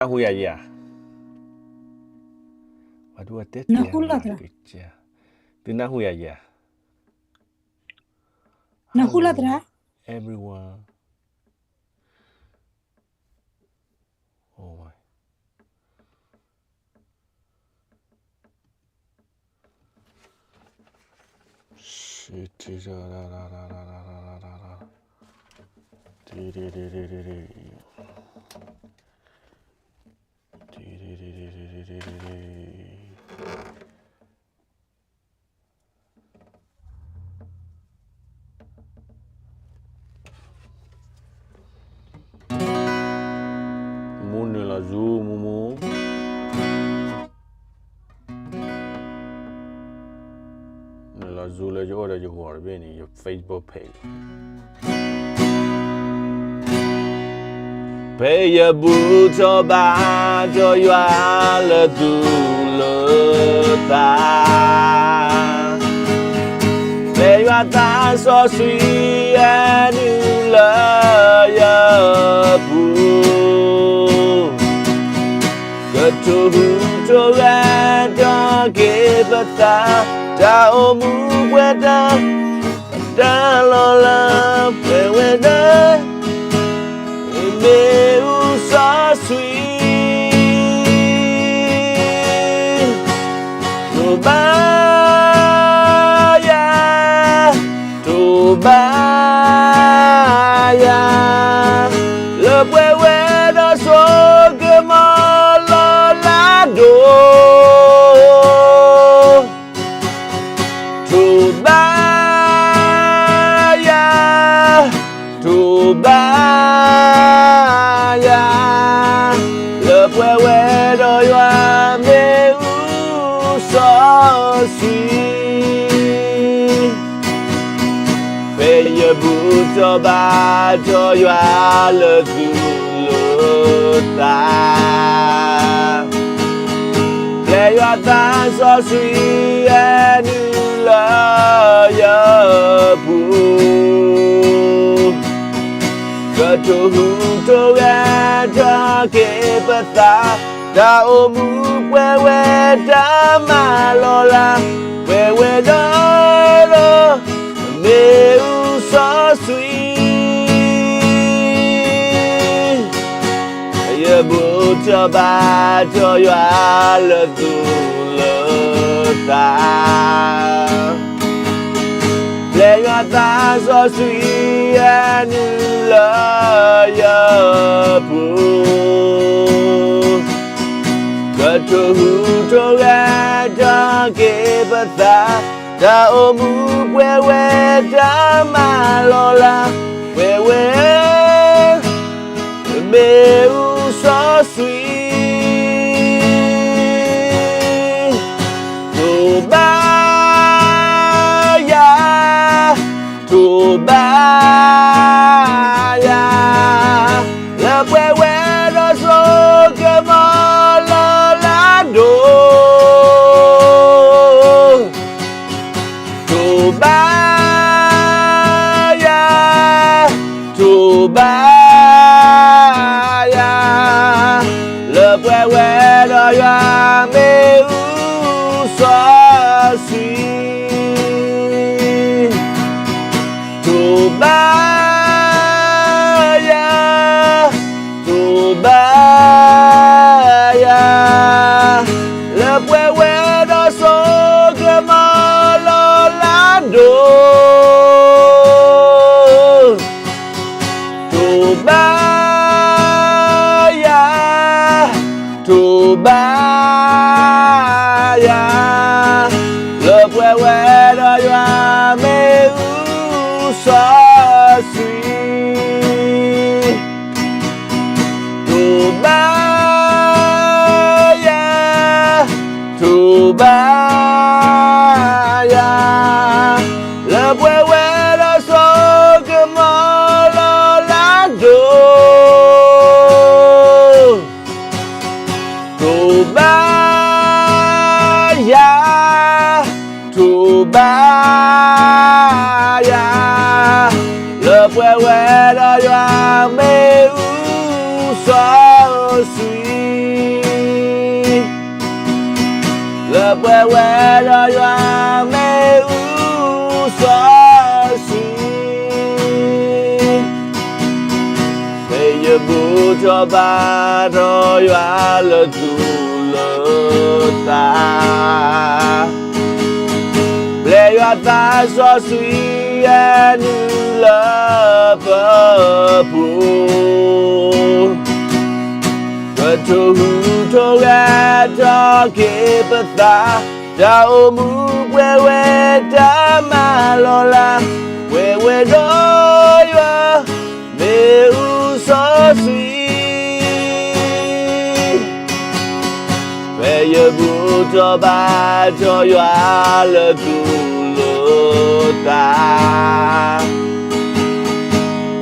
နၢ်ဟူယၤယၤ, ဝဲဒၣ်တဲတ့ၢ်ယၤ, သုနၢ်ဟူယၤယၤ, နၢ်ဟူလီၤသရၣ်, everyone. Move နုာ်လီၤ Zoom မူမူ, နုာ်လီၤ Zoom လၢယအိၣ်ဒီးယဂီၤတဘ့ၣ်န့ၣ် ယ Facebook page. ဖဲယဘူၣ်ထီၣ်ဘါထီၣ်ယွၤလၢသူၣ်လၢသး, ဖဲယွၤသးစီဆှံဟဲနုာ်လၢယပူၤ, ကထိၣ်ဟူးထိၣ်ဂဲၤထီၣ်က့ၤပသး, တၢ်အိၣ်မူပှဲၤတၢ် တၢ်လီၤလးပှဲၤဝဲဒၣ်, မ့ၣ်အူစီဆှံ, ထိၣ်ဘါယၤ, ထိၣ်ဘါယၤ, လၢပှဲၤဝဲဒီးဆိကမိၣ်လီၤလးဒိၣ် ထိၣ်ဘါယၤ, ထိၣ်ဘါယၤ, လၢပှဲၤဝဲဒီးယွၤမ့ၣ်အူစီဆှံ, ဖဲယဘူၣ်ထီၣ်ဘါထီၣ်ယွၤလၢသူၣ်လၢသး ဖဲယွၤသးစီဆှံဟဲနုာ်လၢယပူၤ, ကထိၣ်ဟူးထိၣ်ဂဲၤထီၣ်က့ၤပသး, တၢ်အိၣ်မူပှဲၤဝဲတၢ်မၤလီၤလး, ပှဲၤဝဲဒီး မ့ၣ်အူစီဆှံ, ယဘူၣ်ထီၣ်ဘါထီၣ်ယွၤလၢသူၣ်လၢသး, ဖဲယွၤသးစီဆှံဟဲနုာ်လၢယပူၤ, ကထိၣ်ဟူးထိၣ်ဂဲၤထီၣ်က့ၤပသး, တၢ်အိၣ်မူပှဲၤဝဲတၢ်မၤလီၤလး, ပှဲၤဝဲ မ့ၣ်အူစီဆှံ, ထိၣ်ဘါယၤ, ထိၣ်ဘါယၤ, လၢပှဲၤဝဲဒီးဆိကမိၣ်လီၤလးဒိၣ် ထိၣ်ဘါယၤ, ထိၣ်ဘါယၤ, လၢပှဲၤဝဲဒီးယွၤမ့ၣ်အူစီဆှံ, ထိၣ်ဘါယၤ, ထိၣ်ဘါယၤ, လၢပှဲၤဝဲဒီးဆိကမိၣ်လီၤလးဒိၣ် ထိၣ်ဘါယၤ, ထိၣ်ဘါယၤ, လၢပှဲၤဝဲဒီးယွၤမ့ၣ်အူစီဆှံ, ထိၣ်ဘါယၤ, ထိၣ်ဘါယၤ, လၢပှဲၤဝဲဒီးဆိကမိၣ်လီၤလးဒိၣ် ထိၣ်ဘါယၤ, ထိၣ်ဘါယၤ, လၢပှဲၤဝဲဒီးယွၤမ့ၣ်အူစီဆှံ လၢပှဲၤဝဲဒီးယွၤမ့ၣ်အူစီဆှံ, မ့ၢ်ယဘူၣ်ထီၣ်ဘါထီၣ်ယွၤလၢသူၣ်လၢသး, ပျဲယွၤသးစီဆှံအနုာ်လၢပပူၤ, ကထိၣ်ဟူးထိၣ်ဂဲၤထီၣ်က့ၤပသး, တၢ်အိၣ်မူပှဲၤဝဲတၢ်မၤလီၤလး, ပှဲၤဝဲဒီးယွၤမ့ၣ်အူစီဆှံ, ဖဲယဘူၣ်ထီၣ်ဘါထီၣ်ယွၤလၢသူၣ်လၢသး,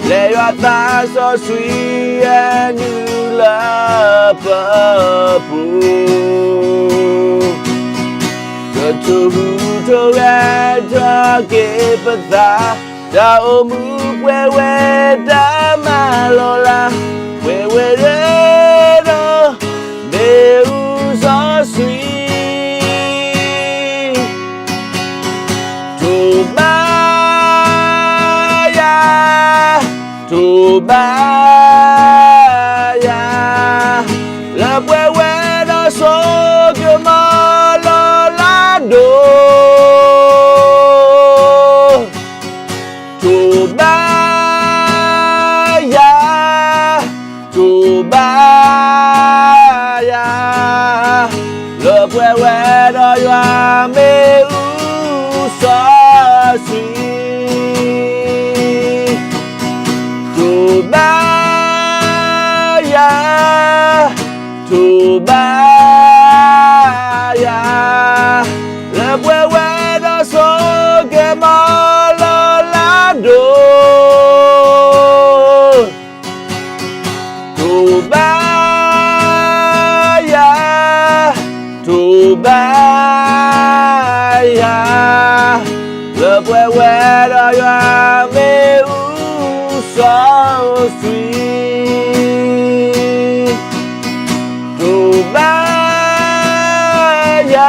ပျဲယွၤသးစီဆှံအနုာ်လၢပပူၤ, ကထိၣ်ဟူးထိၣ်ဂဲၤထီၣ်က့ၤပသး, တၢ်အိၣ်မူပှဲၤဝဲတၢ်မၤလီၤလး, ပှဲၤဝဲဒီး မ့ၣ်အူစီဆှံ, ထိၣ်ဘါယၤ, ထိၣ်ဘါယၤ, လၢပှဲၤဝဲဒီးစိကမီၤလီၤလးဒိၣ်, ထိၣ်ဘါယၤ, ထိၣ်ဘါယၤ, လၢပှဲၤဝဲဒီးယွၤမ့ၣ်အူစီဆှံ, ထိၣ်ဘါယၤ, ထိၣ်ဘါယၤ, လၢပှဲၤဝဲဒီးစိကမီၤလီၤလးဒိၣ်, ထိၣ်ဘါယၤ, ထိၣ်ဘါယၤ, လၢပှဲၤဝဲဒီးယွၤမ့ၣ်အူစီဆှံ, ထိၣ်ဘါယၤ,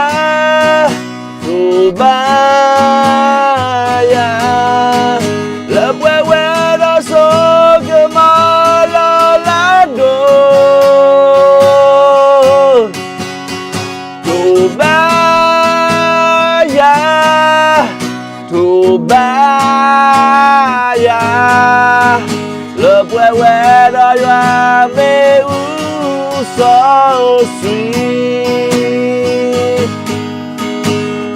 ထိၣ်ဘါယၤ, လၢပှဲၤဝဲဒီးစိကမီၤလီၤလးဒိၣ်, ထိၣ်ဘါယၤ, ထိၣ်ဘါယၤ, လၢပှဲၤဝဲဒီးယွၤမ့ၣ်အူစီဆှံ,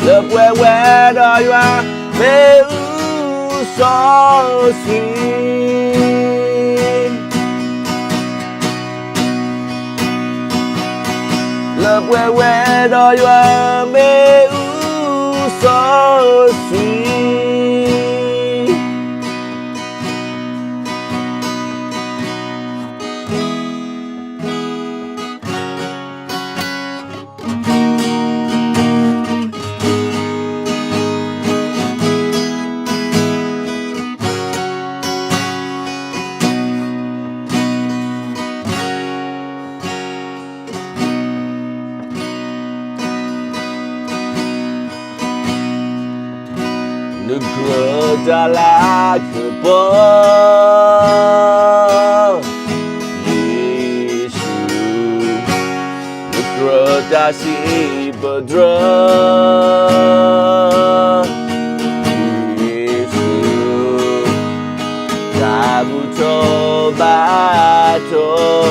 လၢပှဲၤဝဲဒီးယွၤမ့ၣ်အူစီဆှံ, လၢပှဲၤဝဲဒီးယွၤမ့ၣ်အူစီဆှံ. နကြၢးတၢ်လၤကပီၤ, ယ့ၣ်ၡူး, နကြၢးတၢ်စံးပတြၢၤ, ယ့ၣ်ၡူး, တၢ်ဘူၣ်ထီၣ်ဘါထီၣ်,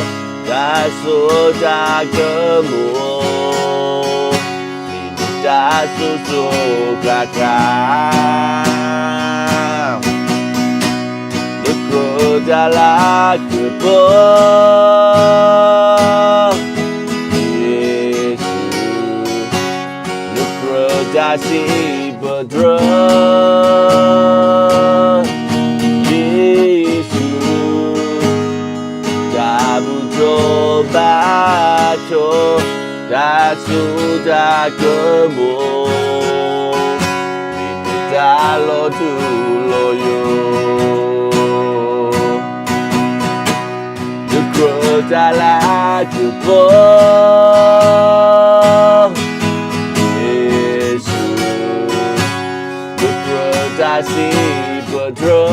တၢ်စိတၢ်ကမီၤ, မ့ၢ်တၢ်စိစိၤဃၣ်ဃၣ်, နကြၢးတၢ်လၤကပီၤ, ယ့ၣ်ၡူး, နကြၢးတၢ်စံးပတြၢၤ, ယ့ၣ်ၡူး, တၢ်ဘူၣ်ထီၣ်ဘါထီၣ်, တၢ်စိတၢ်ကမီၤ, မ့ၢ်တၢ်လီၤထူလီၤယိာ်, နကြၢးတၢ်လၤကပီၤ, စံးပတြၢၤ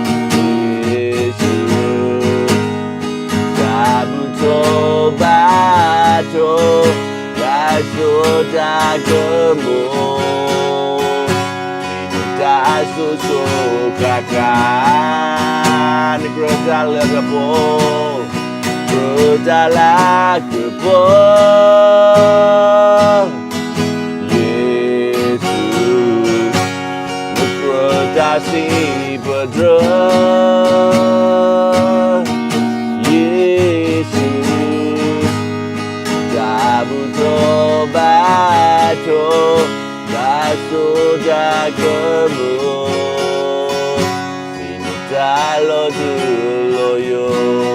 ယ့ၣ်ၡူး, တၢ်ဘူၣ်ထီၣ်ဘါထီၣ် တၢ်စိတၢ်ကမီၤ, မ့ၢ်တၢ်စိၤစိၤဃၣ်ဃၣ်, နကြၢးတၢ်လၤကပီၤ, ကြၢးတၢ်လၤကပီၤ ယ့ၣ်ၡူး, နကြၢးတၢ်စံးပတြၢၤ ယ့ၣ်ၡူး, တၢ်ဘူၣ်ထီၣ်ဘါထီၣ် တၢ်စိတၢ်ကမီၤ, မ့ၢ်နတၢ်လီၤတူၢ်လီၤယိာ်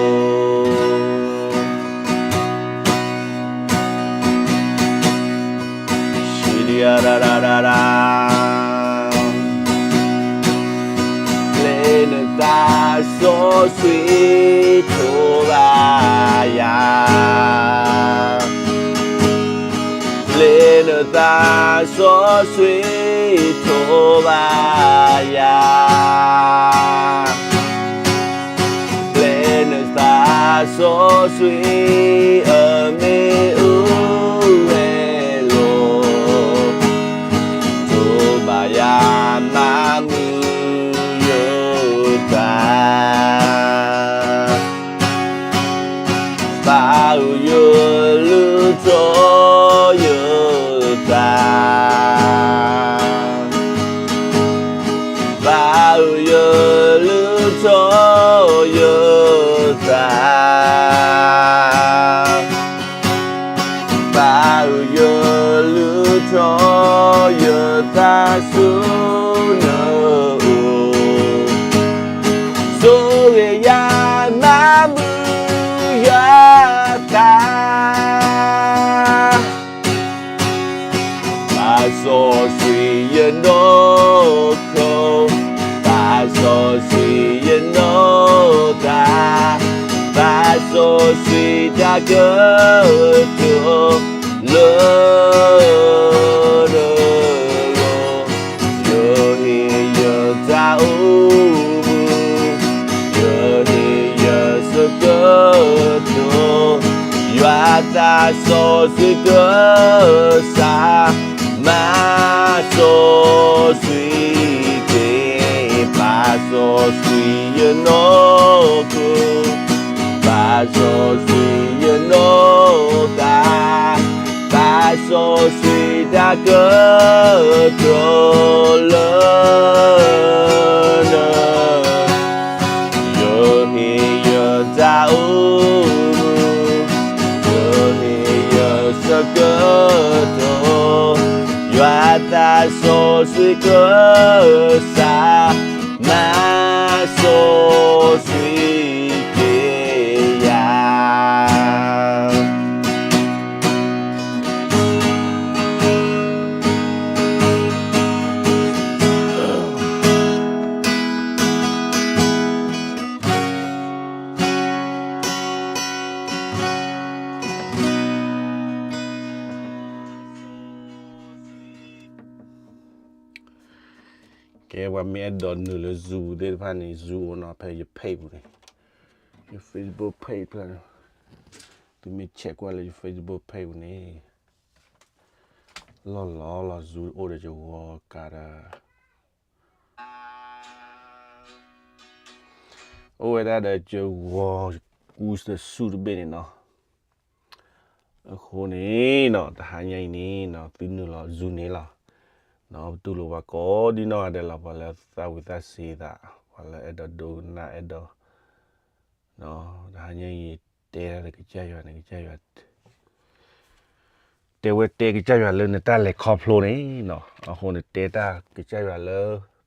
ပျဲနသးစီဆှံထိးဘၣ်ယၤ, ပျဲနသးစီဆှံထိးဘၣ်ယၤ, ပျဲနသးစီဆှံအမ့ၢ်အိၣ်ဝဲလီၤ, ထိးဘၣ်ယၤမၤမုာ်ယသး ပာ်အုးယလုၢ်ထီၣ်ယသး, ပာ်အုးယလုၢ်ထီၣ်ယသး, ပာ်အုးယလုၢ်ထီၣ်ယသးဆူနအိၣ်, ဆိၣ်ဂ့ၤယၤမၤမုာ်ယသး ပာ်စီဆှံယနီၢ်ခိ, ပာ်စီဆှံယနီၢ်သး, ပာ်စီဆှံတၢ်ကတိၤလၢ ယဟ့ၣ်ယတၢ်အိၣ်မူ, ယဟ့ၣ်ယဆၢကတီၢ်, ယွၤသးစီဆှံကစၢ်, မၤစီဆှံက့ၤ, ပာ်စီဆှံယနီၢ်ခိ, ပာ်စီဆှံယနီၢ်သး, ပာ်စီဆှံတၢ်ကတိၤလၢန ယဟ့ၣ်ယတၢ်အိၣ်မူ, ယဟ့ၣ်ယဆၢကတီၢ်, ယွၤသးစီဆှံကစၢ်, မၤစီဆှံက့ၤယၤ ကဲ ပှၤမ့ၢ်အဲၣ်ဒိးနုာ်လၢ Zoom သ့ၣ်တဖၣ်န့ၣ် Zoom အိၣ်နီၤ ဖဲယ page ပူၤန့ၣ်, ယ Facebook page ဖျၢၣ်န့ၣ်, သုမ့ၢ် check ကွၢ်လၢယ Facebook page ပူၤန့ၣ်, လီၢ်လီၢ်လီၤ Zoom အိၣ်ဒီးယဂီၤကးဒီး အိၣ်ဝဲဒၣ်ဒီးယဂီၤကူစၢ်ဆူၣ်တဘ့ၣ်န့ၣ်နီၤ. အဃိန့ၣ်နီၤ တဟါညါအံၤန့ၣ်နီၤ သုနုာ်လီၤ Zoom န့ၣ်လီၤ. ပတူၢ်လိာ်ပှၤကိးဒံနီၢ်ဂၤဒဲးလီၤ ပှၤလၢသးဝံၣ်သးစူၤသး, ပှၤလၢအဲၣ်ဒိးဒိကနၣ်အဲၣ်ဒိး, တဟါညါအံၤ တဲဒၣ်လၢကစၢ်ယွၤန့ၣ် ကစၢ်ယွၤ တဲဝဲတဲကစၢ်ယွၤလၢနတၢ်လဲၤခီဖျိန့ၣ်နီၤ, အဃိန့ၣ်တဲတၢ်ကစၢ်ယွၤလၢ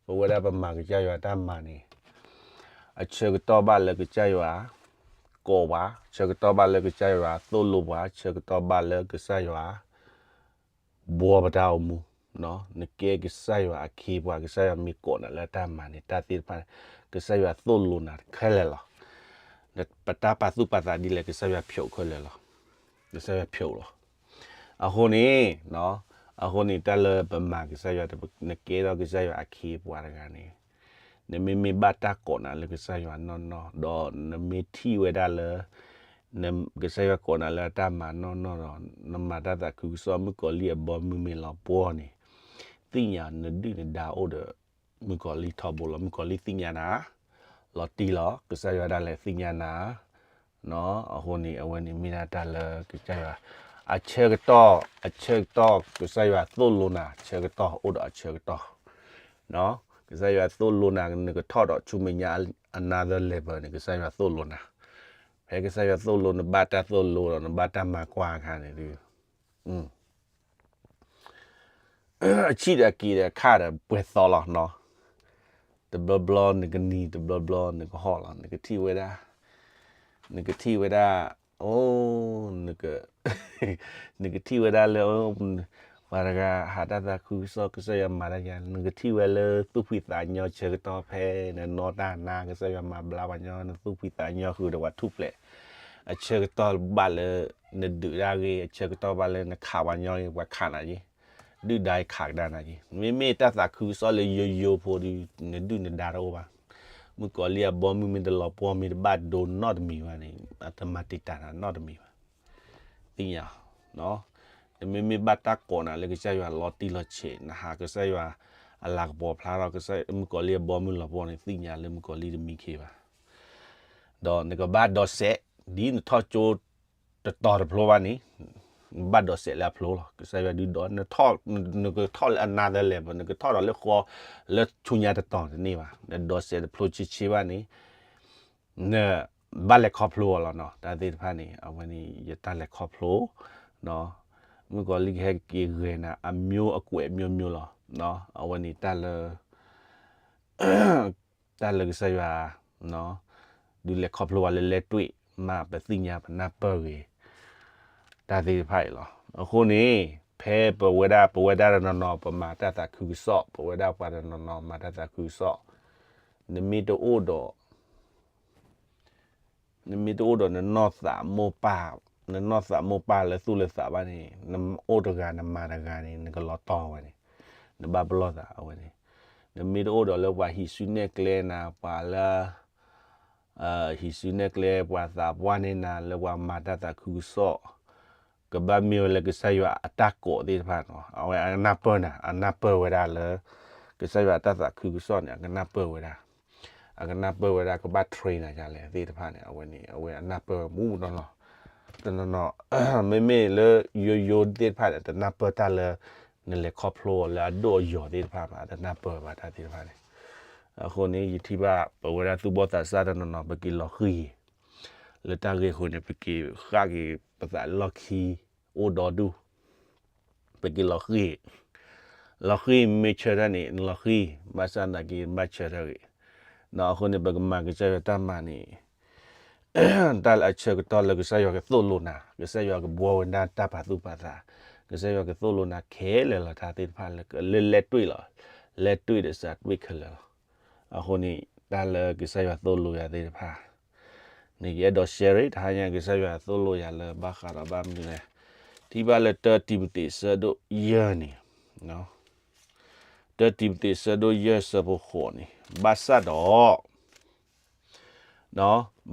ပဝဲဒၣ်ပမၤကစၢ်ယွၤတၢ်မၤန့ၣ်, အဆၢကတီၢ်ဘၣ်လၢကစၢ်ယွၤ ကိးပှၤ, ဆၢကတီၢ်ဘၣ်လၢကစၢ်ယွၤသိၣ်လိပှၤ, ဆၢကတီၢ်ဘၣ်လၢကစၢ်ယွၤ ဘှီပတၢ်အိၣ်မူ, နကဲကစၢ်ယွၤအခ့အပှၤ ကစၢ်ယွၤမ့ၢ်ကိးနၤလၢတၢ်မၤန့ၣ် တၢ်သ့ၣ်တဖၣ်န့ၣ် ကစၢ်ယွၤသိၣ်လိနၤခဲလၢာ်လီၤ. ပတၢ်ပာ်သူၣ်ပာ်သးဒ်လဲၣ် ကစၢ်ယွၤဖျိးခဲလၢာ်လီၤ. ကစၢ်ယွၤဖျိးလီၤ. အဃိန့ၣ် အဃိန့ၣ် တၢ်လၢပမၤကစၢ်ယွၤ နကဲထီၣ်ကစၢ်ယွၤအခ့အပှၤတဂၤန့ၣ်, နမ့မ့ၢ်ဘၣ်တၢ်ကိးနၤလၢကစၢ်ယွၤနီၢ်နီၢ် ဒီးနမ့ၢ်ထံၣ်ဝဲဒၣ်လၢ ကစၢ်ယွၤကိးနၤလၢအတၢ်မၤနီၢ်နီၢ်ဒီး နမၤတၢ်သးခုကစီၣ် မုၣ်ကီၤလံၢ်အဘီမုၢ်မ့ၢ်လီၤပှီၢ်န့ၣ်, သ့ၣ်ညါနဒုၣ်နဒါအိၣ်ဒီး မုၣ်ကီၤလံၢ်ထီဘိလီၤ. မုၣ်ကီၤလံၢ်သ့ၣ်ညါနၤ, လီၤတံၢ်လီၤ. ကစၢ်ယွၤဒၣ်လဲာ်သ့ၣ်ညါနၤ, အဃိန့ၣ် အဝဲန့ၣ်မ့ၢ်ဒၣ်တၢ်လၢကစၢ်ယွၤ အဆၢကတီၢ် အဆၢကတီၢ် ကစၢ်ယွၤသိၣ်လိနၤ ဆၢကတီၢ် အိၣ်ဒီးအဆၢကတီၢ်, ကစၢ်ယွၤသိၣ်လိနၤ နကထီၣ်ဒီးဆူမဲာ်ညါ another level န့ၣ် ကစၢ်ယွၤသိၣ်လိနၤ, ဖဲကစၢ်ယွၤသိၣ်လိ နဘၣ်တၢ်သိၣ်လိဒီး နဘၣ်တၢ်မၤကွၢ်အခါန့ၣ် အဆံၣ်ဒီးအက့ၤဒီးအခါဒီးပှဲၤသီလီၤနီၤ, တဘျီဘျီနကနံၤ တဘျီဘျီနကဟီၣ်လီၤ. နကထံၣ်ဝဲဒၣ်, နကထံၣ်ဝဲဒၣ်, အိ, နကထံၣ်ဝဲဒၣ်လၢ ပှၤတဂၤဟးတၢ်သးခုကစီၣ် ကစၢ်ယွၤမၤတၢ်ယၤ နကထံၣ်ဝဲလၢသူၣ်ဖှံသးညီဆၢကတီၢ် ဖဲနနီၢ်တၢ်နါ ကစၢ်ယွၤမၤဘျါပှၤညီ နသူၣ်ဖှံသးညီဃုာ်ဒီးပှၤထူၣ်ဖျဲး အဆၢကတီၢ်ဘၣ်လၢ နဒုးတၢ်ဂ့ၤ အဆၢကတီၢ်ဘၣ်လၢနခးပှၤညီဂ့ၤ ပှၤခးနၤက့ၤ, ဒုၣ်ဒါခးကဒါနၤက့ၤ. မ့မ့ၢ်တၢ်သးခုကစီၣ်လၢယိယိဖိဒီး နဒုၣ်နဒါတအိၣ်ဘၣ်. မုၣ်ကီၤလံၢ်အဘီမုၢ်မ့ၢ်တလီၤပှီၢ် မ့ၢ်တဘၣ်ဒိနီတမံၤဘၣ်န့ၣ် အတမၤတံာ်တာ်နၤနီတမံၤဘၣ်. သ့ၣ်ညါ, နမ့မ့ၢ်ဘၣ်တၢ်ကိးနၤလၢကစၢ်ယွၤလီၤတံၢ်လီၤဆဲး နဟးကစၢ်ယွၤအလၤကပီၤဖျါထီၣ် ကစၢ်မုၣ်ကီၤလံၢ်အဘီမုၢ်လီၤပှီၢ်န့ၣ် သ့ၣ်ညါလၢမုၣ်ကီၤလံၢ်တမံခ့ဘၣ်. ဒီးနကဘၣ်ဒိးစဲး ဒ်နထီၣ်ကၠိတတီၤတဖျိဘၣ်န့ၣ် နဘၣ်ဒိးစဲးလၢအဖျိလီၤ. ကစၢ်ယွၤဒုးဒီး နကထီၣ်လၢ another level နကထီၣ်ဒီးလၢဃီ လၢဆူညါတတီၤတန့ၢ်ဘၣ်. နဒိးစဲးတဖျိဆ့ဆ့ဘၣ်န့ၣ် နဘၣ်လဲၤခီဖျိအီၤလီၤနီၤ. တၢ်သ့ၣ်တဖၣ်န့ၣ် အဝဲန့ၣ်ယတၢ်လဲၤခီဖျိ မုၣ်ကီၤလံၢ်ကဟဲက့ၤဂဲၤနၤ အမျိုးအကွဲးမျိုးမျိုးလီၤ. အဝဲန့ၣ်တၢ်လၢ တၢ်လၢကစၢ်ယွၤ ဒုးလဲၤခီဖျိဝဲလၢလဲၢ်တွ့ၣ် မ့ၢ်ပသ့ၣ်ညါပနၢ်ပၢၢ်ဂ့ၤ တၢ်သ့ၣ်တဖၣ်အံၤလီၤ. အဃိန့ၣ် ဖဲပဝဲဒၣ် ပဝဲဒၣ်တနီၤနီၤ ပမၤတၢ်သးခုကစီၣ် ပဝဲဒၣ်ပှၤတနီၤနီၤ မၤတၢ်သးခုကစီၣ် နမ့ၢ်တအိၣ်ဒီး နမ့ၢ်တအိၣ်ဒီးနနီၢ်သးမိၢ်ပၢ်, နနီၢ်သးမိၢ်ပၢ်လၢသူၣ်လၢသးဘၣ်န့ၣ် နအိၣ်တဂၤ နမၤတဂၤန့ၣ် နကလီၤတီၢ်ဝဲန့ၣ်, နဘၣ်ပလီၢ်သးအဝဲန့ၣ်, နမ့ၢ်တအိၣ်ဒီးလၢပှၤဟံးစုနဲၣ်ကျဲနၤ ပှၤလၢ ဟံးစုနဲၣ်ကျဲ ပှၤသးပှၢ်န့ၢ်နၤ လၢပှၤမၤတၢ်သးခုကစီၣ် ကဘၣ်မ့ၢ်ဝဲလၢကစၢ်ယွၤအတၢ်ကိးသ့ၣ်တဖၣ်နီၤ, အဝဲအကနၢ်ပၢၢ်နၤ, အနၢ်ပၢၢ်ဝဲဒၣ်လၢ ကစၢ်ယွၤအတၢ်သးခုကစီၣ်န့ၣ် အကနၢ်ပၢၢ်ဝဲဒၣ်, အကနၢ်ပၢၢ်ဝဲဒၣ် ကဘၣ် train နၤယၤလဲၣ်သ့ၣ်တဖၣ်န့ၣ် အဝဲန့ၣ် အဝဲအနၢ်ပၢၢ်ဝဲမူနီၤနီၤ, တနီၤနီၤ မ့မ့ၢ်လၢယိယိသ့ၣ်တဖၣ်န့ၣ် တနၢ်ပၢၢ်တၢ်လၢ နလဲၤခီဖျိအီၤလၢအဒိၣ်အယိာ်သ့ၣ်တဖၣ်ဘၣ်, တနၢ်ပၢၢ်ဘၣ်တၢ်သ့ၣ်တဖၣ်န့ၣ်, အဃိန့ၣ် ယထံၣ်ဘၣ် ပဝဲဒၣ်သူၣ်ဘီၣ်သးစၢ်တနီၤနီၤ ပက့ၤလီၤဃံၤ လၢတၢ်ဂ့ၢ်အဃိန့ၣ် ပက့ၤဃၣ်က့ၤပသးလၢလီၢ်ခံ အိၣ်ဒီဒူၣ်, ပက့ၤလီၤဃံၤ, လီၤဃံၤမ့ၢ်ဆၢထၢၣ်န့ၣ် နလီၤဃံၤ, ဘၣ်ဆၣ်သနာ်က့ နဘၣ်ဆၢထၢၣ်ဂ့ၤ, အဃိန့ၣ် ပကမၤကစၢ်ယွၤတၢ်မၤန့ၣ် တၢ်လၢအဆၢကတီၢ်လၢကစၢ်ယွၤကသိၣ်လိနၤ, ကစၢ်ယွၤကဘှီဝဲဒၣ်တၢ်ပာ်သူၣ်ပာ်သး, ကစၢ်ယွၤကသိၣ်လိနၤခဲလၢာ်လီၤ တၢ်သ့ၣ်တဖၣ်လၢ လၢလဲၢ်တွ့ၣ်လီၤ, လဲၢ်တွ့ၣ်ဒီးစးတွ့ၣ်ခဲလၢာ်လီၤ. အဃိန့ၣ် တၢ်လၢကစၢ်ယွၤသိၣ်လိယၤသ့ၣ်တဖၣ် န့ၣ် ယအဲၣ်ဒိး share တဟါညါ ကစၢ်ယွၤသိၣ်လိယၤလၢဘၣ်ဃးဒီးဘၣ်မနုၤလဲၣ်, ထံၣ်ဘၣ်လၢတၢတံၤမသ့းဆၢဒိၣ်ယဲၢ်န့ၣ်, တၢတံၤမသ့းဆၢဒိၣ်ယဲၢ်ဆၢဖိဃိးန့ၣ်, ဘၣ်ဆၣ်ဒီး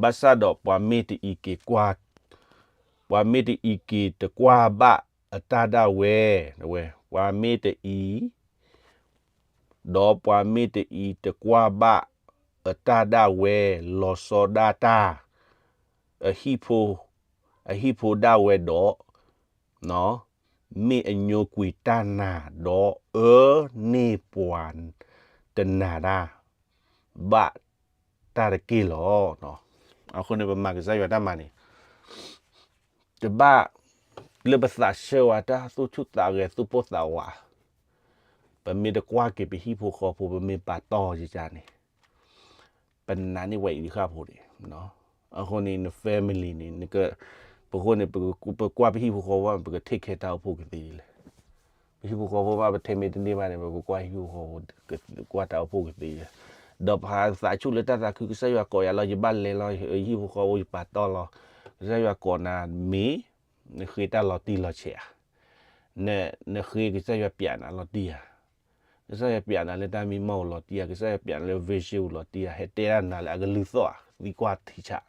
ဘၣ်ဆၣ်ဒီးပှၤမ့ၢ်တအံးက့ၤကွၢ်, ပှၤမ့ၢ်တအံးက့ၤတကွၢ်ဘၣ်အတၢ်ဒၣ်ဝဲ, ဝဲ ပှၤမ့ၢ်တအံး, ဒီးပှၤမ့ၢ်တအံးတကွၢ်ဘၣ်အတၢ်ဒၣ်ဝဲ လီၤဆီဒၣ်တၢ် အဟံၣ်ဖိ, အဟံၣ်ဖိဒၣ်ဝဲဒီး မ့ၢ်အညိကွံာ်တၢ်နာ်ဒီးအၢန့ၢ်ပှၤတနာ်တၢ် ဘၣ်တၢ်တက့ၢ်လီၤ. အဃိန့ၣ် ပမၤကစၢ်ယွၤတၢ်မၤန့ၣ် တဘၣ်လၢပသးဆၢဝဲတၢ်သူၣ်ဆူၣ်သးဂဲၤ သူၣ်ပိၢ်သးဝး, ပမ့ၢ်တကွၢ်က့ၤပဟံၣ်ဖိဃီဖိ ပမ့ၢ်ပာ်တီၢ်ယကန့ၣ် ပနာ်န့ၢ်ဝဲအံၤတဃၣ်ဖိန့ၣ်, အဃိန့ၣ် န family န့ၣ် ပဃိန့ၣ် ပကွၢ်ပဟံၣ်ဖိဃီဖိ ပက take care တၢ်အိၣ်ဖှိၣ်ကသ့ဒ်လဲၣ်. ပဟံၣ်ဖိဃီဖိဘၣ် ပထဲမ့ၢ်တန့ၢ်ဘၣ်န့ၣ် ပကကွၢ်ဟံၣ်ဖိဃီဖိ ကွၢ်တၢ်အိၣ်ဖှိၣ်ကသ့ဒ်လဲၣ်. ဒီးပသးဆူၣ်လၢတၢ်သးခု ကစၢ်ယွၤကိးယၤလီၤ ယဘၣ်လဲၤလီၤ ဟံၣ်ဖိဃီဖိယပာ်တီၢ်လီၤ. ကစၢ်ယွၤကိးနၤမ့ၢ် နဃ့တၢ်လီၤတံၢ်လီၤဆဲးဧါ. နဃ့ကစၢ်ယွၤပျးနၤလီၤတံၢ်ဧါ, ကစၢ်ယွၤပျးနၤလၢတၢ်မံမီၢ်အိၣ်လီၤတံၢ်ဧါ, ကစၢ်ယွၤပျးနၤလၢ vision အိၣ်လီၤတံၢ်ဧါ, ဟဲတဲဒၣ်နၤလၢအကလုၢ်သီၣ်ဧါ, သံကွၢ်ထံဆး,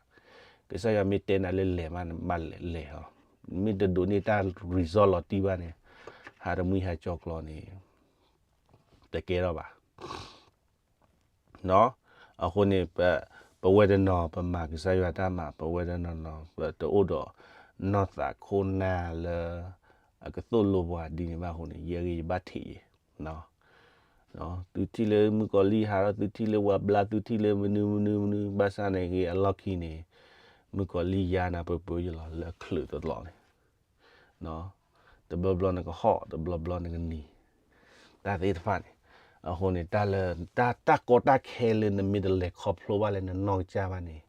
ကစၢ်ယွၤမ့ၢ်တဲနၤလၢလဲၤမး နဘၣ်လဲၤလီၤ, မ့ၢ်တဒိးန့ၢ်တၢ် result လီၤတံၢ်ဘၣ်န့ၣ်, ဟးတမှံဟးကၠီကျီန့ၣ် တကဲထီၣ်ဘၣ်. အဃိန့ၣ် ပဝဲတနီၤ ပမၤကစၢ်ယွၤတၢ်မၤ, ပဝဲတနီၤနီၤ ပတအိၣ်ဒီးနီၢ်သးခိၣ်နၢ်လၢ အကသိၣ်လိပှၤဒ်န့ၣ်ဘၣ်အဃိန့ၣ် ယဲဂ့ၤယဘၣ်ထံးယံၤ, သုထံၣ်လၢမုၣ်ကီၤလံၢ်ဟးထီၣ်, သုထံၣ်လၢပှၤဘျါ, သုထံၣ်လၢမနုၤမနုၤမနုၤ, ဘၣ်ဆၣ်န့ၣ်ဂ့ၤအလီၢ်ခံန့ၣ် မုၣ်ကီၤလံၢ်ယါနၤပၢပၢယလီၤ လၢချုးတလီၤန့ၣ် တဘျီဘျီနကဟီၣ်, တဘျီဘျီနကနံၤ, တၢ်သ့ၣ်တဖၣ်န့ၣ်, အဃိန့ၣ် တၢ်လၢ တၢ်ကီတၢ်ခဲလၢနမ့ၢ်တလဲၤခီဖျိဘၣ်လၢနနီၢ်ကစၢ်ဘၣ်န့ၣ်,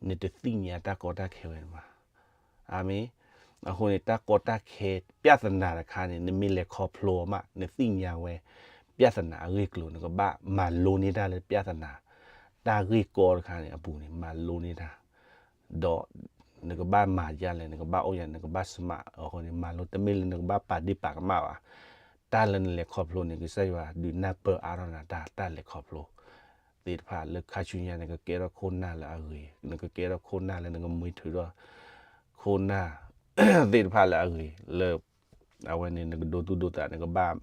နတသ့ၣ်ညါတၢ်ကီတၢ်ခဲဝဲန့ၣ်ဘၣ်. အၤမ့ၣ်. အဃိန့ၣ် တၢ်ကီတၢ်ခဲ ပြဿနာတခါန့ၣ် နမ့ၢ်လဲၤခီဖျိအီၤမး နသ့ၣ်ညါဝဲ ပြဿနာအဂ့ၢ်ကျိၤ နကဘၣ်မၤလိန့ၢ်တၢ်လၢ ပြဿနာ တၢ်ဂ့ၢ်ကီတခါန့ၣ်အပူၤန့ၣ် မၤလိန့ၢ်တၢ် ဒီး နကဘၣ်မၤယါလဲၣ် နကဘၣ်အိၣ်ယါ နကဘၣ် smart အဃိန့ၣ် မၤလိ တမ့ၢ်လၢနကဘၣ်ပာ်ဒ့ၣ်ပာ်ကမၣ်ဘၣ်. တၢ်လၢနလဲၤခီဖျိန့ၣ် ကစၢ်ယွၤဒုးနၢ်ပၢၢ်အါထီၣ်နၤတၢ် တၢ်လဲၤခီဖျိသ့ၣ်တဖၣ်လၢခါဆူညါ နကကဲထီၣ်ခိၣ်နၢ်လၢအဂ့ၤ, နကကဲထီၣ်ခိၣ်နၢ်လၢနကမ့ၢ်ထုးထီၣ် ခိၣ်နၢ်သ့ၣ်တဖၣ်လၢအဂ့ၤလၢ အဝဲန့ၣ် နကဒိသူၣ်ဒိသး နကဘၣ်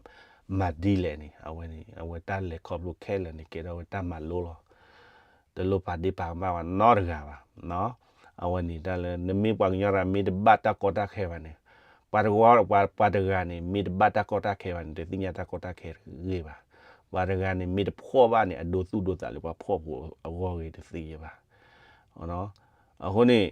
မၤဒ်လဲၣ်န့ၣ် အဝဲန့ၣ် အဝဲတၢ်လဲၤခီဖျိခဲလၢာ်န့ၣ် ကဲထီၣ်ဝဲတၢ်မၤလိလီၤ. တလိၣ်ပာ်ဒ့ၣ်ပာ်ကမၣ်ဘၣ်နီတဂၤဘၣ်. အဝဲန့ၣ်တၢ်လၢ နမ့ၢ်ပှၤကညီတဂၤ မ့ၢ်တဘၣ်တၢ်ကီတၢ်ခဲဘၣ်န့ၣ်, ပှၤတဂၤ ပှၤ ပှၤတဂၤန့ၣ် မ့ၢ်တဘၣ်တၢ်ကီတၢ်ခဲဘၣ်န့ၣ် တသ့ၣ်ညါတၢ်ကီတၢ်ခဲတဂ့ၤဘၣ်. ပှၤတဂၤန့ၣ် မ့ၢ်တဖှီၣ်ဘၣ်န့ၣ် အဒိသူၣ်ဒိသးလၢပှၤဖှီၣ်ဖိအဂီၢ်ဂ့ၤတသ့ယဲဘၣ်. အဃိန့ၣ်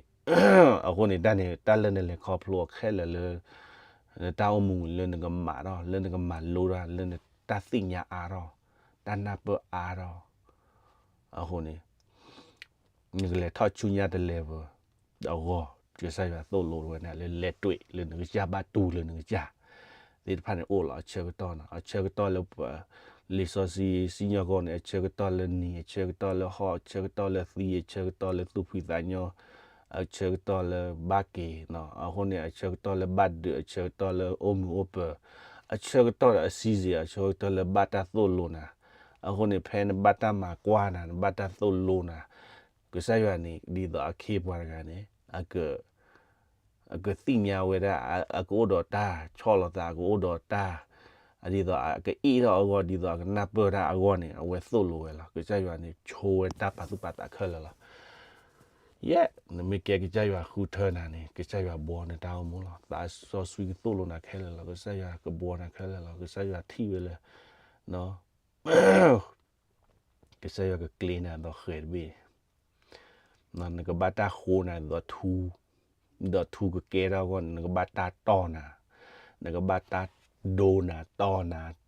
အဃိန့ၣ် တၢ်န့ၣ် တၢ်လၢနလဲၤခီဖျိအီၤခဲလၢာ်လၢ တၢ်အိၣ်မူလၢနကမၤထီၣ် လၢနကမၤလိတၢ် လၢနတၢ်သ့ၣ်ညါအါထီၣ် တၢ်နၢ်ပၢၢ်အါထီၣ် အဃိန့ၣ် နကလဲၤထီၣ်ဆူညါတ level အဂီၢ် ကစၢ်ယွၤသိၣ်လိဝဲန့ၣ်လၢ လဲၤတွဲၣ်လၢနကစၢ် ဘၣ်တူၢ်လၢနကစၢ် သ့ၣ်တဖၣ်န့ၣ် အိၣ်လီၤအဆၢကတီၢ်နီၤ အဆၢကတီၢ်လၢပှၤ လံာ်စီဆှံ စံၣ်ညီၣ်ကွီၢ်န့ၣ် အဆၢကတီၢ်လၢနံၤ အဆၢကတီၢ်လၢဟီၣ် အဆၢကတီၢ်လၢသံ အဆၢကတီၢ်လၢသူၣ်ဖှံသးညီ အဆၢကတီၢ်လၢဘၣ်က့ၤ အဃိန့ၣ် အဆၢကတီၢ်လၢဘၣ်ဒုး အဆၢကတီၢ်လၢအိၣ်မုာ်အိၣ်ပၢၤ အဆၢကတီၢ်ဒီးအ season အဆၢကတီၢ်လၢဘၣ်တၢ်သိၣ်လိနၤ အဃိန့ၣ် ဖဲနဘၣ်တၢ်မၤကွၢ်နၤ နဘၣ်တၢ်သိၣ်လိနၤ ကစၢ်ယွၤန့ၣ် ဒ်သိးအခ့အပှၤတဂၤန့ၣ် အကသ့ၣ်ညါဝဲဒၣ် အကအိၣ်ဒီးတၢ်ဆီၣ်လီၤသး အကအိၣ်ဒီးတၢ် ဒ်သိးအကအ့ၣ်ထီၣ်အဂီၢ် ဒ်သိးအကနၢ်ပၢၢ်တၢ်အဂီၢ်န့ၣ် အဝဲသိၣ်လိဝဲလီၤ. ကစၢ်ယွၤန့ၣ် ဆိဝဲတၢ်ပာ်သူၣ်ပာ်သးခဲလၢာ်လီၤ. ယဲၢ် နမ့ၢ်ကဲကစၢ်ယွၤဃုထၢနၤန့ၣ် ကစၢ်ယွၤဘှီနတၢ်အိၣ်မူလီၤ. သးစီဆှံကသိၣ်လိနၤခဲလၢာ်လီၤ. ကစၢ်ယွၤကဘှီနၤခဲလၢာ်လီၤ. ကစၢ်ယွၤထံၣ်ဝဲလၢ ကစၢ်ယွၤကကျ့နၤဒီးဃဲၤတဘ့ၣ် နကဘၣ်တၢ်ဃိနၤဒ်သိးထူ, ဒ်သိးထူကကဲထီၣ်အဂီၢ်န့ၣ် နကဘၣ်တၢ်တီၢ်နၤ, နကဘၣ်တၢ်ဒိနၤ တီၢ်နၤ, တိၢ်နၤ, ဒ်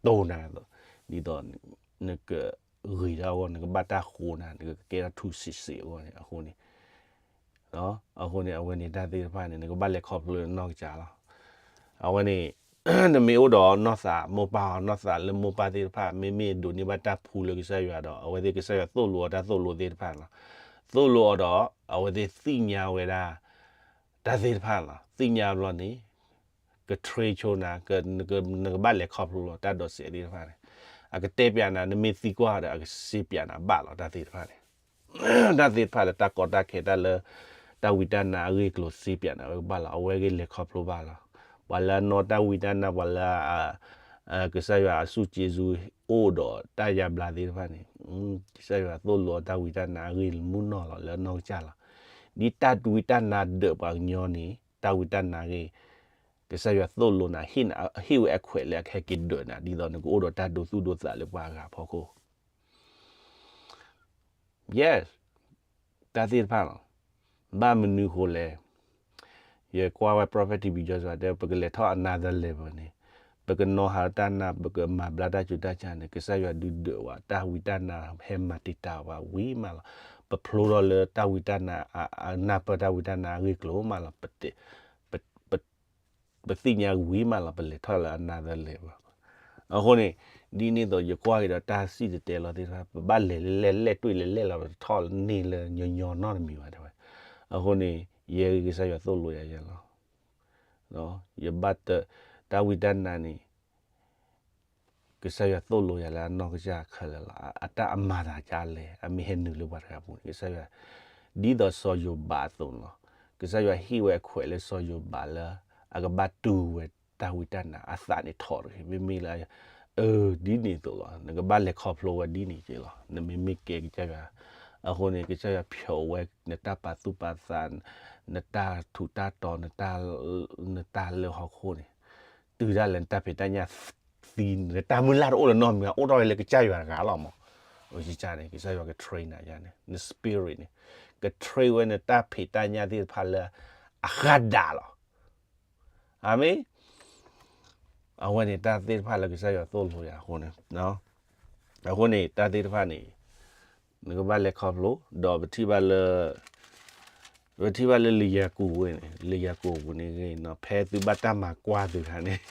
သိး နကဂ့ၤထီၣ်အဂီၢ် နကဘၣ်တၢ်ဃိနၤ နကကဲထီၣ်ထူစံးစ့းအဂီၢ်န့ၣ် အဃိန့ၣ် အဃိန့ၣ် အဝဲန့ၣ်တၢ်သ့ၣ်တဖၣ်န့ၣ် နကဘၣ်လဲၤခီဖျိလၢနနီၢ်ကစၢ်လီၤ. အဝဲန့ၣ် နမ့ၢ်အိၣ်ဒီးနီၢ်သးမိၢ်ပၢ်အီၤ နီၢ်သးလၢမိၢ်ပၢ်သ့ၣ်တဖၣ် မ့မ့ၢ်ဒိးန့ၢ်ဘၣ်တၢ်ဖှူလၢကစၢ်ယွၤဒီး အဝဲသ့ၣ်ကစၢ်ယွၤသိၣ်လိအီၤတၢ်သိၣ်လိသ့ၣ်တဖၣ်လီၤ. သိၣ်လိအီၤဒီး အဝဲသ့ၣ်သ့ၣ်ညါဝဲဒၣ် တၢ်သ့ၣ်တဖၣ်လီၤ. သ့ၣ်ညါဘျီန့ၣ် က train ဆိနၤ နကဘၣ်လဲၤခီဖျိလီၤ တၢ်ဒိးစဲးသ့ၣ်တဖၣ်န့ၣ် အကတဲပျးနၤ နမ့ၢ်သံကွၢ်ဒီး အကစ့ပျးနၤဘၣ်လီၤ တၢ်သ့ၣ်တဖၣ်န့ၣ် တၢ်သ့ၣ်တဖၣ်လၢတၢ်ကီတၢ်ခဲ တၢ်လၢ တၢ်ဝံတၢ်နါအဂ့ၢ်အကျိၤစ့ပျးနၤဝဲကဘၣ်လီၤ. အဝဲဂ့ၤလဲၤခီဖျိဘၣ်လီၤ. ပှၤလၢအနီၢ်တၢ်ဝံတၢ်နါ ပှၤလၢ ကစၢ်ယွၤအစူၢ်က့ၤစူၢ်အိၣ်ဒီးတၢ်ယါဘျါသ့ၣ်တဖၣ်န့ၣ် ကစၢ်ယွၤသိၣ်လိအီၤတၢ်ဝံတၢ်နါအဂ့ၢ်လၢမုၢ်နီၢ်လီၤ လၢအနီၢ်ကစၢ်လီၤ. ဒ်တၢ်ဝံတၢ်နါဒၢးပှၤကညီန့ၣ် တၢ်ဝံတၢ်နါအဂ့ၢ် ကစၢ်ယွၤသိၣ်လိနၤ ဟ့ၣ်ဝဲအခွဲးလၢအကဟဲက့ၤဒၢးနၤ ဒ်သိးနကအိၣ်ဒီးတၢ်ဒိသူၣ်ဒိသးလၢပှၤအဂၤအဖီခိၣ် Yes တၢ်သ့ၣ်တဖၣ်လီၤ. ဘၣ်မနုၤဃိလဲၣ်. ယကွၢ်ဝဲ Prophet T B Joshua တဲ ပကလဲၤထီၣ် another level န့ၣ် ပကနီၣ်ဟးတၢ်နါ ပကမၤဘျါတၢ်ကူတၢ်ကၤန့ၣ် ကစၢ်ယွၤဒုးဒၢးဝဲ တၢ်ဝံတၢ်နါဟဲမၤတံာ်တာ်ဝဲဝံၤမးလီၤ. ပဖျိထီၣ်လၢတၢ်ဝံတၢ်နါ အနၢ်ပၢၢ်တၢ်ဝံတၢ်နါအဂ့ၢ်ကျိၤမးလီၤ. ပ ပသ့ၣ်ညါဝံၤမးလီၤ ပလဲၤထီၣ်လၢအနၢ်သလဲၣ်ဘၣ်. အဃိန့ၣ် ဒ်န့ၣ်သိးယကွၢ်က့ၤဒီးတၢ်စံၣ်တဲၤတဲလီၤသ့ၣ်တဖၣ် ပဘၣ်လဲၤလၢလဲၣ်လဲၣ်တွံၢ်လဲၣ်လဲၣ်လီၤ ပတထီၣ်န့ၢ်လၢညီညီနီတမံၤဘၣ်တဲဝဲ. အဃိန့ၣ် ယဲဂ့ၤကစၢ်ယွၤသိၣ်လိယၤယဲလီၤ. ယဘၣ်တၢ်ဝံတၢ်နါန့ၣ် ကစၢ်ယွၤသိၣ်လိယၤလၢအနီၢ်ကစၢ်ခဲလၢာ်လီၤ. အတၢ်အမၤသးဒ်လဲၣ်, အမ့ၢ်ဟဲနုာ်လၢပှၤတဂၤပူၤန့ၣ် ကစၢ်ယွၤ ဒ်သိးစီၤယိၤဘးအသိးန့ၣ်လီၤ. ကစၢ်ယွၤဟ့ၣ်ဝဲအခွဲးလၢစီၤယိၤဘးလၢ အကဘၣ်တူၢ်ဝဲတၢ်ဝံတၢ်နါ အသးန့ၣ်ထီၣ်တဂ့ၤ, မ့မ့ၢ်လၢ အၢ ဒ်န့ၣ်အသိးလီၤ. နကဘၣ်လဲၤခီဖျိဝဲဒ်န့ၣ်က့ၤလီၤ. နမ့မ့ၢ်ကဲကစၢ်ယွၤ အဃိန့ၣ် ကစၢ်ယွၤဖျိးဝဲ နတၢ်ပာ်သူၣ်ပာ်သး, နတၢ်ထူးတၢ်တီၤ, နတၢ်လၢဟီၣ်ခိၣ်န့ၣ် တုၤဒၣ်လဲာ်နတၢ်ဖံးတၢ်ညၣ်သံ, နတၢ်မုၢ်လၢ်တအိၣ်လၢၤနီတမံၤဘၣ်, အိၣ်ထီၣ်ဝဲလၢကစၢ်ယွၤတဂၤလီၤမး. အဝဲန့ၣ် ကစၢ်ယွၤက train နၤယၤန့ၣ် န spirit န့ၣ် က train ဝဲနတၢ်ဖံးတၢ်ညၣ်သ့ၣ်တဖၣ်လၢအဃၣ်ဒၣ်လီၤ. အၤမ့ၣ်. အဝဲန့ၣ်တၢ်သ့ၣ်တဖၣ်လၢကစၢ်ယွၤသိၣ်လိယၤအဃိ, အဃိန့ၣ် တၢ်သ့ၣ်တဖၣ်န့ၣ် နကဘၣ်လဲၤခီဖျိ ဒီးပထံၣ်ဘၣ်လၢ ပထံၣ်ဘၣ်လၢလံာ်ယၤကိာ်ဝဲန့ၣ် လံာ်ယၤကိာ်ပူၤန့ၣ်ဂ့ၤနီၤ ဖဲသုဘၣ်တၢ်မၤကွၢ်သုခါန့ၣ်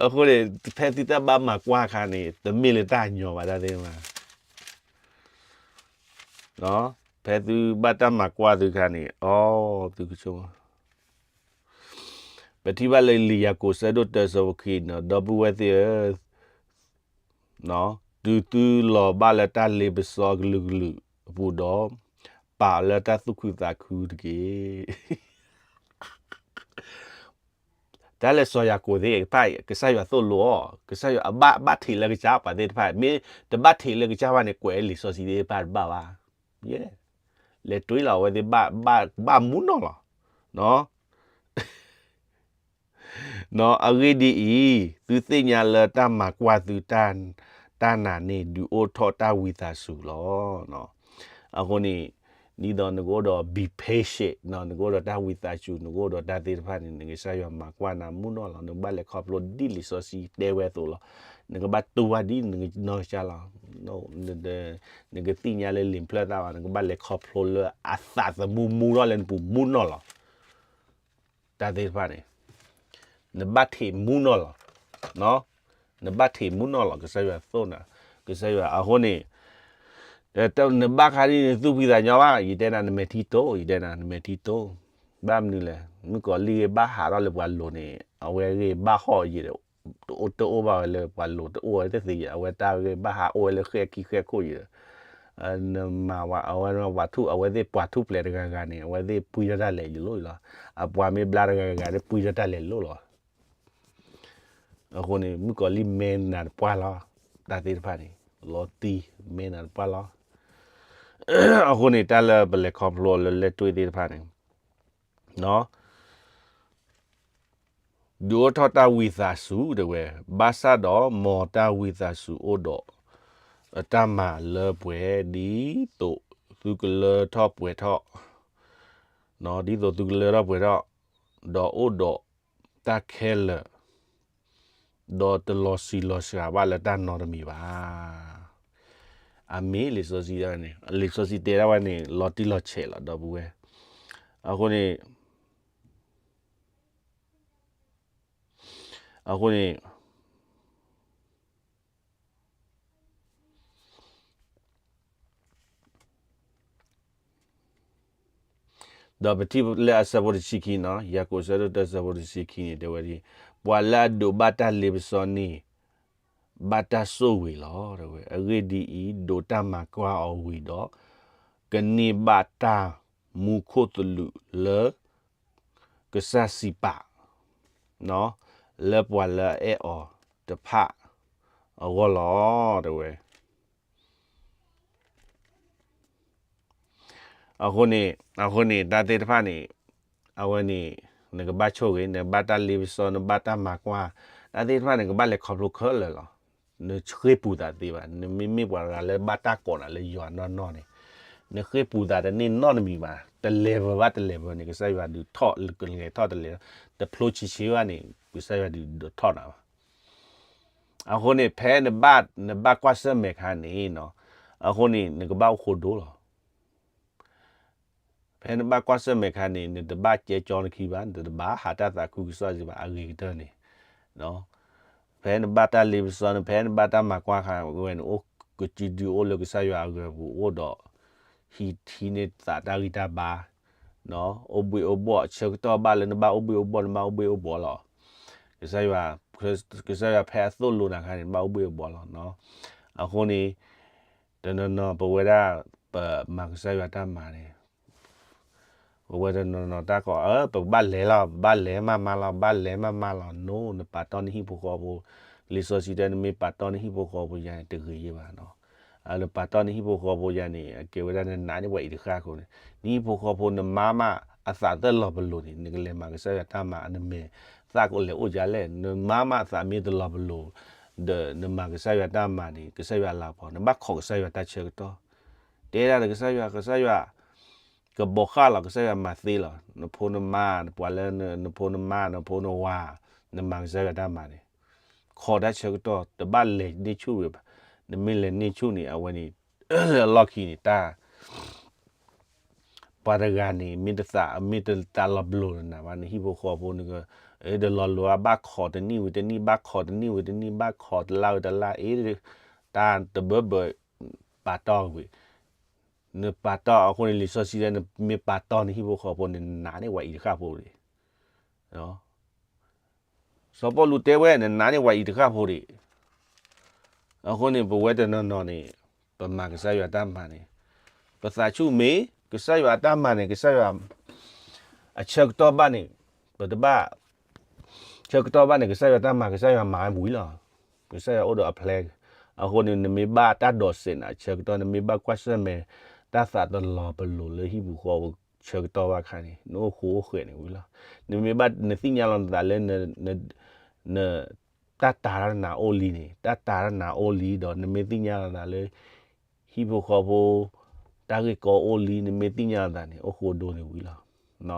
အဃိန့ၣ် ဖဲသုတၢ်ဘၣ်မၤကွၢ်ခါန့ၣ် တမ့ၢ်လၢတၢ်ညီဘၣ်တၢ်သ့ၣ်တဖၣ် ဖဲသုဘၣ်တၢ်မၤကွၢ်သုခါန့ၣ် အီ သုကဆိ ပထံၣ်ဘၣ်လၢလံာ်ယၤကိာ်ဆၢဒိၣ်တၢဆၢဖိခံနီၤ ဒီပုၢ်ဝဲၢ်သ့ၣ်ဧၢ, တုၤသုလီၤဘၣ်လၢတၢ်လ့ပစီအကလုာ်ကလုာ်အပူၤဒီး, ပာ်အီၤလၢတၢ်သူၣ်ခုသးခုတက့ၢ်. တၢ်လၢစီၤယၤကိာ်သ့ၣ်တဖၣ် ကစၢ်ယွၤသိၣ်လိအီၤ, ကစၢ်ယွၤအဘၣ် ဘၣ်ထံးလၢကစၢ်ပှၤသ့ၣ်တဖၣ်, မ့ၢ်တဘၣ်ထံးလၢကစၢ်ဘၣ်န့ၣ် ကွဲးလံာ်စီဆှံသ့ၣ်တဖၣ်တဘၣ်ဘၣ်. ယဲ, လဲၤတွံၢ်လီၤအဝဲသ့ၣ်ဘၣ် ဘၣ်မူနီၢ်လီၤ. အဂ့ၢ်ဒ်အံၤ, သုသ့ၣ်ညါလၢတၢ်မၤကွၢ်သု တၢ်နာ်န့ၣ် ဒုးအိၣ်ထီၣ်တၢ်ဝံသးစူၤလီၤ. အဃိန့ၣ် ဒ်သိးနကအိၣ်ဒီး be patient နီၤ, နကအိၣ်ဒီးတၢ်ဝံသးစူၤ, နကအိၣ်ဒီးတၢ်သ့ၣ်တဖၣ်န့ၣ် နကစၢ်ယွၤမၤကွၢ်နၤမူနီၢ်လီၤ. နကဘၣ်လဲၤခီဖျိဒ်လံာ်စီဆှံတဲဝဲအသိးလီၤ. နကဘၣ်တူၢ်ဘၣ်ဒ်နနီၢ်ကစၢ်လီၤ. နကသ့ၣ်ညါလၢလံာ်ဖျၢၣ်သၣ်ဘၣ်, နကဘၣ်လဲၤခီဖျိလၢအသးသမူမူထီၣ်လၢနပူၤမူနီၢ်လီၤ. တၢ်သ့ၣ်တဖၣ်န့ၣ် နဘၣ်ထံးမူနီၢ်လီၤ. နဘၣ်ထံးမူနီၢ်လီၤ, ကစၢ်ယွၤသိၣ်နၤ, ကစၢ်ယွၤအဃိန့ၣ် နဘၣ်ခါဒ်န့ၣ် နသူၣ်ဖှံသးညီဘၣ်, ယတဲနၤ နမဲာ်ထံတိၢ်, ယတဲနၤ နမဲာ်ထံတိၢ်, ဘၣ်မနုၤလဲၣ်, မုၣ်ကီၤလံၢ်ဂ့ၤဘၣ်ဟးထီၣ်လၢပှၤလိၤန့ၣ် အဝဲဂ့ၤဘၣ်ဟီၣ်ယံၤဒီး တအိၣ် တအိၣ်ဘၣ်ဝဲလၢပှၤလိၤတအိၣ်ဝဲတသ့ယံၤ, အဝဲတၢ်ဂ့ၤဘၣ်ဟးအိၣ်ဝဲလၢဃဲၣ်ခံဃဲၣ်ခိၣ်ယံၤဒီး နမၤဝဲ အဝဲပှၤထူၣ် အဝဲသ့ၣ်ပှၤထူၣ်ဖျဲးတဂၤဂၤန့ၣ် အဝဲသ့ၣ်ပှံထီၣ်တၢ်လဲၤယလိၣ်လီၤ. အပှၤမ့ၢ်ဘျါတဂၤဂၤန့ၣ် ပှံထီၣ်တၢ်လဲၤလိၣ်လီၤ. အဃိန့ၣ် မုၣ်ကီၤလံၢ်မဲနၤတပှၢ်လီၤ. တၢ်သ့ၣ်တဖၣ်န့ၣ် လီၤတံၢ်မဲနၤတပှၢ်လီၤ. အဃိန့ၣ် တၢ်လၢပလဲၤခီဖျိလၢလဲၤတွံၢ်သ့ၣ်တဖၣ်န့ၣ် ဒုးအိၣ်ထီၣ်တၢ်ဝံသးစူၤတဲဝဲ, ဘၣ်ဆၣ်ဒီးမ်တၢ်ဝံသးစူၤအိၣ်ဒီး အတၢ်မၤလၢပှဲၤ ဒ်သိးသုကလၢထီၣ်ပှဲၤထီၣ်, ဒ်သိးသုကလၢထီၣ်ပှဲၤထီၣ်, ဒီးအိၣ်ဒီးတၢ်ခဲလၢာ်, ဒီးတလီၤဆံးလီၤစှၤဘၣ်လၢတၢ်နီတမံၤဘၣ်. အမ့ၢ်လံာ်စီဆှံန့ၣ် လံာ်စီဆှံတဲဒၣ်ဝဲန့ၣ် လီၤတံၢ်လီၤဆဲးလီၤ ဒီပုၢ်ဝဲၢ်. အဃိန့ၣ် အဃိန့ၣ် ဒီးပထံၣ်လၢအဆၢဖိတဆံခံနီၤ, ယၤကိာ်ဆၢဒိၣ်တၢဆၢဖိတဆံခံန့ၣ် တဲဝဲဒ်အံၤ, ပှၤလၢအဒိးဘၣ်တၢ်လ့ပစီန့ၣ် ဘၣ်တၢ်ဆိၣ်ဂ့ၤလီၤ. အဂ့ၢ်ဒ်အံၤ, ဒိးတၢ်မၤကွၢ်အီၤဝံၤဒီး, ကန့ၢ်ဘၣ်တၢ်မူခိၣ်သလုးလၢ ကစၢ်စံးပာ် လၢပှၤလၢအအဲၣ်အီၤတဖၣ်အဂီၢ်လီၤ တဲဝဲ. အဃိန့ၣ် အဃိန့ၣ် တၢ်သ့ၣ်တဖၣ်န့ၣ် အဝဲန့ၣ် နကဘၣ်ဆိၣ်ဂ့ၤ, နဘၣ်တၢ်လ့ပစီ, နဘၣ်တၢ်မၤကွၢ်, တၢ်သ့ၣ်တဖၣ်န့ၣ် ကဘၣ်လဲၤခီဖျိခဲလၢာ်လီၤ. နဃ့ၢ်ပူၤသးသ့ဘၣ်, နမ့မ့ၢ်ပှၤတဂၤလၢဘၣ်တၢ်ကိးနၤလၢယွၤနီၢ်နီၢ်န့ၣ်, နဃ့ၢ်ပူၤသးတန့ၢ်နီတမံၤဘၣ်, တလဲၤဘၣ်ဘၣ်တလဲၤဘၣ်န့ၣ် ကစၢ်ယွၤဒုးထီၣ်, ကလဲၤထီၣ်တလဲၤ, တဖျိဆံးဆံးဘၣ်န့ၣ် ကစၢ်ယွၤဒုးဒိးထီၣ်နၤဘၣ်. အဃိန့ၣ် ဖဲနဘၣ်, နဘၣ်ကွၢ်ဆၢၣ်မဲာ်ခါန့ၣ်နီၤ, အဃိန့ၣ် နကဘၣ်အိၣ်ဃိဒိလီၤ. ဖဲနဘၣ်ကွၢ်ဆၢၣ်မဲာ်ခါန့ၣ် နတဘၣ်ကဲကၠီနခံဘၣ်, နတဘၣ်ဟးတၢ်သးခုကစီၣ်စ့ၢ်ဘၣ် အဂ့ၤကတၢၢ်န့ၣ်, ဖဲနဘၣ်တၢ်လ့ပစီန့ၣ် ဖဲနဘၣ်တၢ်မၤကွၢ်ခါဝဲန့ၣ် အိၣ်ကစုဒုအိၣ်လၢကစၢ်ယွၤအဂၤပူၤအိၣ်ဒီး ဟံးထံန့ၢ်သးတၢ်ဂံၢ်တၢ်ဘါ, အိၣ်ဘှ့ၣ်အိၣ်ဘှီၣ် ဆၢကတီၢ်ဘၣ်လၢနဘၣ်အိၣ်ဘှ့ၣ်အိၣ်ဘှီၣ် နဘၣ်အိၣ်ဘှ့ၣ်အိၣ်ဘှီၣ်လီၤ. ကစၢ်ယွၤ, ကစၢ်ယွၤဖဲအသိၣ်လိနၤခါန့ၣ် နဘၣ်အိၣ်ဘှ့ၣ်အိၣ်ဘှီၣ်လီၤ. အဃိန့ၣ် တနီၤနီၤပဝဲဒၣ် ပမၤကစၢ်ယွၤတၢ်မၤန့ၣ် ပဝဲတနီၤနီၤတၢ်ကီး ပကဘၣ်လဲၤလီၤ ပဘၣ်လဲၤမးမးလီၤ ပဘၣ်လဲၤမးမးလီၤ နိ နပာ်တီၢ်နဟံၣ်ဖိဃီဖိ, လံာ်စီဆှံတဲ နမ့ၢ်ပာ်တီၢ်နဟံၣ်ဖိဃီဖိယၤန့ၣ် တဂ့ၤယဲဘၣ်နီၤ. နပာ်တီၢ်နဟံၣ်ဖိဃီဖိယၤန့ၣ် အကဲဝဲဒၣ်နနာ်န့ၢ်ပှၤအံၤတဃၣ်အဃိန့ၣ် နဟံၣ်ဖိဃီဖိနမါမးအသးတလီၤပလိာ်န့ၣ် နကလဲၤမၤကစၢ်ယွၤတၢ်မၤ နမဲာ်သၣ်ကလဲၤအိၣ်ဒ်လဲၣ် နမါမးအသးမ့ၢ်တလီၤပလိာ် ဒီးနမၤကစၢ်ယွၤတၢ်မၤန့ၣ် ကစၢ်ယွၤလၤကပီၤ နဘၣ်ခိးကစၢ်ယွၤတၢ်ဆၢကတီၢ် တဲဒၣ်ဒီးကစၢ်ယွၤ ကစၢ်ယွၤ ကဘီးဃာ်လီၤ ကစၢ်ယွၤမၤသ့လီၤ နဖိနမါ နပှၤလၢနဖိနမါ နဖိနဝၤ နမၤကစၢ်ယွၤတၢ်မၤန့ၣ် ခိးတၢ်ဆၢကတီၢ် တဘၣ်လဲၤန့ၢ်ဆူၣ်ဝဲဘၣ် နမ့ၢ်လဲၤန့ၢ်ဆူၣ်န့ၣ် အဝဲန့ၣ် လၢအလီၢ်ခံန့ၣ် တၢ် ပှၤတဂၤန့ၣ် မ့ၢ်တသး မ့ၢ်တလီၤပလိာ်နၤဘၣ် နဟံၣ်ဖိဃီဖိန့ၣ် တလီၤလိၤဘၣ် ဘၣ်ခိးတနံၣ်ဝံၤတနံၣ် ဘၣ်ခိးတနံၣ်ဝံၤတနံၣ် ဘၣ်ခိးတလါဝံၤတလါ အ့ တၢ်တဘၢဘၢ ပာ်တီၢ်ဝံၤ နပာ်တီၢ်အဃိန့ၣ် လံာ်စီဆှံတဲ နမ့ၢ်ပာ်တီၢ်နဟံၣ်ဖိဃီဖိန့ၣ် နနာ်န့ၢ်ပှၤအံၤတဃၣ်ဖိန့ၣ် စီၤပီလူးတဲဝဲ နနာ်န့ၢ်ပှၤအံၤတဃၣ်ဖိန့ၣ် အဃိန့ၣ် ပဝဲတနီၤနီၤန့ၣ် ပမၤကစၢ်ယွၤတၢ်မၤန့ၣ် ပသးဆူၣ်မ့ၢ် ကစၢ်ယွၤအတၢ်မၤန့ၣ် ကစၢ်ယွၤ အဆၢကတီၢ်ဘၣ်န့ၣ် ပတဘၣ် ဆၢကတီၢ်ဘၣ်န့ၣ် ကစၢ်ယွၤတၢ်မၤ ကစၢ်ယွၤမၤဝံၤလီၤ. ကစၢ်ယွၤအိၣ်ဒီးအ plan အဃိန့ၣ် နမ့ၢ်ဘၣ်တၢ်ဒိးစဲးနၤအဆၢကတီၢ် နမ့ၢ်ဘၣ်ကွၢ်ဆၢၣ်မဲာ် တၢ်သးတလီၤပလိာ်လၢဟံၣ်ပူၤဃီပူၤဆၢကတီၢ်ဘၣ်ခါန့ၣ် နအိၣ်ဃူအိၣ်ဃဲးန့ၣ်ဝံၤလီၤ. နမ့ၢ်ဘၣ် နသ့ၣ်ညါလီၤနသးလၢ န တၢ်တာ်တၢ်နးအိၣ်လံန့ၣ် တၢ်တာ်တၢ်နးအိၣ်လံဒီး နမ့ၢ်သ့ၣ်ညါလီၤသးလၢ ဟံၣ်ဖိဃီဖိ တၢ်ဂ့ၢ်ကီအိၣ်လံ နမ့ၢ်သ့ၣ်ညါလီၤသးန့ၣ် အိၣ်ဃူဒိၣ်န့ၣ်ဝံၤလီၤ.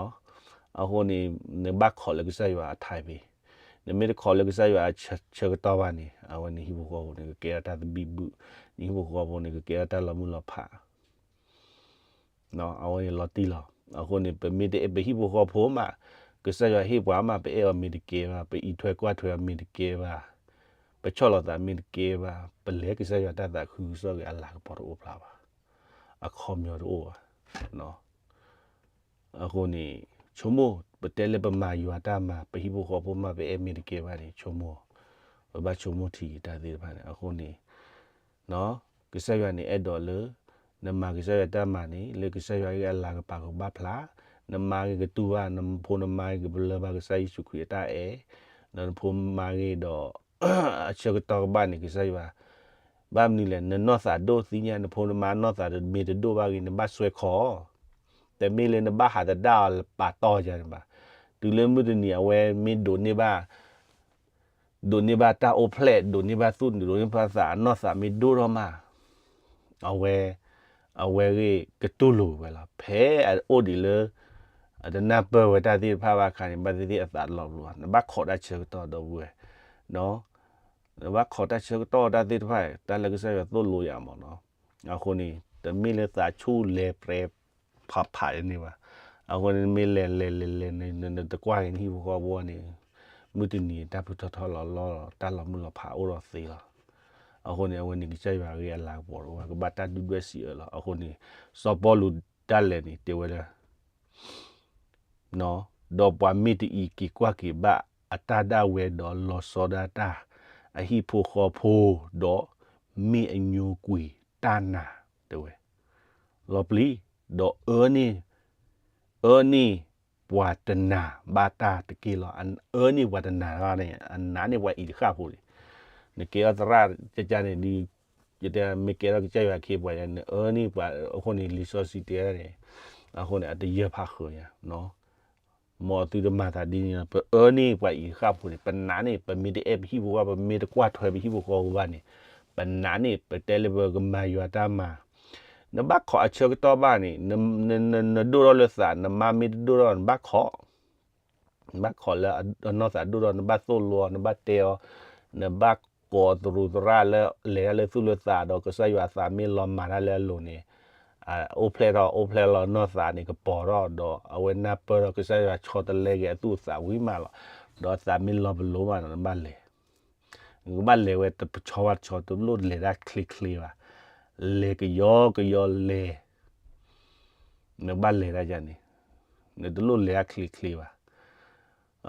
အဃိန့ၣ် နဘၣ်ခိးလၢကစၢ်ယွၤအ timing နမ့ၢ်တခိးလၢကစၢ်ယွၤအဆၢကတီၢ်ဘၣ်န့ၣ် အဝဲနဟံၣ်ဖိဃီဖိန့ၣ် ကကဲထီၣ်တၢ်သဘံၣ်ဘုၣ် နဟံၣ်ဖိဃီဖိန့ၣ် ကကဲထီၣ်တၢ်လီၤမုၢ်လီၤဖး အဝဲန့ၣ်လီၤတံၢ်လီၤ. အဃိန့ၣ် ပမ့ၢ်တအဲၣ်ပဟံၣ်ဖိဃီဖိမး ကစၢ်ယွၤဟ့ၣ်ပှၤမး ပအဲၣ်အီၤမ့ၢ်တကဲဘၣ် ပအံးထွဲကွၢ်ထွဲအီၤမ့ၢ်တကဲဘၣ် ပဆီၣ်လီၤသးမ့ၢ်တကဲဘၣ် ပလဲၤကစၢ်ယွၤတၢ်သးခုကစီၣ်ဂ့ၤ အလၤကပီၤတအိၣ်ဖျါဘၣ် အခီပညီတအိၣ်ဘၣ်. အဃိန့ၣ် ဆိကမိၣ် ပတဲလၢပမၤယွၤတၢ်မၤ ပဟံၣ်ဖိဃီဖိမး ပအဲၣ်မ့ၢ်တကဲဘၣ်န့ၣ် ဆိကမိၣ် ပဘၣ်ဆိကမိၣ်ထံက့ၤတၢ်သ့ၣ်တဖၣ်န့ၣ် အဃိန့ၣ် ကစၢ်ယွၤန့ၣ်အဲၣ်ဒိးလၢ နမၤကစၢ်ယွၤတၢ်မၤန့ၣ် လၢကစၢ်ယွၤအံၤအလၤကပီၤကဘၣ်ဖျါ, နမါဂ့ၤကတူၢ်ဘၣ် နဖိနမါဂ့ၤကဘျၢဘၣ်ကစၢ်ယ့ၣ်ၡူးခရံာ်အတၢ်အဲၣ်, ဒီးနဖိနမါဂ့ၤဒီး အဆၢကတီၢ်ကဘၣ်န့ၣ် ကစၢ်ယွၤ ဘၣ်မနုၤလဲၣ် နနီၢ်သးဒိၣ်သ့ၣ်ညါ နဖိနမါနီၢ်သးမ့ၢ်တဒိၣ်ဘၣ်ဂ့ၤ နဘၣ်စွဲခီ, တမ့ၢ်လၢနဘၣ်ဟးသဒၣ်အီၤလၢပာ်တီၢ်ယၤန့ၣ်ဘၣ်. တုၤလၢမုၢ်တနံၤအဝဲမ့ၢ်ဒိးန့ၢ်ဘၣ် ဒိးန့ၢ်ဘၣ်တၢ်အိၣ်ဖျဲၣ် ဒိးန့ၢ်ဘၣ်သူၣ် ဒိးန့ၢ်ဘၣ်သး အနီၢ်သးမ့ၢ်ဒိၣ်ထီၣ်မး အဝဲ အဝဲဂ့ၤကတူၢ်လိာ်ဝဲလီၤ. ဖဲအအိၣ်ဒံးလၢ အတနၢ်ပၢၢ်ဝဲတၢ်သ့ၣ်တဖၣ်ဘၣ်အခါန့ၣ် ဘၣ်သ့ၣ်သ့ၣ်အသးလီၤပလိာ် နဘၣ်ခိးတၢ်ဆၢကတီၢ်ဒီပုၢ်ဝဲၢ် နဘၣ်ခိးတၢ်ဆၢကတီၢ်တၢ်သ့ၣ်တဖၣ် တၢ်လၢကစၢ်ယွၤသိၣ်လိယၤမးနီၤ. အဃိန့ၣ် တမ့ၢ်လၢသးဆူၣ်လဲၤပြဲးဖးဖးန့ၣ်ဘၣ်. အဃိန့ၣ် နမ့ၢ်လဲၤလဲၤလဲၤလဲၤန့ၣ် နတကွၢ်က့ၤနဟံၣ်ဖိဃီဖိန့ၣ် မုၢ်တနံၤတၢ်ဖုထီၣ်ထီၣ်လီၤလီၢ် တၢ်လီၤမုၢ်လီၤဖးအိၣ်ဒီးသ့လီၤ. အဃိန့ၣ် အဝဲန့ၣ်ကစၢ်ယွၤဂ့ၤအလၤကပီၤတအိၣ်ဘၣ် ကဘၣ်တၢ်ဒုၣ်ဒွဲၣ်စံးအၢလီၤ. အဃိန့ၣ် စီၤပီလူးဒၣ်လဲာ်န့ၣ် တဲဝဲလၢ ဒီးပှၤမ့ၢ်တအံးက့ၤကွၢ်က့ၤဘၣ်အတၢ်ဒၣ်ဝဲဒီးလီၤဆီဒၣ်တၢ် အဟံၣ်ဖိဃီဖိ ဒီးမ့ၢ်အညိကွံာ်တၢ်နာ် တဲဝဲ လီၤပျံၤ ဒီးအၢန့ၢ် အၢန့ၢ်ပှၤတနာ်ဘၣ်တၢ်တက့ၢ်လီၤ. အၢန့ၢ်ပှၤတနာ်န့ၣ် အနာ်န့ၢ်ပှၤအံၤတဃၣ်ဖိန့ၣ် နကဲထီၣ်သရၣ်ကကန့ၣ် ဒ် ယတဲမ့ၢ်ကဲထီၣ်ကစၢ်ယွၤအခ့အပှၤယါ နအၢန့ၢ်ပှၤ အဃိန့ၣ် လံာ်စီဆှံတဲန့ၣ် အဃိန့ၣ် အတယၢၢ်ဖးဃၢၤယါ မ်အသုတမၤသးဒ်န့ၣ်လီၤ. ပအၢန့ၢ်ပှၤအံၤဃၣ်ဖိန့ၣ် ပနာ်န့ၢ် ပမ့ၢ်တအဲၣ်ပဟံၣ်ဖိဃီဖိ ပမ့ၢ်တကွၢ်ထွဲပဟံၣ်ဖိဃီဖိဘၣ်န့ၣ် ပနာ်န့ၢ် ပတဲလၢပကမၤယွၤတၢ်မၤ နဘၣ်ခိးအဆၢကတီၢ်ဘၣ်န့ၣ် နဒိၣ်ထီၣ်လၢသး နမါမ့ၢ်တဒိၣ်ထီၣ် နဘၣ်ခိး နဘၣ်ခိးလၢအနီၢ်သးဒိၣ်ထီၣ် နဘၣ်သိၣ်လိအီၤ နဘၣ်တဲအီၤ နဘၣ်ကိးသရူးသရၣ်လၢ လဲၤတၢ်လၢသူၣ်လၢသးဒီး ကစၢ်ယွၤအသးမ့ၢ်လီၤမၤတၢ်လၢအလိၤန့ၣ် အိၣ်ဖျဲၣ်ထီၣ် အိၣ်ဖျဲၣ်လီၤနီၢ်သးန့ၣ် ကပီၤထီၣ်ဒီး အဝဲနၢ်ပၢၢ်ထီၣ်ကစၢ်ယွၤဆီတလဲက့ၤအသူၣ်အသးဝံၤမးလီၤ. ဒီးသးမ့ၢ်လီၤပလိာ်မးဒီး နဘၣ်လဲၤ နကဘၣ်လဲၤဝဲတဆီဘၣ်တဆီ တလိၣ်လဲၤတၢ်ချ့ချ့ဘၣ်. လဲၤကယီကယီလဲၤ နဘၣ်လဲၤတၢ်ယါန့ၣ် နတလိၣ်လဲၤတၢ်ချ့ချ့ဘၣ်.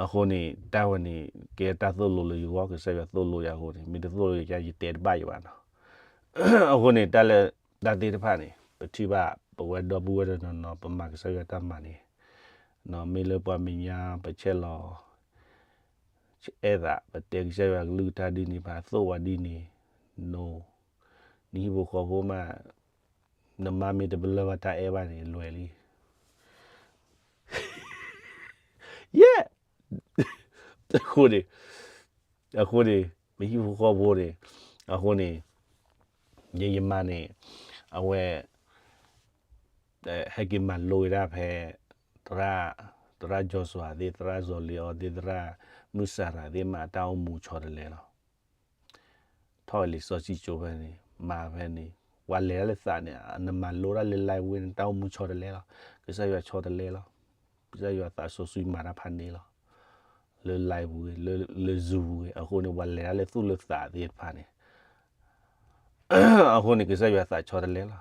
အဃိန့ၣ် တၢ်ဝဲန့ၣ် ကဲတၢ်သိၣ်လိလၢယဂီၢ် ကစၢ်ယွၤသိၣ်လိယၤအဃိန့ၣ် မ့ၢ်တသိၣ်လိယၤ ယတဲတဘၣ်ယၤဘၣ်နီၤ. အဃိန့ၣ် တၢ်လၢ တၢ်သ့ၣ်တဖၣ်န့ၣ် ပထံၣ်ဘၣ် ပဝဲဒီပုၢ်ဝဲၢ်တနီၤနီၤ ပမၤကစၢ်ယွၤတၢ်မၤန့ၣ် မ့ၢ်လၢပှၤမဲာ်ညါပဆဲးလီၤ အဲၣ်သး ပတဲကစၢ်ယွၤကလုၢ်ကထါဒ်န့ၣ် ပှၤသိၣ်ဝဲဒ်န့ၣ် no နဟံၣ်ဖိဃီဖိမး နမါမ့ၢ်တပလၢၢ်ဘၣ်တၢ်အဲၣ်ဘၣ်န့ၣ် လွဲၤလံ. ယဲၢ် အဃိန့ၣ် အဃိန့ၣ် ပဟံၣ်ဖိဃီဖိန့ၣ် အဃိန့ၣ် ယယမါန့ၣ် အဝဲ ဟဲက့ၤမၤလိဝဲဒၣ်ဖဲ သရၣ် သရၣ်စီၤစွၤသ့ၣ် သရၣ်စီၤလ့အီသ့ၣ် သရၣ်မုၢ်စၤရၤသ့ၣ်မး တၢ်အိၣ်မူဆီတလဲလီၤ. ထီၣ်လံာ်စီဆှံကၠိဖဲန့ၣ် မၤဖဲန့ၣ် ပှၤလဲၤတၢ်လၢသးန့ၣ် နမၤလိတၢ်လၢ live ဝဲန့ၣ် တၢ်အိၣ်မူဆီတလဲလီၤ. ကစၢ်ယွၤဆီတလဲလီၤ. ကစၢ်ယွၤသးစီဆှံမၤတၢ်ဖးန့ၣ်လီၤ. လၢ live ဝဲ လၢ လၢ Zoom ဝဲ အဃိန့ၣ် ပှၤလဲၤတၢ်လၢသူၣ်လၢသးသ့ၣ်တဖၣ်န့ၣ် အဃိန့ၣ် ကစၢ်ယွၤသးဆီတလဲလီၤ.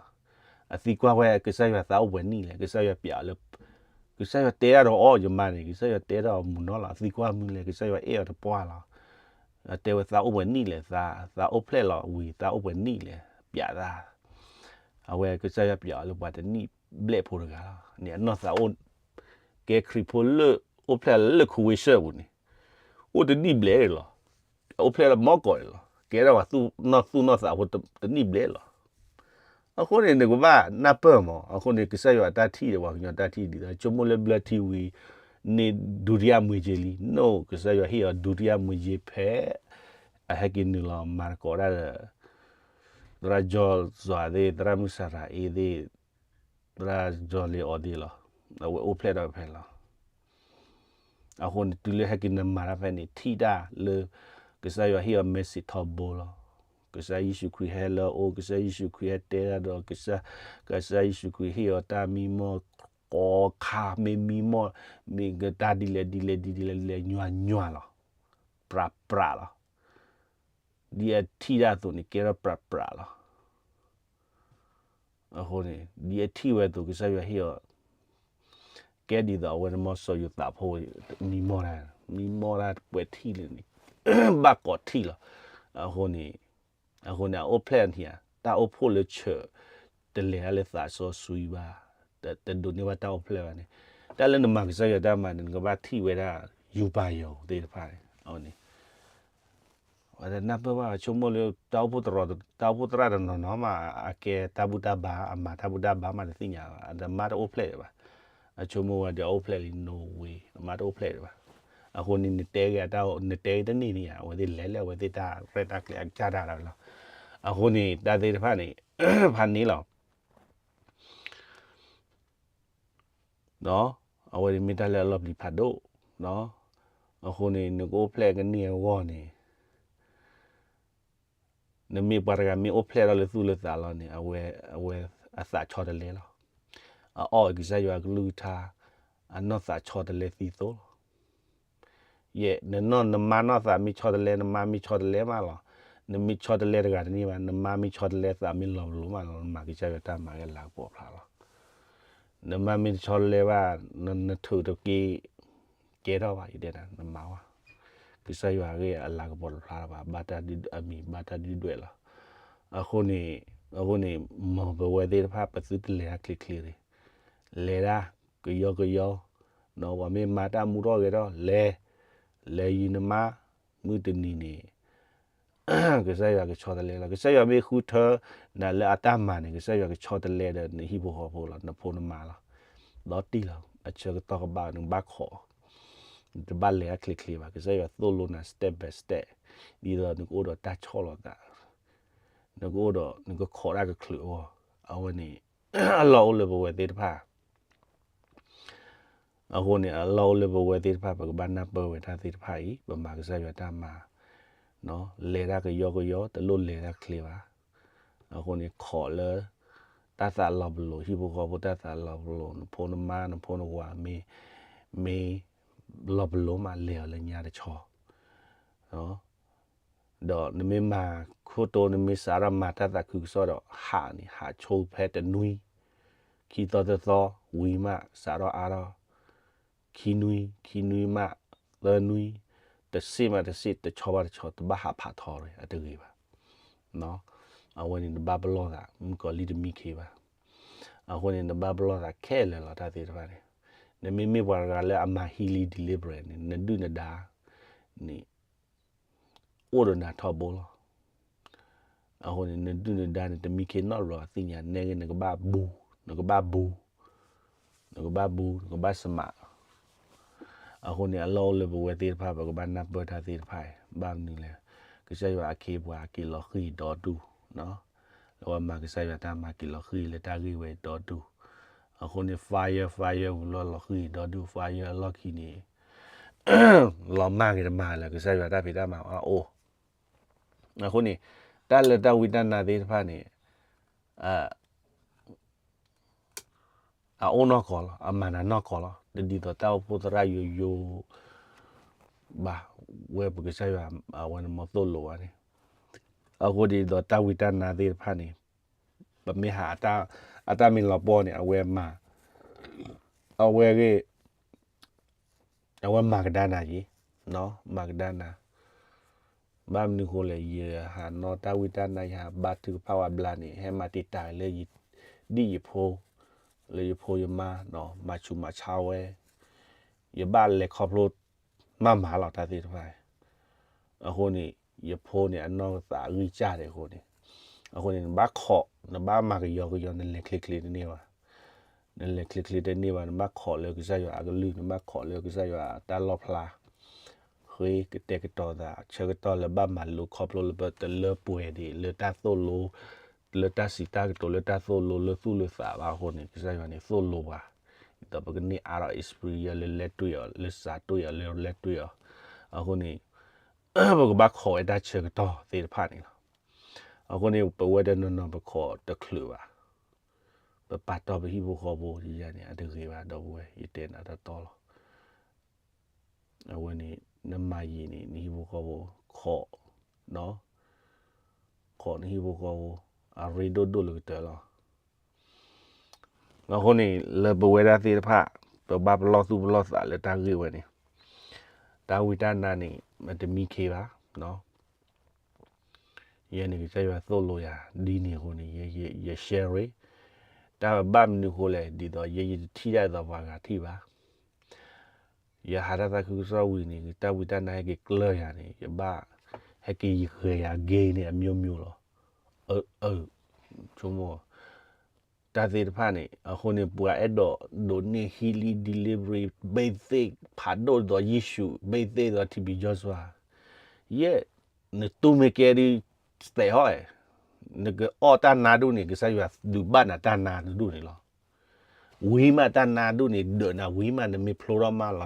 အသံကွၢ်ဝဲ ကစၢ်ယွၤသးအိၣ်ပှဲၤနံၣ်လဲၣ်, ကစၢ်ယွၤပျးအီၤလၢ ကစၢ်ယွၤတဲဒၣ်ဒီးအီၤ ယမါန့ၣ် ကစၢ်ယွၤတဲဒၣ်အီၤမုာ်နီၢ်လီၤ. အသံကွၢ်မုၢ်လဲၣ် ကစၢ်ယွၤအဲၣ်အီၤတပှၢ်လီၤ. အတဲဝဲသးအိၣ်ပှဲၤနံၣ်လဲၣ်, သး သးအိၣ်ဖျဲၣ်လီၤဝံၤ သးအိၣ်ပှဲၤနံၣ်လဲၣ် ပျးသး အဝဲကစၢ်ယွၤပျးအီၤလၢပှၤတနံၣ်ဘျဲၣ်ဖိတဂၤလီၤ. န့ၣ်အနီၢ်သးအိၣ် ကဲခရံာ်ဖိလၢ အိၣ်ဖျဲၣ်လၢ Croatia ပူၤန့ၣ် အိၣ်တနံၣ်ဘျဲၣ်လီၤ. အိၣ်ဖျဲၣ်လၢမီၢ်ကီးန့ၣ်လီၤ. ကဲထီၣ်ပှၤသူၣ်နီၢ်သူၣ်နီၢ်သးဖိတနံၣ်ဘျဲၣ်လီၤ. အဃိန့ၣ် နကဘၣ်နၢ်ပၢၢ်မး, အဃိန့ၣ် ကစၢ်ယွၤအတၢ်ထံၣ်ဒီးပှၤကညီတၢ်ထံၣ်ဒ်သိး ဆိကမိၣ်လၢဘျၢထံဝံၤန့ၣ် ဒုတိယမွေးခြင်းလံ, no ကစၢ်ယွၤဟ့ၣ်အီၤ ဒုတိယမွေးခြင်း ဖဲ အဟဲက့ၤနုာ်လီၤမၤသကိးတၢ်ဒီး သရၣ်စီၤစွၤသ့ၣ် သရၣ်မုၢ်စၤရၤအ့သ့ၣ် သရၣ်စီၤလ့အီသ့ၣ်လီၤ. အဝဲအိၣ်ဖျဲၣ်ဒီးဖဲလီၤ. အဃိန့ၣ် တုၤလၢဟဲက့ၤနမၤတၢ်ဖဲန့ၣ် ထံၣ်တၢ်လၢ ကစၢ်ယွၤဟ့ၣ်အီၤ message ထီဘိလီၤ. ကစၢ်ယ့ၣ်ၡူးခရံာ်ဟဲလၢအအိၣ်, ကစၢ်ယ့ၣ်ၡူးခရံာ်ဟဲတဲတၢ်ဒီး ကစၢ်ယ့ၣ်ၡူးခရံာ်ဟ့ၣ်အီၤတၢ်မံမီၢ် ကိးခါမ့ၢ်မံမီၢ် မ့ၢ်ကတၢ်ဒ်လဲၣ်ဒ်လဲၣ်ဒ်လဲၣ်ဒ်လဲၣ် နွၤနွၤလီၤ. ပြးပြးလီၤ. ဒ်အထံၣ်တၢ်အသိးန့ၣ် ကဲထီၣ်ပြးပြးလီၤ. အဃိန့ၣ် ဒ်အထံၣ်ဝဲအသိး ကစၢ်ယွၤဟ့ၣ်အီၤ ကဲဒ်သိးအဝဲန့ၣ် မီၢ်စီၤယိၤသးဖိ မံမီၢ်တၢ်, မံမီၢ်တၢ်ပှဲၤထံၣ်လံန့ၣ် ဘၣ်ကိးထံၣ်လီၤ. အဃိန့ၣ် အဃိန့ၣ် အအိၣ်ဖျဲၣ်န့ၣ် တၢ်အိၣ်ဖှိၣ်လၢဆၢး တလဲၤတၢ်လၢသးစီဆှံဘၣ်, တဒိးန့ၢ်ဘၣ်တၢ်အိၣ်ဖျဲၣ်ဘၣ်န့ၣ် တၢ်လၢနမၤကစၢ်ယွၤတၢ်မၤန့ၣ် နကဘၣ်ထံၣ်ဝဲဒၣ် ယူးပၤယီၤသ့ၣ်တဖၣ်န့ၣ် အဝဲန့ၣ် ဝဲတနၢ်ပၢၢ်ဘၣ် ဆိကမိၣ်လၢ တၢ်အိၣ်ဖှိၣ်သရၣ်, တၢ်အိၣ်ဖှိၣ်သရၣ်တနီၤနီၤမး အကဲတၢ်ဘူၣ်တၢ်ဘါ အမၤတၢ်ဘူၣ်တၢ်ဘါမးတသ့ၣ်ညါဘၣ်, အတမါတအိၣ်ဖျဲၣ်ဒံးဘၣ်. အဆိကမိၣ်ဝဲဒီးအိၣ်ဖျဲၣ်လံ no way အမါတအိၣ်ဖျဲၣ်ဒံးဘၣ်. အဃိန့ၣ် နတဲဂ့ၤအတၢ် နတဲဂ့ၤတန့ၢ်န့ၣ်ဧါ, အဝဲသ့ၣ်လဲၤလၢအဝဲသ့ၣ်တၢ်ရဲၣ်တၢ်ကျဲၤအကစၢ်ဒၣ်လီၤ. အဃိန့ၣ် တၢ်သ့ၣ်တဖၣ်န့ၣ် ဖးန့ၢ်လီၤ. အဝဲန့ၣ်မ့ၢ်တၢ်လၢအလီၤပျံၤဖးဒိၣ်. အဃိန့ၣ် နကအိၣ်ဖျဲၣ်ကန့ၢ်အဂီၢ်န့ၣ် နမ့ၢ်ပှၤတဂၤမ့ၢ်အိၣ်ဖျဲၣ်ထီၣ်လၢသူၣ်လၢသးလီၤန့ၣ် အဝဲ အဝဲအသးဆီတလဲလီၤ. အအီၣ်ကစၢ်ယွၤကလုၢ်ကထါ အနီၢ်သးဆီတလဲသံသိလီၤ. ယဲၢ် နနီၢ်နမါနီၢ်သးမ့ၢ်ဆီတလဲ နမါမ့ၢ်ဆီတလဲမးလီၤ. နမ့ၢ်ဆီတလဲတဂၤတန့ၢ်ဘၣ်, နမါမ့ၢ်ဆီတလဲသးမ့ၢ်လီၤပလိာ်မးလီၤ, နမၤကစၢ်ယွၤတၢ်မၤဂ့ၤအလၤကပီၤဖျါလီၤ. နမါမ့ၢ်တဆီတလဲဘၣ်, နထုးတက့ၢ် ကဲထီၣ်ဘၣ် ယတဲနၤ နမၤဝဲ ကစၢ်ယွၤအဂ့ၢ်အလၤကပီၤတဖျါလၢၤဘၣ်, ဘၣ်တၢ်ဒုးအမံၤ ဘၣ်တၢ်ဒုၣ်ဒွဲၣ်လီၤ. အဃိန့ၣ် အဃိန့ၣ် မ်ပဝဲသ့ၣ်တဖၣ် ပသုတလဲၤတၢ်ချ့ချ့တဂ့ၤ, လဲၤဒၣ်ကယီကယီ, ပှၤမ့ၢ်မၤတၢ်မူထီၣ်ဂဲၤထီၣ် လဲၤ, လဲၤယံၤနမါ, မုၢ်တနံၤန့ၣ် ကစၢ်ယွၤကဆီတလဲလီၤ. ကစၢ်ယွၤမ့ၢ်ဃုထၢနၤလၢအတၢ်မၤန့ၣ် ကစၢ်ယွၤကဆီတလဲဒီးနဟံၣ်ဖိဃီဖိလီၤ, နဖိနမါလီၤ. ဒီးတံၢ်လီၤ, အဆၢကတီၢ်ကဘၣ် နကဘၣ်ခိး, နတဘၣ်လဲၤတၢ်ချ့ချ့ဘၣ်. ကစၢ်ယွၤသိၣ်လိနၤ step by step, ဒ်သိးနကအိၣ်ဒီးတၢ်ဆီၣ်လီၤသး, နကအိၣ်ဒီး နကခိးတၢ်ကချုးအဂီၢ်, အဝဲန့ၣ် အလီၢ်အိၣ်လၢပဝဲသ့ၣ်တဖၣ် အဃိန့ၣ် အလီၢ်အိၣ်လၢပဝဲသ့ၣ်တဖၣ် ပကဘၣ်နၢ်ပၢၢ်ဝဲတၢ်သ့ၣ်တဖၣ်အံၤ ပမၤကစၢ်ယွၤတၢ်မၤ, လဲၤတၢ်ကယီကယီ တလိၣ်လဲၤတၢ်ချ့ဘၣ်. အဃိန့ၣ် ခိးလၢ တၢ်သးလီၤပလိာ် ဟံၣ်ဖိဃီဖိတၢ်သးလီၤပလိာ် နဖိနမါ နဖိနဝၤ မ့ၢ် မ့ၢ်လီၤပလိာ်မး လဲၤအီၤလၢညါတဆီ ဒီးနမ့ၢ်မၤခိၣ်တိ နမ့ၢ်စးထီၣ်မၤတၢ်သးခုကစီၣ်ဒီး ဟးန့ၣ် ဟးဆိဖဲတနွံ ခံသီသၢသီ ဝံၤမး စးထီၣ်အါထီၣ် ခံနွံ, ခံနွံမး, သၢနွံ, တဆံမးတဆံ, တဆီဘၣ်တဆီ, တဘၣ်ဟးဖးထီတဂ့ၤဘၣ်. အဝဲန့ၣ်နဘၣ်ပလီၢ်သး မုၣ်ကီၤလံၢ်တမံခ့ဘၣ်. အဃိန့ၣ် နဘၣ်ပလီၢ်သးခဲလၢာ်လီၤ တၢ်သ့ၣ်တဖၣ်န့ၣ်. နမ့မ့ၢ်ပှၤတဂၤလၢအမၤ healing deliverance န့ၣ် နဒုၣ်နဒါန့ၣ် အိၣ်ဒီးနၤထီဘိလီၤ. အဃိန့ၣ် နဒုၣ်နဒါန့ၣ် တမံခ့နီတဘျီ သ့ၣ်ညါနဲဂ့ၤ နကဘၣ်ဘူး, နကဘၣ်ဘူး, နကဘၣ်ဘူး, နကဘၣ်စမး. အဃိန့ၣ် အလီၢ်အိၣ်လၢပဝဲသ့ၣ်တဖၣ် ပကဘၣ်နၢ်ပၢၢ်တၢ်သ့ၣ်တဖၣ်အံၤ ဘၣ်မနုၤလဲၣ်. ကစၢ်ယွၤအခ့အပှၤက့ၤလီၤဃံၤဒီဒူၣ်, လၢပှၤမၤကစၢ်ယွၤတၢ်မၤက့ၤလီၤဃံၤလၢတၢ်ဂ့ၢ်ဝဲဒီဒူၣ်. အဃိန့ၣ် fire fire ဝံၤလီၤလီၤဃံၤဒီဒူၣ် fire အလီၢ်ခံန့ၣ် လီၤမၢ်က့ၤတမၤလၢ ကစၢ်ယွၤတၢ်ဖံးတၢ်မၤအအိၣ်. အဃိန့ၣ် တၢ်လၢတၢ်ဝံတၢ်နါသ့ၣ်တဖၣ်န့ၣ် အအိၣ်နီၢ်ကီၢ်လီၤ, အမၤနၤနီၢ်ကီၢ်လီၤ. တဒ်သိးတၢ်အိၣ်ဖှိၣ်သရၣ်ယိယိ ဘၣ်ဝဲပကစၢ်ယွၤ အဝဲန့ၣ်မ့ၢ်သိၣ်လိဘၣ်န့ၣ်. အဃိဒ်သိးတၢ်ဝံတၢ်နါသ့ၣ်တဖၣ်န့ၣ် ပမ့ၢ်ဟး အတၢ်မ့ၢ်လီၤပှီၢ်န့ၣ် အဝဲမၤ, အဝဲဂ့ၤ အဝဲမၤကဒါနၤယံၤ, မၤကဒါနၤ. ဘၣ်မနုၤဃိလဲၣ် ယဟးနီၢ်တၢ်ဝံတၢ်နါ ယဟးဘါထုကဖၣ်ဝဲဘျါန့ၣ် ဟဲမၤတံာ်တာ်လၢယဒံၣ်ယဖိ, လၢယဖိယမါ, မၤဆူးမၤဆါဝဲ, ယဘၣ်လဲၤခီဖျိ မၤမၤလီၤတၢ်သ့ၣ်တဖၣ်. အဃိန့ၣ် ယဖိန့ၣ် အနီၢ်ကသးအဂံၢ်စၢ်ဒံးအဃိန့ၣ်, အဃိန့ၣ် နဘၣ်ခိး, နဘၣ်မၤကယီကယီ နလဲၤချ့ချ့တန့ၢ်ဘၣ်. နလဲၤချ့ချ့တန့ၢ်ဘၣ်, နဘၣ်ခိးလၢကစၢ်ယွၤအကလုၢ်, နဘၣ်ခိးလၢကစၢ်ယွၤအတၢ်လီၣ်ဖျါ, ဃ့ကတဲာ်ကတီၤသး ဆၢကတီၢ်လၢဘၣ်မၤလိခီဖျိလၢပတလၢပှဲၤဒံး လၢတၢ်သိၣ်လိ, လၢတၢ်စံးတၢ်ကတိၤ လၢတၢ်သိၣ်လိလၢသူၣ်လၢသးဘၣ်အဃိန့ၣ် ကစၢ်ယွၤန့ၣ်သိၣ်လိပှၤ, ဒ်သိးပကန့ၢ်အါထီၣ် experience လၢလဲၤတွံၢ်အီၤ လၢစးတွံၢ်အီၤ လၢလဲၤတွံၢ်အီၤ, အဃိန့ၣ် ပကဘၣ်ခိးဝဲတၢ်ဆၢကတီၢ်သ့ၣ်တဖၣ်န့ၣ်လီၤ. အဃိန့ၣ် ပဝဲတနီၤနီၤပခိးတချုးဘၣ်, ပပာ်တီၢ်ပဟံၣ်ဖိဃီဖိယၤန့ၣ် အတဂ့ၤဘၣ် ဒီပုၢ်ဝဲၢ် ယတဲနၤတတီလီၤ. အဝဲန့ၣ် နမၤယံာ်န့ၣ် နဟံၣ်ဖိဃီဖိ ခိး, ခိးနဟံၣ်ဖိဃီဖိ အရ့ဒိၣ်ဒိၣ်လၢကတၢၢ်လီၤ. အဃိန့ၣ် လၢပဝဲဒၣ်သ့ၣ်တဖၣ် ပဘၣ်ပလီၢ်သူၣ်ပလီၢ်သးလၢတၢ်ဂ့ၢ်ဝဲန့ၣ်, တၢ်ဝံတၢ်နါန့ၣ် မတမံခ့ဘၣ်. ယဲန့ၣ် ကစၢ်ယွၤသိၣ်လိယၤဒ်န့ၣ်အဃိန့ၣ် ယ share တၢ်ဘၣ်မနုၤအဃိလဲၣ် ဒ်သိးယဲယတထံၣ်ဒၣ်သိးပှၤဂၤထံၣ်ဘၣ်. ယဟးတၢ်သးခုကစီၣ်ဝံၤန့ၣ် တၢ်ဝံတၢ်နါဟဲက့ၤကျၢၢ်ယၤန့ၣ် ယဘၣ် ဟဲက့ၤယဃဲၤယၤ gay န့ၣ် အမျိုးမျိုးလီၤ. ဆိကမိၣ် တၢ်သ့ၣ်တဖၣ်န့ၣ် အဃိန့ၣ် ပှၤအဲၣ်ဒိးဒိးန့ၢ် healing delivery ဘ့ၣ်သ့ၣ်ဖးဒိၣ်ဒီးယ့ၣ်ၡူး ဘ့ၣ်သ့ၣ်ဒီး T B Joshua ယဲၢ် နတူၢ်မ့ၢ်ကဲဒ် စတဲးဟီၣ်, နကအီၣ်တၢ်နါဒိၣ်န့ၣ် ကစၢ်ယွၤဒုးဘၣ်နၤတၢ်နါဒိၣ်န့ၣ်လီၤ. ဝံၤမးတၢ်နါဒိၣ်န့ၣ် ဒၢးနၤဝံၤမး နမ့ၢ်ဖျိထီၣ်မးလီၤ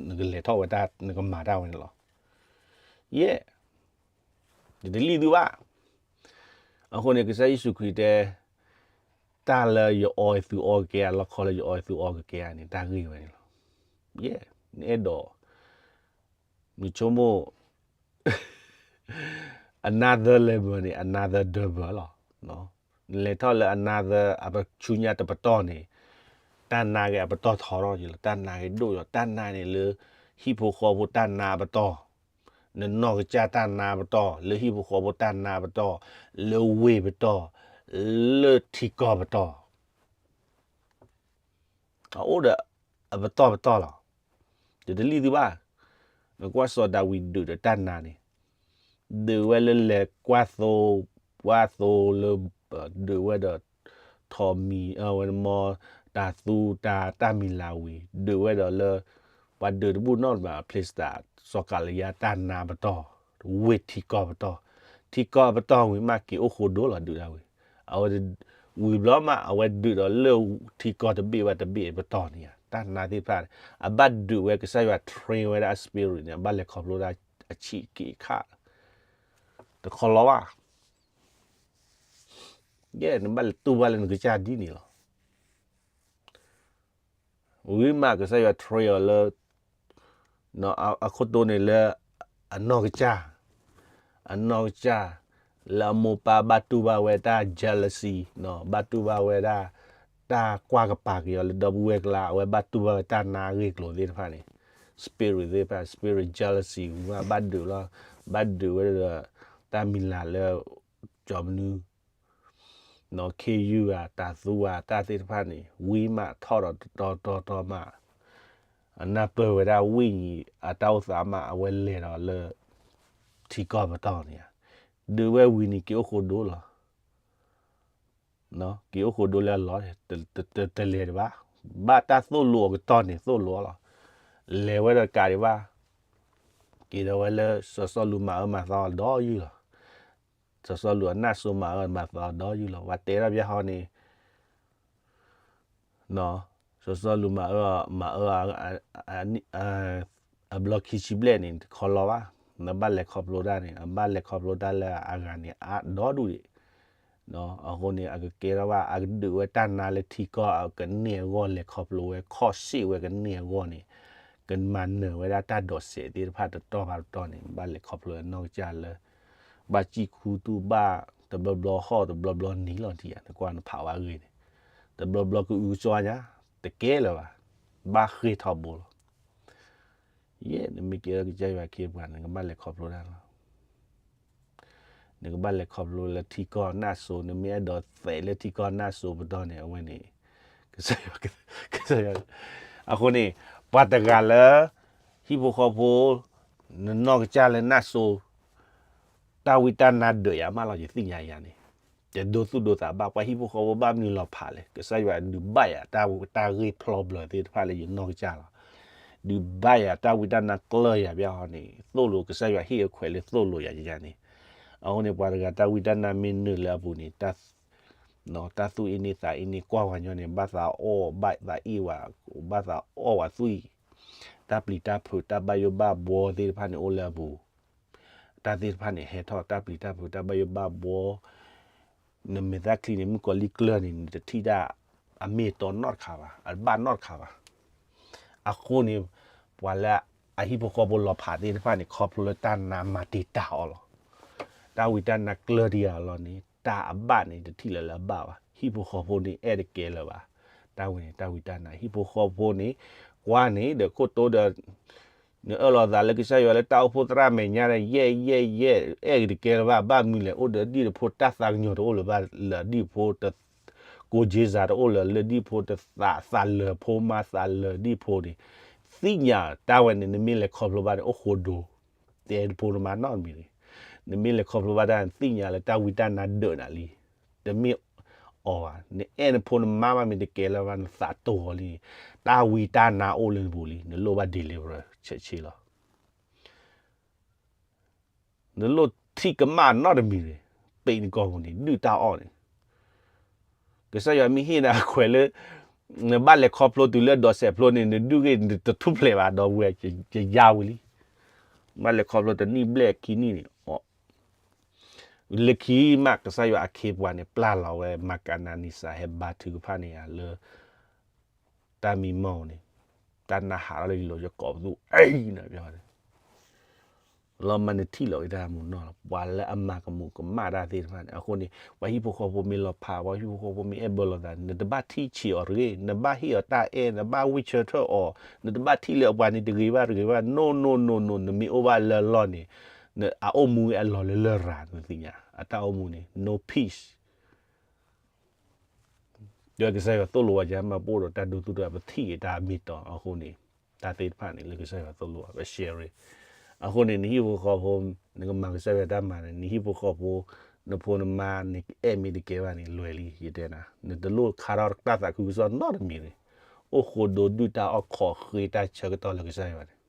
နကလဲၤထီၣ်ဝဲတၢ် နကမၤတၢ်ဝဲန့ၣ်လီၤ. ယဲၢ် ယတလံၣ်သုဘၣ်. အဃိန့ၣ် ကစၢ်ယ့ၣ်ၡူးခရံာ်တဲ တၢ်လၢယအီသုအီကကဲဧါ လီခီလၢယအီသုအီကကဲဧါန့ၣ် တၢ်ဂ့ၢ်ဝဲန့ၣ်လီၤ. ယဲၢ် နအဲၣ်ဒိး နဆိကမိၣ် another level န့ၣ် another double လီၤ. နလဲၤထီၣ်လၢ another အပဆူညါတပတီၢ်န့ၣ် တၢ်နါဂ့ၤအပတီၢ်ထီထီၣ်က့ၤလီၤ. တၢ်နါဂ့ၤဒိၣ်လီၤ. တၢ်နါန့ၣ်လၢ ဟံၣ်ဖိဃီဖိတၢ်နါအပတီၢ်, နနီၢ်ကစၢ်တၢ်နါပတီၢ်, လၢဟံၣ်ဖိဃီဖိတၢ်နါပတီၢ်, လၢဝ့ၢ်ပတီၢ်, လၢထံကီၢ်ပတီၢ် အအိၣ်ဒီးအပတီၢ်ပတီၢ်လီၤ. ယတလံၣ်သုဘၣ်. နကွၢ်စီၤဒၤဝံးဒုးဒီးတၢ်နါန့ၣ်, ဒုးဝဲလၢလဲၤကွၢ်သိ, ကွၢ်သိလၢ, ဒုးဝဲဒီး ထိးမံၤ, ဝဲမီ, တၤသူတၤ, တၢ်မံၤလၤဝံၤ, ဒုးဝဲဒီးလၢ ပှၤဒုးတဘူၣ်နီတဘျီ ဖံလံးစတံး, စီၤကၤလယါတၢ်နါပတီၢ်, ဝ့ၢ်ထံကီၢ်ပတီၢ်, ထံကီၢ်ပတီၢ်ဝံၤမးက့ၤအိၣ်ဃိဒိၣ်လီၤ ဒုးဒၣ်ဝံၤ, အဝဲ ဝံၤဘျီမး အဝဲဒုးဒီးလၢထံကီၢ်တဘ့ၣ်ဘၣ်တဘ့ၣ်ပတီၢ်န့ၣ်ဧါ, တၢ်နါသ့ၣ်တဖၣ်န့ၣ် အဘၣ်ဒုးဝဲကစၢ်ယွၤ train ဝဲဒၣ်အ spirit န့ၣ် အဘၣ်လဲၤခီဖျိဒၣ်အဆံးက့ၤခါ, တခီလီၤဘၣ်. ယဲၢ် နဘၣ်လဲၤတူၢ်ဘၣ်လၢနကစၢ်ဒ်န့ၣ်လီၤ. ဝံၤမးကစၢ်ယွၤ train အီၤလၢ အခိၣ်တိန့ၣ်လၢ အနီၢ်ကစၢ်, အနီၢ်ကစၢ် လၢအမိၢ်ပၢ်ဘၣ်တူၢ်ဘၣ်ဝဲတၢ် jealousy, ဘၣ်တူၢ်ဘၣ်ဝဲဒၣ် တၢ်ကွၢ်ကပၤက့ၤအီၤလၢဒီပုၢ်ဝဲၢ်ကျါ အဝဲဘၣ်တူၢ်ဘၣ်ဝဲတၢ်နါအဂ့ၢ်အကျိၤသ့ၣ်တဖၣ်န့ၣ် spirit သ့ၣ်တဖၣ် spirit jealousy ဝံၤမး ဘၣ်ဒုးလီၤ ဘၣ်ဒုးဝဲဒီး တၢ်မံၤလၢ်လၢ ကၠီမနုၤ နီၢ်ခ့ယုၢ်ဧါ တၤသူဧါ တၢ်သ့ၣ်တဖၣ်န့ၣ် ဝံၤမးထီၣ်ဒီးတတီတီတီမး အနၢ်ပၢၢ်ဝဲဒၣ်ဝိညာဉ်အတၢ်အိၣ်သးမး အဝဲလဲၤဒီးလၢ ထံကီၢ်ပတီၢ်န့ၣ်ဧါ ဒုးဝဲဝံၤန့ၣ် က့ၤအိၣ်ဃိဒိလီၤ က့ၤအိၣ်ဃိဒိလၢအလီၢ် တလဲၤဒံးဘၣ် ဘၣ်တၢ်သိၣ်လိအကတီၢ်န့ၣ် သိၣ်လိအီၤလီၤ လဲၤဝဲဒီးတကးဒံးဘၣ် က့ၤဒီးဝဲလၢစီၤစီလူးမၤအၢမၤသီအီၤဒီးယုၢ်လီၤ စီၤစီလူးအနၢ်စိၤမၤအၢမၤသီအီၤဒီးယုၢ်လီၤ ပှၤတဲထီၣ်ဘၣ်ဟီန့ၣ် စီၤစီလူးမၤအၢ မၤအၢ အဘျီခံဆံဘျဲၣ်န့ၣ် တခီလီၤဘၣ် နဘၣ်လဲၤခီဖျိတၢ်န့ၣ် အဘၣ်လဲၤခီဖျိတၢ်လၢအဂၤန့ၣ် အါဒီဒူၣ်ဒံး အဃိန့ၣ် အကကဲထီၣ်ဘၣ် အကဒုးဝဲတၢ်နါလၢထံကီၢ် အကန့ၢ်အဂီၢ် လဲၤခီဖျိဝဲ ခီၣ်စ့ၣ်ဝဲကန့ၢ်အဂီၢ်န့ၣ် ကမၤနၢၤဝဲဒၣ်တၢ်ဒိးစဲးသ့ၣ်တဖၣ်တတီၢ်ဘၣ်တတီၢ်န့ၣ် ဘၣ်လဲၤခီဖျိအနီၢ်ကစၢ်လၢ ဘၣ်စံၣ်ခူသူၣ်ဘၣ် တဘျီဘျီဟီၣ် တဘျီဘျီနံၤလီၤထံဧါ နကွၢ်နဖးဝဲအဂ့ၢ်န့ၣ် တဘျီဘျီကအုကစွါညါ တကဲလၢၤဘၣ် ဘၣ်ဃ့ၢ်ထီဘိလီၤ ယဲ နမ့ၢ်ကဲထီၣ်ကစၢ်ယွၤအခ့အပှၤ နကဘၣ်လဲၤခီဖျိတၢ်လီၤ နကဘၣ်လဲၤခီဖျိလၢထံကီၢ်နၢ်စိၤ နမ့ၢ်အဲၣ်ဒိးသဲးလၢထံကီၢ်နၢ်စိၤပတီၢ်န့ၣ် အဝဲန့ၣ် ကစၢ်ယွၤ ကစၢ်ယွၤ အဃိန့ၣ် ပှၤတဂၤလၢ ဟံၣ်ဖိဃီဖိ နနီၢ်ကစၢ်လၢနၢ်စိၤ တၢ်ဝံတၢ်နါဒၢးယၤမးလီၤ ယသ့ၣ်ညါယၤန့ၣ် ယဒိသူၣ်ဒိသးဘၣ် ပှၤဟံၣ်ဖိဃီဖိဘၣ်မနုၤလီၤဖးလဲၣ် ကစၢ်ယွၤဒုးဘၣ်ယၤတၢ်ဂ့ၢ်ဖျီဘျၢၤသ့ၣ်တဖၣ်လၢယနီၢ်ကစၢ်လီၤ ဒုးဘၣ်ယၤတၢ်ဝံတၢ်နါကျၢၢ်ယၤဘၣ်ဟီန့ၣ် သိၣ်လိကစၢ်ယွၤဟ့ၣ်အခွဲးလၢသိၣ်လိယၤယၤန့ၣ် အဃိန့ၣ် ပှၤတဂၤတၢ်ဝံတၢ်နါမ့ၢ်နုာ်လၢအပူၤန့ၣ် တၢ်သူၣ်အ့န့သးအ့န့ ကွၢ်ဝဲညီန့ၣ် ဘၣ်သးအီၣ်ဘၣ်သးအ့ၣ်ဝဲ ဘၣ်သးအီၣ်ဝဲသွံၣ် တၢ်ပျံၤတၢ်ဖုး တၢ်ဘၣ်ယိၣ်ဘၣ်ဘှီသ့ၣ်တဖၣ်န့ၣ်အိၣ်လၢအပူၤ တၢ်သ့ၣ်တဖၣ်န့ၣ်ဟဲထီၣ် တၢ်ပျံၤတၢ်ဖုး တၢ်ဘၣ်ယိၣ်ဘၣ်ဘှီ နမဲာ်သၣ်ချံန့ၣ် မုၣ်ကီၤလံၢ်ကျၢၢ်န့ၣ် နတထံၣ်တၢ်အမ့ၢ်အတီနီတခါဘၣ် အတဘၣ်နီတခါဘၣ် အဃိန့ၣ် ပှၤလၢအဟံၣ်ဖိဃီဖိလီၤဖးသ့ၣ်တဖၣ်န့ၣ် ခီဖျိလၢတၢ်နါမၤတံာ်တာ်အီၤလီၤ တၢ်ဝံတၢ်နါကျၢၢ်တံာ်အီၤလီၤန့ၣ် တၢ်အဘၣ်န့ၣ် တထံၣ်လၢၤလၢအဘၣ်ဘၣ် ဟံၣ်ဖိဃီဖိန့ၣ်အဲၣ်တကဲလၢၤဘၣ် တၢ်ဝံန့ၣ် တၢ်ဝံတၢ်နါ ဟံၣ်ဖိဃီဖိန့ၣ် ကွၢ်န့ၣ် ဒီးခိၣ်တိဒီး နအၢၣ်လီၤသးလၢကစၢ်ယွၤလၢတၢ်အိၣ်ဖှိၣ်သရၣ်မဲာ်ညါဒီး ယဲၢ်ယဲၢ်ယဲၢ် အဲၣ်က့ၤတကဲလၢၤဘၣ် ဘၣ်မနုၤလဲၣ် အိၣ်ဒီးဒံၣ်တဖိတၢ်သးကညီၤတအိၣ်လၢၤဘၣ် လၢဒံၣ်ဖိတ ကိးက့စးတအိၣ်လၢၤ လၢဒံၣ်ဖိတသး သးလၢၤဖိမါသးလၢၤဒံၣ်ဖိန့ၣ် သ့ၣ်ညါတၢ်ဝဲန့ၣ် နမ့ၢ်လဲၤခီဖျိဘၣ်န့ၣ် အိၣ်ဃိဒိ တဲနဖိနမါနီတမံၤန့ၣ် နမ့ၢ်လဲၤခီဖျိဘၣ်တၢ် နသ့ၣ်ညါလၢတၢ်ဝံတၢ်နါဒၢးနၤလံ တမ့ၢ်အီၤဘၣ် နအဲၣ်နဖိနမါမးမ့ၢ်တကဲလၢၤဘၣ် နသးတိၤအီၤလံန့ၣ် တၢ်ဝံတၢ်နါအိၣ်လၢနပူၤလံ နလိၣ်ဘၣ် deliverance ဆဲးဆ့လီၤ နလိၣ်ထံၣ်ကမၣ်နီတမံၤန့ၣ် ပ့ၤနကိာ်ပူၤန့ၣ် ဒုၣ်တၢ်အီၣ်န့ၣ် ကစၢ်ယွၤမ့ၢ်ဟ့ၣ်နၤအခွဲးလၢ နဘၣ်လဲၤခီဖျိတုၤလၢဒိးစဲးဖျိန့ၣ် နဒုၣ်ဂ့ၢ်နတထူၣ်ဖျဲးဘၣ် ဒီပုၢ်ဝဲၢ် ယယါဝံၤလံ ဘၣ်လဲၤခီဖျိတနံၣ်ဘျဲၣ်ခံနံၣ်န့ၣ် လၢခံမး ကစၢ်ယွၤအခ့အပှၤန့ၣ် ပျၢ်လီၤဝဲ မၤကၤနၤနံၤစၤဟဲဘါထုကဖၣ်န့ၢ်ယၤလၢ တၢ်မံမီၢ်န့ၣ် တၢ်နါဟးထီၣ်လၢယလိၤယကိာ်ပသူ အံၤန့ၣ် လီၤမၢ်နထံၣ်လီၤဝဲတၢ်မူနီၢ်လီၤ ပှၤလၢအမၤကမူးကမၣ်တၢ်သ့ၣ်တဖၣ်န့ၣ် အဃိန့ၣ် ပှၤဟံၣ်ဖိဃီဖိမ့ၢ်လီၤဖး ပှၤဟံၣ်ဖိဃီဖိမ့ၢ်အဲၣ်ဘၢလီၤသးန့ၣ် နတဘၣ်ထံၣ်ဆံးအီၤတဂ့ၤ နဘၣ်ဟ့ၣ်အီၤတၢ်အဲၣ် နဘၣ်ဝံၢ်ဆၢထၢၣ်အီၤ နတဘၣ်ထံၣ်လၢအပှၤန့ၣ်တဂ့ၤဘၣ်တဂ့ၤဘၣ် no no no no နမ့ၢ်အိၣ်ဘၣ်လၢအလီၢ်န့ၣ် အအိၣ်မူအလီၢ်လၢလရာ် နသ့ၣ်ညါ အတၢ်အိၣ်မူန့ၣ် no peace ဒီးကစၢ်ယွၤသိၣ်လိဝဲဒၣ်မး ပအိၣ်ဒီးတၢ်ဒိသူၣ်ဒိသး ပထံၣ်က့ၤတၢ်အမ့ၢ်တီအဃိန့ၣ် တၢ်သ့ၣ်တဖၣ်န့ၣ် လၢကစၢ်ယွၤသိၣ်လိဝဲ ပ share အဃိန့ၣ် နဟံၣ်ဖိဃီဖိ နကမၤကစၢ်ယွၤတၢ်မၤန့ၣ် နဟံၣ်ဖိဃီဖိ နဖိနမါ နအဲၣ်မ့ၢ်တကဲဘၣ်န့ၣ် လွဲၤလံ ယတဲနၤ နတလိၣ်ခါထီၣ်တၢ်သးခုကစီၣ်နီတမံၤန့ၣ် အိၣ်ဃိဒိဒုၣ်တၢ်အီၣ်ခီၣ်ဃ့တၢ်ဆၢကတီၢ်လၢကစၢ်ယွၤန့ၣ်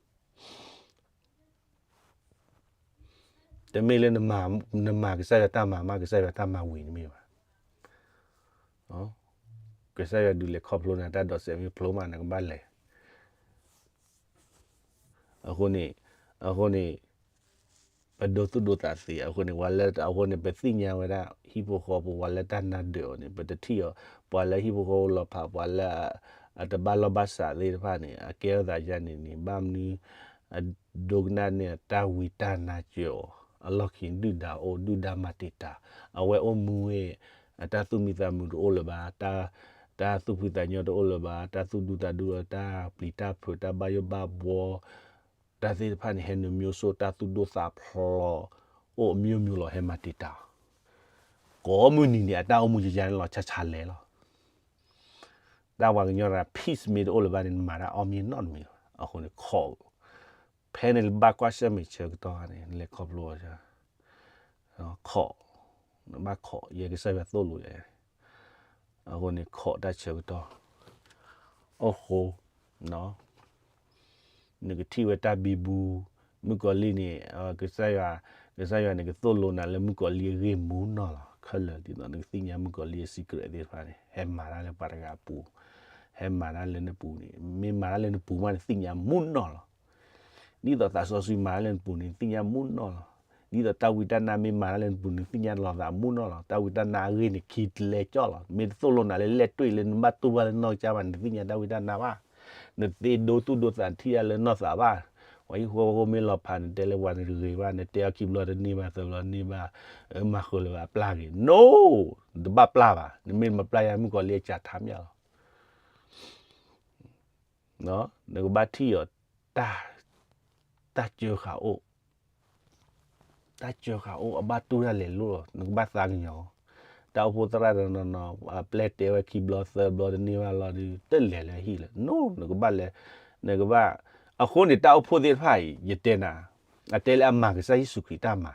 တမ့ၢ်လၢ နမၤကစၢ်ယွၤတၢ်မၤမး ကစၢ်ယွၤတၢ်မၤဝံၤတမ့ၢ်ဘၣ်. ကစၢ်ယွၤဒုးလဲၤခီဖျိနၤတၢ်ဒိးစဲးမ့ၢ်ဖျိမး နကဘၣ်လဲၤ. အဃိန့ၣ် အဃိန့ၣ် ပဒိသူၣ်ဒိသးသ့ အဃိန့ၣ် ပှၤလၢအဃိန့ၣ် ပသ့ၣ်ညါဝဲဒၣ် ဟံၣ်ဖိဃီဖိ ပှၤလၢတၢ်နါဒၢးအီၤန့ၣ် ပတထံၣ်အီၤ ပှၤလၢဟံၣ်ဖိဃီဖိလီၤဖး ပှၤလၢ အတဘၣ်လီၢ်ဘၣ်စးသ့ၣ်တဖၣ်န့ၣ် အကဲထီၣ်သးယါန့ၣ်န့ၣ် ဘၣ်မနုၤ အဒိကနၣ်န့ၢ်တၢ်ဝံတၢ်နါစၢၤအီၤ အလီၢ်ခံဒုၣ်ဒါအိၣ် ဒုၣ်ဒါမၤတံာ်တာ် အဝဲအိၣ်မူဝဲ အတၢ်သူၣ်မံသးမုာ်တအိၣ်လၢၤဘၣ် တၢ် တၢ်သူၣ်ဖှံသးညီတအိၣ်လၢၤဘၣ်, တၢ်သူၣ်ဒူသးဒူလၢၤ, တၢ်ပျံၤတၢ်ဖုး, တၢ်ဘၣ်ယိၣ်ဘၣ်ဘှီ, တၢ်သ့ၣ်တဖၣ်န့ၣ် ဟဲနုာ်မျိုးစိ, တၢ်သူၣ်ဒိၣ်သးဖျိး, အိၣ်မျိုးမျိုးလီၤ, ဟဲမၤတံာ်တာ်အီၤ. ကိးမုၢ်နံၤန့ၣ် အတၢ်အိၣ်မူယယါန့ၣ်လီၤ, ဆါဆါလဲၤလီၤ. တၢ်ပှၤကညီတဂၤ peace မ့ၢ်တအိၣ်လၢၤဘၣ်န့ၣ် နမၤတၢ်အီၣ်မ့ၢ်နီတမံၤလီၤ. အဃိန့ၣ် ခိး, ဖဲနဘၣ်ကွၢ်ဆၢၣ်မဲာ်ဆၢကတီၢ်န့ၣ် နလဲၤခီဖျိ ခိး, နဘၣ်ခိး, ယဲကစၢ်ယွၤသိၣ်လိယၤ, အဃိန့ၣ်ခိးတၢ်ဆၢကတီၢ်, အိၣ်ဃိ နကထံၣ်ဝဲတၢ်ဘံဘူ, မုၣ်ကီၤလံၢ်န့ၣ်, ကစၢ်ယွၤ, ကစၢ်ယွၤန့ၣ်ကသိၣ်လိနၤလၢမုၣ်ကီၤလံၢ်အဂ့ၢ်မူနီၢ်လီၤ. ခဲလၢာ်ဒ်သိးနကသ့ၣ်ညါမုၣ်ကီၤလံၢ်အ secret သ့ၣ်တဖၣ်န့ၣ် ဟဲမၤတၢ်လၢပှၤတဂၤအပူၤ, ဟဲမၤတၢ်လၢနပူၤန့ၣ်, မ့ၢ်မၤတၢ်လၢနပူၤမးန့ၣ် သ့ၣ်ညါမူနီၢ်လီၤ. ဒ်သိးသးစီဆှံမၤတၢ်လၢနပူၤန့ၣ် သ့ၣ်ညါမူနီၢ်လီၤ. ဒ်သိးတၢ်ဝံတၢ်နါမ့ၢ်မၤတၢ်လၢနပူၤန့ၣ် သ့ၣ်ညါလီၤသးမူနီၢ်လီၤ. တၢ်ဝံတၢ်နါအဂ့ၢ်န့ၣ် ခံတလဲကၠီၣ်လီၤ. မ့ၢ်တသိၣ်လိနၤလၢလဲၣ်တွံၢ်လၢနဘၣ်တူၢ်ဘၣ်လၢနီၢ်ကစၢ်ဘၣ်န့ၣ် တသ့ၣ်ညါတၢ်ဝံတၢ်နါဘၣ်. နသ့ဒိသူၣ်ဒိသးထံၣ်တၢ်လၢနီၢ်သးဘၣ်. ပှၤဟံၣ်ဖိဃီဖိမ့ၢ်လီၤဖး နတဲလၢပှၤန့ၣ်တဂ့ၤဘၣ်, နတဲအီၤခံဘျီတန့ၢ်ဘၣ်, သၢဘျီတန့ၢ်ဘၣ်, မၤဃုာ်လၢၤဘၣ် အပျၢ်ဂ့ၤ, no, နတဘၣ်ပျၢ်ဘၣ်. နမ့ၢ်မပျၢ်ယါ မုၣ်ကီၤလံၢ်အစးထါမးလီၤ. နကဘၣ်ထံၣ်အီၤ တၢ်စၢဃာ်အိၣ်, တၢ်စၢဃာ်အိၣ် အဘၣ်တူၢ်တၢ်လဲၤလိၣ်လီၤ. နကဘၣ်သးကညီၤ, တၢ်အိၣ်ဖှိၣ်သရၣ်တနီၤနီၤ အပျဲၢ်တဲဝဲခံဘျီသၢဘျီတန့ၢ်ဘၣ်လီၤဒီး တလဲၤလၢဟံၣ်လၢၤ, no, နကဘၣ်လဲၤ, နကဘၣ်, အဃိန့ၣ် တၢ်အိၣ်ဖှိၣ်သ့ၣ်တဖၣ်အံၤ ယတဲနၤ, အတဲလၢအမၤကစၢ်ယ့ၣ်ၡူးခရံာ်တၢ်မၤ,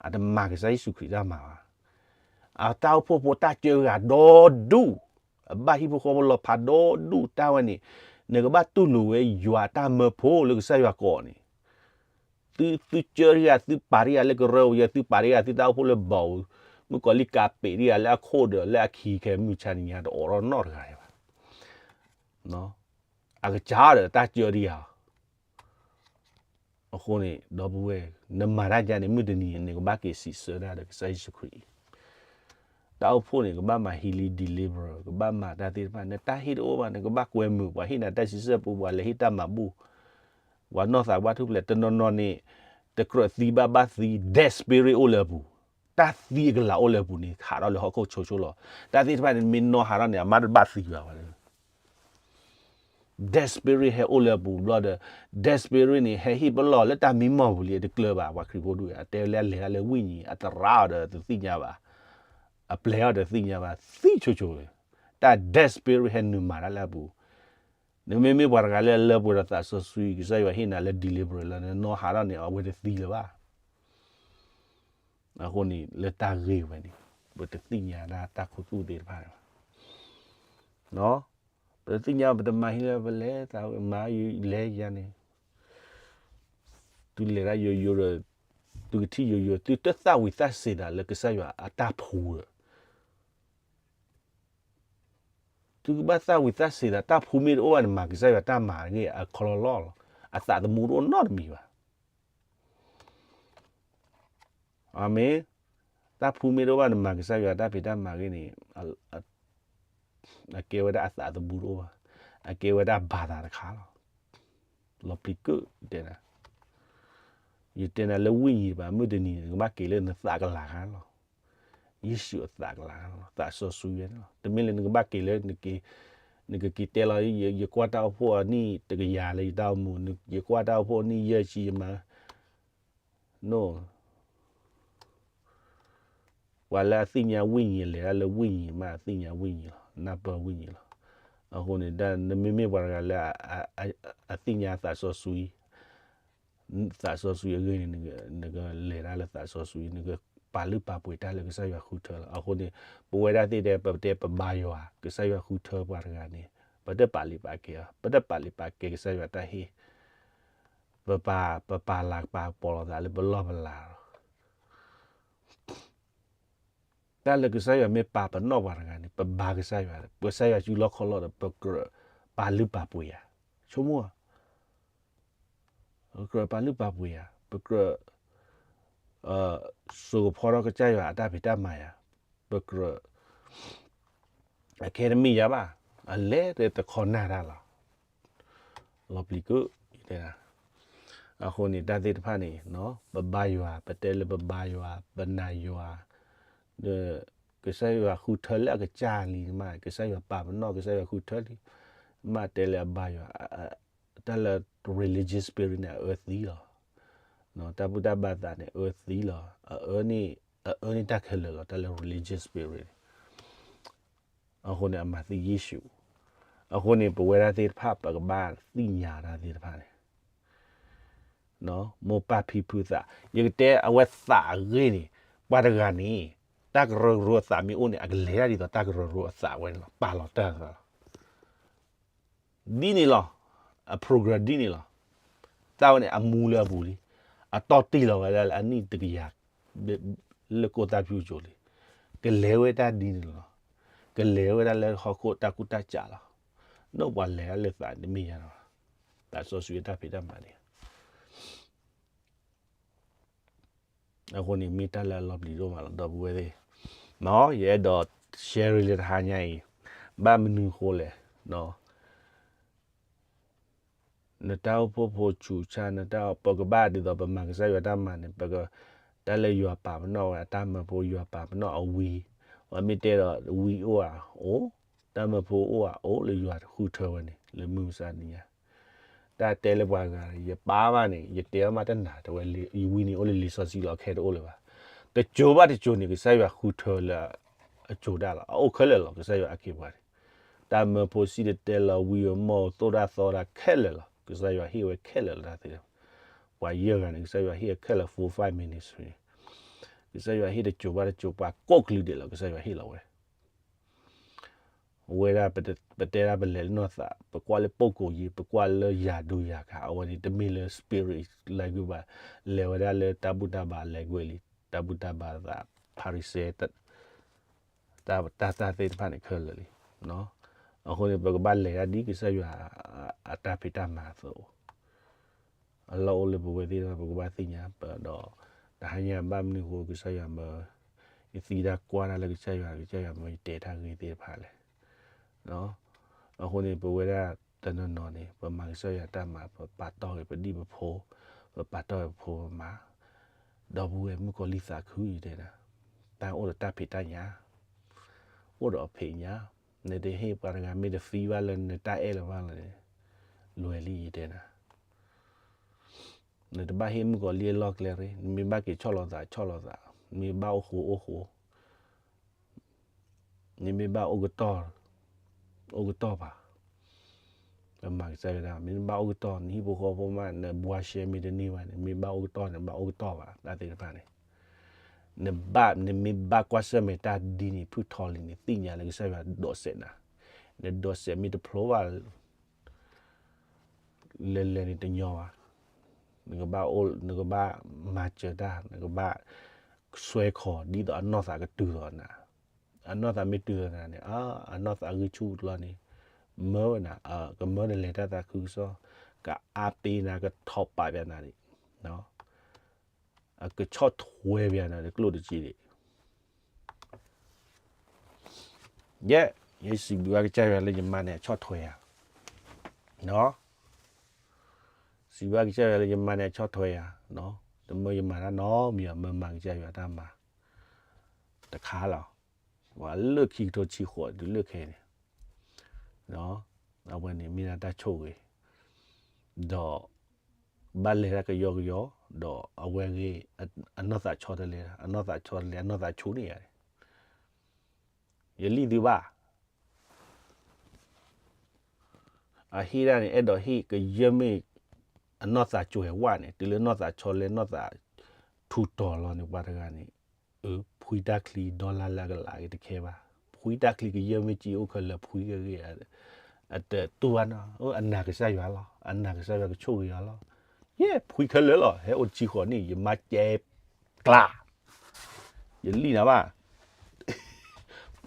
အတမၤကစၢ်ယ့ၣ်ၡူးခရံာ်တၢ်မၤဘၣ်. အတၢ်အိၣ်ဖှိၣ်ဖိတၢ်စၢဃာ်ဒီဒူၣ်, အဘၣ်ဟံၣ်ဖိဃီဖိလီၤဖးဒီဒူၣ်တၢ်ဝဲန့ၣ်, နကဘၣ်တူၢ်လိာ်ဝဲယွၤတၢ်မၢဖိလၢကစၢ်ယွၤကိးန့ၣ်, သု, သုစၢတဂၤ သုပာ်တဂၤလၢကရၢအယဲ သုပာ်တဂၤ သုတၢ်အိၣ်ဖှိၣ်လၢဘီဧိၤ, မုၣ်ကီၤလံၢ်ကးပ့းတဂၤလၢအခိၣ်ဒီး လၢအခံခဲ မုၢ်ဆါနံၤညါတအိးထီၣ်နီတဂၤဘၣ်. အကစၢ်ဒီးတၢ်စၢတဂၤ အဃိန့ၣ် ဒီပုၢ်ဝဲၢ်, နမၤတၢ်ကါန့ၣ် မုၢ်တနံၤန့ၣ် နကဘၣ်က့ၤစံးဆၢဒၣ်ဒီးကစၢ်ယ့ၣ်ၡူးခရံာ်အံၤ, တၢ်အိၣ်ဖှိၣ်န့ၣ် ကဘၣ်မၤ healing deliverance, ကဘၣ်မၤတၢ်သ့ၣ်တဖၣ်, နတၢ်ဟ့ၣ်တအိၣ်ဘၣ် နကဘၣ်ကွဲမုာ်ပှၤဟ့ၣ်နၤတၢ်စံးဆၢပူၤ ပှၤလဲၤဟ့ၣ်တၢ်မၤဘူၣ်, ပှၤနီၢ်သးကဘၣ်ထူၣ်ဖျဲး, တနီၤနီၤန့ၣ် တကြၢးသံဘၣ်ဘၣ်သံ, dead spirit အိၣ်လၢအပူၤ, တၢ်သံအကလၤအိၣ်လၢအပူၤန့ၣ် ဟးထီၣ်လၢဟီၣ်ခိၣ်ဆိဆိလီၤ. တၢ်သ့ၣ်တဖၣ်န့ၣ် မ့ၢ်နီၢ်ဟးထီၣ်န့ၣ် အမါတဘၣ်သံဘၣ်ဝဲ dead spirit ဟဲအိၣ်လၢအပူၤဘျီဒီး dead spirit န့ၣ် ဟဲဟ့ၣ်ပလီၢ်လၢတၢ်မံမီၢ်ပူၤလံ အတကျၢၤဘၣ် ပှၤခရံာ်ဖိဒူၣ်, အတဲလၢအလဲၤတၢ်လၢဝိညာဉ် အသရၣ်အီၤဒီးတသ့ၣ်ညါဘၣ်, အပျဲၤအီၤဒီးတသ့ၣ်ညါဘၣ်, သံဆိဆိဝဲ, တၢ် dead spirit ဟဲနုာ်မၤတၢ်လၢအပူၤ, နမ့မ့ၢ်ပှၤတဂၤလၢအလၢပှဲၤဒီးသးစီဆှံ ကစၢ်ယွၤဟ့ၣ်နၤလၢ deliverance လၢနနီၢ်ဟးထီၣ်န့ၣ် အဝဲတသံလၢၤဘၣ်. အဃိန့ၣ် လၢတၢ်ဂ့ၢ်ဝဲန့ၣ် ပတသ့ၣ်ညါဒၣ်တၢ်ခူသူၣ်သ့ၣ်တဖၣ်န့ၣ်ဘၣ်. ပတသ့ၣ်ညါ ပတမၤဟံးလၢပလဲၤသးမၤလဲၤယၤန့ၣ်, သုလဲၤတၢ်ယိယိဒီး သုကထံၣ်ယိယိ, သုတသၣ်ဝံၤသၣ်စ့ၤသးလၢကစၢ်ယွၤအတၢ်ဖှူဒီး သုကဘၣ်သၣ်ဝံၤသၣ်စ့ၤသး တၢ်ဖှူမ့ၢ်တအိၣ်ဘၣ်န့ၣ် မၤကစၢ်ယွၤတၢ်မၤတဂ့ၤ အခီလီလီလီၤ. အသးသမူတအိၣ်နီတမံၤဘၣ်. အၤမ့ၣ်. တၢ်ဖှူမ့ၢ်တအိၣ်ဘၣ်န့ၣ် မၤကစၢ်ယွၤတၢ်ဖံးတၢ်မၤဂ့ၤန့ၣ် အကဲဝဲဒၣ်အသးသမူတအိၣ်ဘၣ်, အကဲဝဲဒၣ်ဘၣ်သးတခါလီၤ. လီၤပျံၤကုၣ် ယတဲနၤ, ယတဲနၤလၢဝိညာဉ်ဘၣ် မုၢ်တနံၤန့ၣ် နကဘၣ်က့ၤလၢနသးကလၤခါလီၤ. ယ့ၣ်ၡူးအသးကလၤလီၤ, သးစီဆှံဝဲန့ၣ်လီၤ. တမ့ၢ်လၢနကဘၣ်က့ၤလၢ နကက့ၤတဲလီၤ ယကွၢ်တၢ်အိၣ်ဖှိၣ်အနံၣ်တကယၤလၢယတၢ်အိၣ်မူ, ယကွၢ်တၢ်အိၣ်ဖှိၣ်အနံၣ်ယဲၢ်ဆံယမၤ no. ပှၤလၢအသ့ၣ်ညါဝိညာဉ် လဲၤတၢ်လၢဝိညာဉ်မး အသ့ၣ်ညါဝိညာဉ်လီၤ, နၢ်ပၢၢ်ဝိညာဉ်လီၤ. အဃိန့ၣ် နမ့မ့ၢ်ပှၤတဂၤလၢ အသ့ၣ်ညါသးစီဆှံ, သးစီဆှံအဂ့ၢ်န့ၣ် နကလဲၤတၢ်လၢသးစီဆှံ, နကပာ်လုၢ်ပာ်ပှ့ၤတၢ်လၢကစၢ်ယွၤဃုထၢလီၤ. အဃိန့ၣ် ပဝဲဒၣ်သ့ၣ်တဲ ပတဲပဘါယွၤ ကစၢ်ယွၤဃုထၢပှၤတဂၤန့ၣ် ပတပာ်လုၢ်ပာ်ကဲအီၤ, ပတပာ်လုၢ်ပာ်ကဲကစၢ်ယွၤတၢ်ဟ့ၣ် ပပာ်, ပပာ်လၤကပာ်ကပီၤလိာ်သးလၢပလီၢ်ပလၤလီၤ. တၢ်လၢကစၢ်ယွၤမ့ၢ်ပာ်ပနီၣ်ပှၤတဂၤန့ၣ် ပဘါကစၢ်ယွၤ, ပကစၢ်ယွၤစုလီၢ်ခီၣ်လီၢ်ဒီး ပကြၢးပာ်လုၢ်ပာ်ပှ့ၤယၤ, ဆိကမိၣ်, ပကြၢးပာ်လုၢ်ပာ်ပှ့ၤယၤ, ပကြၢး စိာ်ကဖီထီၣ်ကစၢ်ယွၤအတၢ်ဖံးတၢ်မၤယၤ, ပကြၢး အခဲတမ့ၢ်ယၤဘၣ်, အလဲၤတခီနၢ်တၢ်လီၤ. လီၤပျံၤကုၣ်, အဃိန့ၣ် တၢ်သ့ၣ်တဖၣ်န့ၣ် ပဘါယွၤ, ပတဲလၢပဘါယွၤ, ပနာ်ယွၤ, ဒီး ကစၢ်ယွၤဃုထၢလၢအကစၢ်လံမး, ကစၢ်ယွၤပာ်ပနီၣ်, ကစၢ်ယွၤဃုထၢလံ, မ့ၢ်တဲလၢအဘါယွၤ, တၢ်လၢ religious spirit န့ၣ် အအၢသံလီၤ. တၢ်ဘူၣ်တၢ်ဘါသးန့ၣ် အအၢသံလီၤ. အအၢန့ၣ်, အအၢန့ၣ်တၢ်ခဲလၢာ်လီၤ, တၢ်လၢ religious spirit န့ၣ်. အဃိန့ၣ် အမၤသံယ့ၣ်ၡူး. အဃိန့ၣ် ပဝဲဒၣ်သ့ၣ်တဖၣ် ပကဘၣ်သ့ၣ်ညါတၢ်သ့ၣ်တဖၣ်န့ၣ် မိၢ်ပၢ်ဖံဖုသး, ယကတဲအဝဲသးအဂ့ၢ်န့ၣ်, ပှၤတဂၤန့ၣ်, တၢ်ကရၢကရိအသးမ့ၢ်အိၣ်န့ၣ် အကလဲၤဒၣ်ဒ်သိးတၢ်ကရၢကရိအသးဝဲန့ၣ်လီၤ, ပာ်လီၤတၢ်သးလီၤ. ဒ်န့ၣ်လီၤ, အ program ဒ်န့ၣ်လီၤ. တၢ်ဝဲန့ၣ် အမူလၢအပူၤလံ, အတီၢ်တံၢ်လီၤဝဲဒၣ်လၢအနံၣ်တကယၤ လၢကိးသးဖၠူကၠိလံ. ကလဲၤဝဲတၢ်ဒ်န့ၣ်လီၤ. ကလဲၤဝဲဒၣ်လၢဟီၣ်ခိၣ်တၢ်ကူၣ်တၢ်ကးလီၤ. နီၢ်ပှၤလဲၤဒၣ်လၢသးတမ့ၢ်ယါလီၤ. သးစီဆှံအတၢ်ဖံးတၢ်မၤန့ၣ် အဃိန့ၣ် မ့ၢ်တၢ်လၢအလီၤပျံၤဒိၣ်မးလီၤ ဒီပုၢ်ဝဲၢ်သ့ၣ်. ယအဲၣ်ဒိး share လၢတဟါညါအံၤ, ဘၣ်မနုၤဃိလဲၣ်, နတၢ်အိၣ်ဖှိၣ်ဖိဆူးဆါ, နတၢ်, ပကဘၣ်ဒ်သိးပမၤကစၢ်ယွၤတၢ်မၤန့ၣ်, ပက, တၢ်လၢယွၤပာ်ပနီၣ်ဝဲအတၢ်မၢဖိ, ယွၤပာ်ပနီၣ်အဝံ, အမ့ၢ်တဲဒီးဝံအိၣ်ဧါ, အိၣ်, တၢ်မၢဖိအိၣ်ဧါ, အိၣ်, လၢယွၤဃုထၢဝဲန့ၣ် လၢမုၢ်မဆါတနံၤညါ တၢ်တဲလၢပှၤဂၤန့ၣ် ယပာ်ဘၣ်န့ၣ် ယတဲအီၤမးတနၤ, တဲဝဲ ယဝံန့ၣ်အိၣ်လၢလံာ်စီဆှံလီၤ, ခဲတအိၣ်လၢၤဘၣ်. တစိၤဘၣ်တစိၤန့ၣ် ကစၢ်ယွၤဃုထၢလၢအစိၤဒၣ်လီၤ. အအိၣ်ခဲလၢာ်လီၤ, ကစၢ်ယွၤအခ့အပှၤန့ၣ်. တၢ်မၢဖိစံၣ်တဲၤတဲလီၤ, ဝံဧိၤမီၢ်ဧိၤ, သိၣ်တၢ်သီတၢ်ခဲလၢာ်လီၤ, ကစၢ်ယွၤဟ့ၣ်ဝဲခဲလၢာ်လီၤတၢ်သ့ၣ်တဖၣ်. ပှၤယဲၢ်ဂၤန့ၣ် ကစၢ်ယွၤဟ့ၣ်ဝဲခဲလၢာ် full fledged ministry န့ၣ်. ကစၢ်ယွၤဟ့ၣ်တစိၤဘၣ်တစိၤ, ပှၤကိးကလုာ်ဒဲးလီၤ, ကစၢ်ယွၤဟ့ၣ်လီၤဝဲ ဝဲဒၣ် ပတဲဒၣ်ပလဲၤလၢနီၢ်သး, ပကွၢ်လၢ ပုဂ္ဂိုလ်ရေး, ပကွၢ်လၢယၤဒိယၤကၤ, အဝဲန့ၣ် တမ့ၢ်လၢ spirit language ဘၣ်, လဲၤဝဲဒၣ်လၢတၢ်ဘူၣ်တၢ်ဘါ language လံ, တၢ်ဘူၣ်တၢ်ဘါသး, ဖၤရံၤၡဲ, တၢ်, တၢ်သ့ၣ်တဖၣ်န့ၣ်ခဲလၢာ်လံ. အဃိန့ၣ် ပကဘၣ်လဲၤဒၣ်ဒ်ကစၢ်ယွၤအတၢ်ဖံးတၢ်မၤအသိး အလီၢ်အိၣ်လၢပဝဲသ့ၣ်တဖၣ် ပကဘၣ်သ့ၣ်ညါပဒီး, တဟါညါဘၣ်မနုၤအဃိ ကစၢ်ယွၤမၢ, ယသံတၢ်ကွၢ်တၢ်လၢကစၢ်ယွၤ, ကစၢ်ယွၤမၢယတဲတၢ်ဂ့ၢ်သ့ၣ်တဖၣ်လဲၣ်. အဃိန့ၣ် ပဝဲဒၣ်တနီၤနီၤန့ၣ် ပမၤကစၢ်ယွၤတၢ်မၤ, ပပာ်တီၢ်ဂ့ၤပဒံၣ်ပဖိ, ပပာ်တီၢ်ဂ့ၤပဖိပမါ, ဒီပုၢ်ဝဲၢ်မုၣ်ကီၤလံၢ်သးခုယတဲနၤ, တၢ်အိၣ်ဒီးတၢ်ဖံးတၢ်ညၣ်, အိၣ်ဒီးအဖံးညၣ်, နတဟ့ၣ်ပှၤတဂၤမ့ၢ်တသံဘၣ်လၢနတၢ်အဲၣ်လၢၤဘၣ်လီၤန့ၣ်, လွဲၤလံယတဲနၤ နတဘၣ်ဟ့ၣ်မုၣ်ကီၤလံၢ်အလီၢ်ကျဲရ့, နမ့ၢ်ဘၣ်က့ၤဆီၣ်လီၤသး, ဆီၣ်လီၤသး, နမ့ၢ်ဘၣ်အိၣ်ဃိ, အိၣ်ဃိ, နမ့ၢ်ဘၣ်အိၣ်ကတီၢ်, အိၣ်ကတီၢ်ဘၣ်. ပမၤကစၢ်ယွၤတၢ်, မ့ၢ်နဘၣ်အိၣ်ကတီၢ်, နဟံၣ်ဖိဃီဖိမး, နဘှါရှဲမ့ၢ်တန့ၢ်ဘၣ်န့ၣ်, မ့ၢ်ဘၣ်အိၣ်ကတီၢ်န့ၣ် ဘၣ်အိၣ်ကတီၢ်ဘၣ်, တၢ်သ့ၣ်တဖၣ်န့ၣ် နဘၣ်, နမ့ၢ်ဘၣ်ကွၢ်ဆၢၣ်မဲာ်တၢ်ဒ်န့ၣ် ဖုၣ်ထီလံန့ၣ် သ့ၣ်ညါလၢကစၢ်ယွၤဒိးစဲးနၤ, နဒိးစဲးမ့ၢ်တဖျိဘၣ် လဲၤလဲၤန့ၣ်တညီဘၣ်, နကဘၣ်အိၣ်, နကဘၣ်မၤစၢၤတၢ်, နကဘၣ်စွဲခီၣ်ဒ်သိးအနီၢ်သးကတုၤသိးနၤ, အနီၢ်သးမ့ၢ်တုၤသိးနၤန့ၣ်, အနီၢ်သးဂံၢ်ဆူၣ်လီၤန့ၣ်, မၢဝဲနၤ, ကမၢနလဲၤတၢ်သးခုကစီၣ်, ကအါပ့ၤနၤ, ကထီၣ်ပာ်ပနၤန့ၣ် အကဆီၣ်ထွဲပနၤဒီးကျိၣ်တစ့ဒံး. ယဲ, ယစံးဘျုးဘၣ်ကစၢ်ယွၤလၢယမါန့ၣ်အဆီၣ်ထွဲယၤ, စံးဘျုးဘၣ်ကစၢ်ယွၤလၢယမါန့ၣ်အဆီၣ်ထွဲယၤ, တမၢယမၤတၢ်နီတမံၤဘၣ်, မၢမၤကစၢ်ယွၤတၢ်မၤတခါလီၤ, ပှၤလၢခံကထိဆံဃိးတုၤလၢခဲအံၤန့ၣ် အဝဲန့ၣ်မ့ၢ်ဒၣ်တၢ်ဆိၣ်ဂ့ၤ, ဒီးဘၣ်လဲၤတၢ်ကယီကယီ, ဒီးအဝဲဂ့ၤ, အနီၢ်သးဆီတလဲ, အနီၢ်သးဆီတလဲ, အနီၢ်သးဆိန့ၢ်ယၤန့ၣ်, ယလံၣ်သုဘၣ်. အဟ့ၣ်ဒၣ်န့ၣ် အဲၣ်ဒိးဟ့ၣ်ကယဲၢ်မ့ၢ်အနီၢ်သးကိၤဝဲဝဲန့ၣ်, တုၤလၢနီၢ်သးဆီလဲ, နီၢ်သးထူးတီၤလီၤန့ၣ် ပှၤတဂၤန့ၣ်, အၢ, ဖှံတၢ်ချံဒီလါလၢအကလးက့ၤတခဲဘၣ်. ဖှံတၢ်ချံကယဲၢ်မ့ၢ်ကံအိၣ်ခဲလၢာ်ဖှံကဂ့ၤ, အတတူၢ်ဘၣ်နီၤ, အနာ်ကစၢ်ယွၤလီၤ, အနာ်ကစၢ်ယွၤကဆိၣ်ဂ့ၤအီၤလီၤ. ယဲၢ်ဖှံခဲလၢာ်လီၤ, ဟဲအိၣ်တဆံဃိးနံၣ် ယမါကဲကျါ ယလံၣ်နၤဘၣ်.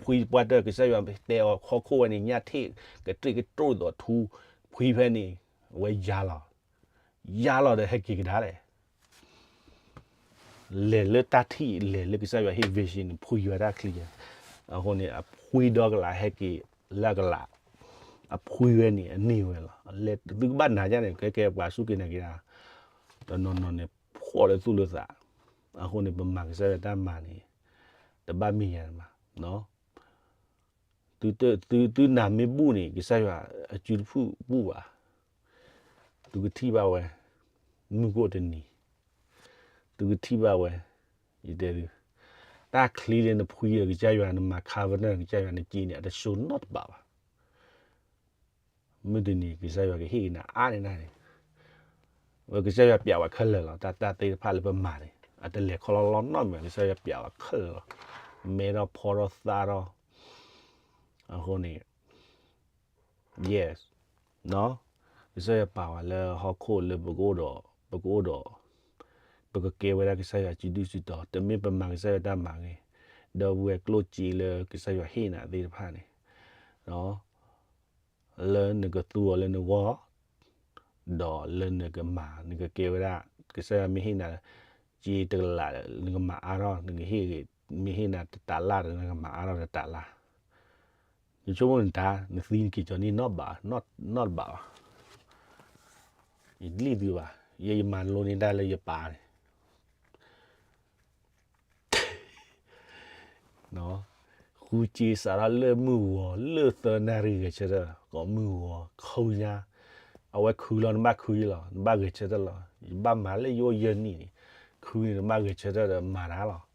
ဖှံပှၢ်တၢၢ် ကစၢ်ယွၤတဲအီၤဟီၣ်ခိၣ်ဝဲန့ၣ် ညၣ်ထ့ၣ်ကတြ့ၣ်ကတြိၣ်သိးထူ, ဖှံဖဲန့ၣ်, အဝဲယါလီၤ, ယါလီၤဒီးဟဲက့ၤကဒါလဲၣ်. လဲၤလၢတၢ်ထံၣ်, လဲၤလၢကစၢ်ယွၤဟ့ၣ် vision န့ၣ် ဖှံဝဲတၢ်ချံယါ, အဃိန့ၣ် အဖှံဒီကလးဟဲက့ၤလၢအကလး, အဖှံဝဲန့ၣ်အန့ၢ်ဝဲလီၤ. လဲၤသုကဘၣ်နာ်ယါန့ၣ် ကဲကဲပှၤစူၢ်က့ၤနာ်က့ၤတၢ်, တနီၤနီၤန့ၣ် ဖှီၣ်လၢသူၣ်လၢသး, အဃိန့ၣ် ပမၤကစၢ်ယွၤတၢ်မၤန့ၣ် တဘၣ်မ့ၢ်ယါန့ၣ်မး, သုသုနၢ်မ့ၢ်ဘူၣ်န့ၣ် ကစၢ်ယွၤအစုတဖုဘူၣ်ဘၣ်. သုကထံၣ်ဘၣ်ဝဲ မုၢ်ကအိၣ်တနံၤ, သုကထံၣ်ဘၣ်ဝဲ, ယတဲသု, တၢ်ချံလၢနဖှံဒီးကစၢ်ယွၤ နမၤ covenant ဒီးကစၢ်ယွၤ နစ့န့ၣ် အတ show နီတဘးဘၣ်. မုၢ်တနံၤ ကစၢ်ယွၤကဟ့ၣ်က့ၤနၤအါန့ၢ်နၤန့ၣ်, ဝဲကစၢ်ယွၤပျးဝဲခဲလၢာ်လီၤ. တၢ်တၢ်သ့ၣ်တဖၣ်လၢပမၤန့ၣ် အတလဲၤခီလီၤလီၤနီတမံၤဘၣ်, ကစၢ်ယွၤပျးဝဲခဲလၢာ်လီၤ. မဲထီၣ်ဖီထီၣ်သါထီၣ်, အဃိန့ၣ် yes, ကစၢ်ယွၤပာ်ဝဲလၢဟီၣ်ခိၣ်လၢပကအိၣ်ဒီး, ပကအိၣ်ဒီး, ပကကဲဝဲဒၣ်ကစၢ်ယွၤစုဒုၣ်စုတီၤ, တမ့ၢ်ပမၤကစၢ်ယွၤတၢ်မၤဂ့ၤ, ဒီပုၢ်ဝဲၢ် ကျိၣ်စ့လၢကစၢ်ယွၤဟ့ၣ်နၤသ့ၣ်တဖၣ်န့ၣ်, လၢနကသူအီၤလၢနဂီၢ်, ဒီးလၢနကမၤ နကကဲဝဲဒၣ်, ကစၢ်ယွၤမ့ၢ်ဟ့ၣ်နၤ စ့တကလးဒီး နကမၤအါထီၣ်, နကဟ့ၣ်ဂ့ၤ, မ့ၢ်ဟ့ၣ်နၤတတၤလၣ်ဒီး နကမၤအါထီၣ်တတၤလၣ်. နဆိကမိၣ်နတၢ် နသံနက့ၤကၠီၤန့ၢ်နီတဘး, နီတဘးဘၣ်. ယဒ်လံသုဘၣ်, ယမၤလိန့ၢ်တၢ်လၢယပၢ်န့ၣ် ဃုစ့စးထီၣ်လၢမုၢ်ဂီၤ လၢသၢနၣ်ရံၣ်ဂဲၤဆၢထၢၣ် ကိးမုၢ်ဂီၤ ခုညါ, အဝဲခုလီၤ နဘၣ်ခုယလီၤ, နဘၣ်ဂဲၤဆၢထၢၣ်လီၤ. ယဘၣ်မၤလၢယအိၣ်ယဲၢ်နံၣ်န့ၣ်, ခုန့ၣ် နဘၣ်ဂဲၤဆၢထၢၣ်ဒီးမၤတၢ်လီၤ.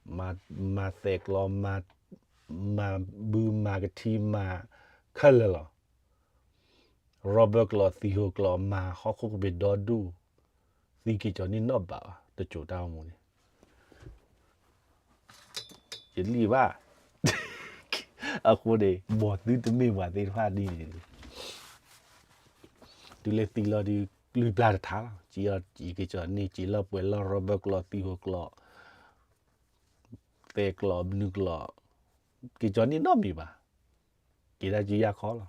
မၤသဲးကျီ, မၤဘု မၤကထံ မၤခဲလၢာ်လီၤ. ရီဘၢၣ်ကျိာ် သံဟိကျိာ် မၤဟီၣ်ခိၣ်ကဘ့ၣ်ဒီဒူၣ်, သံက့ၤကၠီၤန့ၢ်နီတဘးဘၣ်, တစိၤတၢ်အိၣ်မူန့ၣ် ယလံဘၣ်. အဃိန့ၣ် မ်သုတမ့ၢ်ပှၤသ့ၣ်တဖၣ်ဒ်န့ၣ်, တုၤလၢသံလီၤဒီး လွံၢ်ဘျၢတထါလီၤ. က့ၤကၠီၤန့ၢ် က့ၤလီၤပှဲၤလီၤ ရီဘၢၣ်ကျိာ် သံဟိကျိာ် သဲးကျိာ် နုာ်ကျိာ်, က့ၤကၠီၤန့ၢ်နီတမံၤဘၣ်. က့ၤဒၣ်ကံယၢ်ခီလီၤ.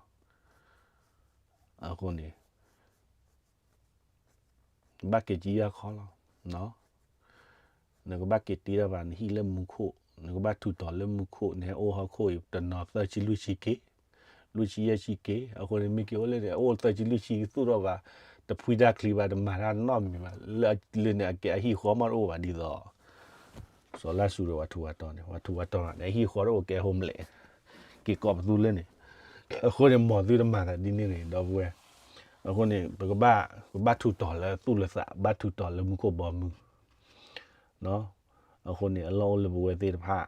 အဃိန့ၣ် ဘၣ်က့ၤကံယၢ်ခီလီၤ. နကဘၣ်က့ၤတ့ထီၣ်ဘၣ်နဟံၣ်လၢမူခိၣ်, နကဘၣ်ထူးတီၤလၢမူခိၣ်, နဟဲအိၣ်ဟီၣ်ခိၣ်အံၤ တနီၤသၢဆံလွံၢ်ဆံက့ၤ, လွံၢ်ဆံယဲၢ်ဆံက့ၤ, အဃိန့ၣ် မ့ၢ်က့ၤအိၣ်လၢန့ၣ် အိၣ်သၢဆံလွံၢ်ဆံ သူၣ်ထီၣ်ဘၣ်, တဖှံတၢ်ချံဘၣ်, တမၤတၢ်နီတမံၤဘၣ်, လၢန့ၣ်အကဲအဟံၣ်ဃီမးတအိၣ်ဘၣ်ဒ်သိး စီၤလါစရူးဒီးပှၤထူးပှၤတီၤန့ၣ်, ပှၤထူးပှၤတီၤန့ၣ် အဟံၣ်ဃီတအိၣ်ကဲဟိမလဲၣ်, က့ၤကိးပသူလၢန့ၣ်, အဃိန့ၣ် မ်သုတမၤသးဒ်န့ၣ်န့ၣ် ဒီပုၢ်ဝဲၢ်, အဃိန့ၣ် ပကဘၣ်, ပဘၣ်ထူးတီၤလၢသူၣ်လၢသး, ဘၣ်ထူးတီၤလၢမူခိၣ်ဘီမုၢ် အဃိန့ၣ် အလီၢ်အိၣ်လၢပဝဲသ့ၣ်တဖၣ်,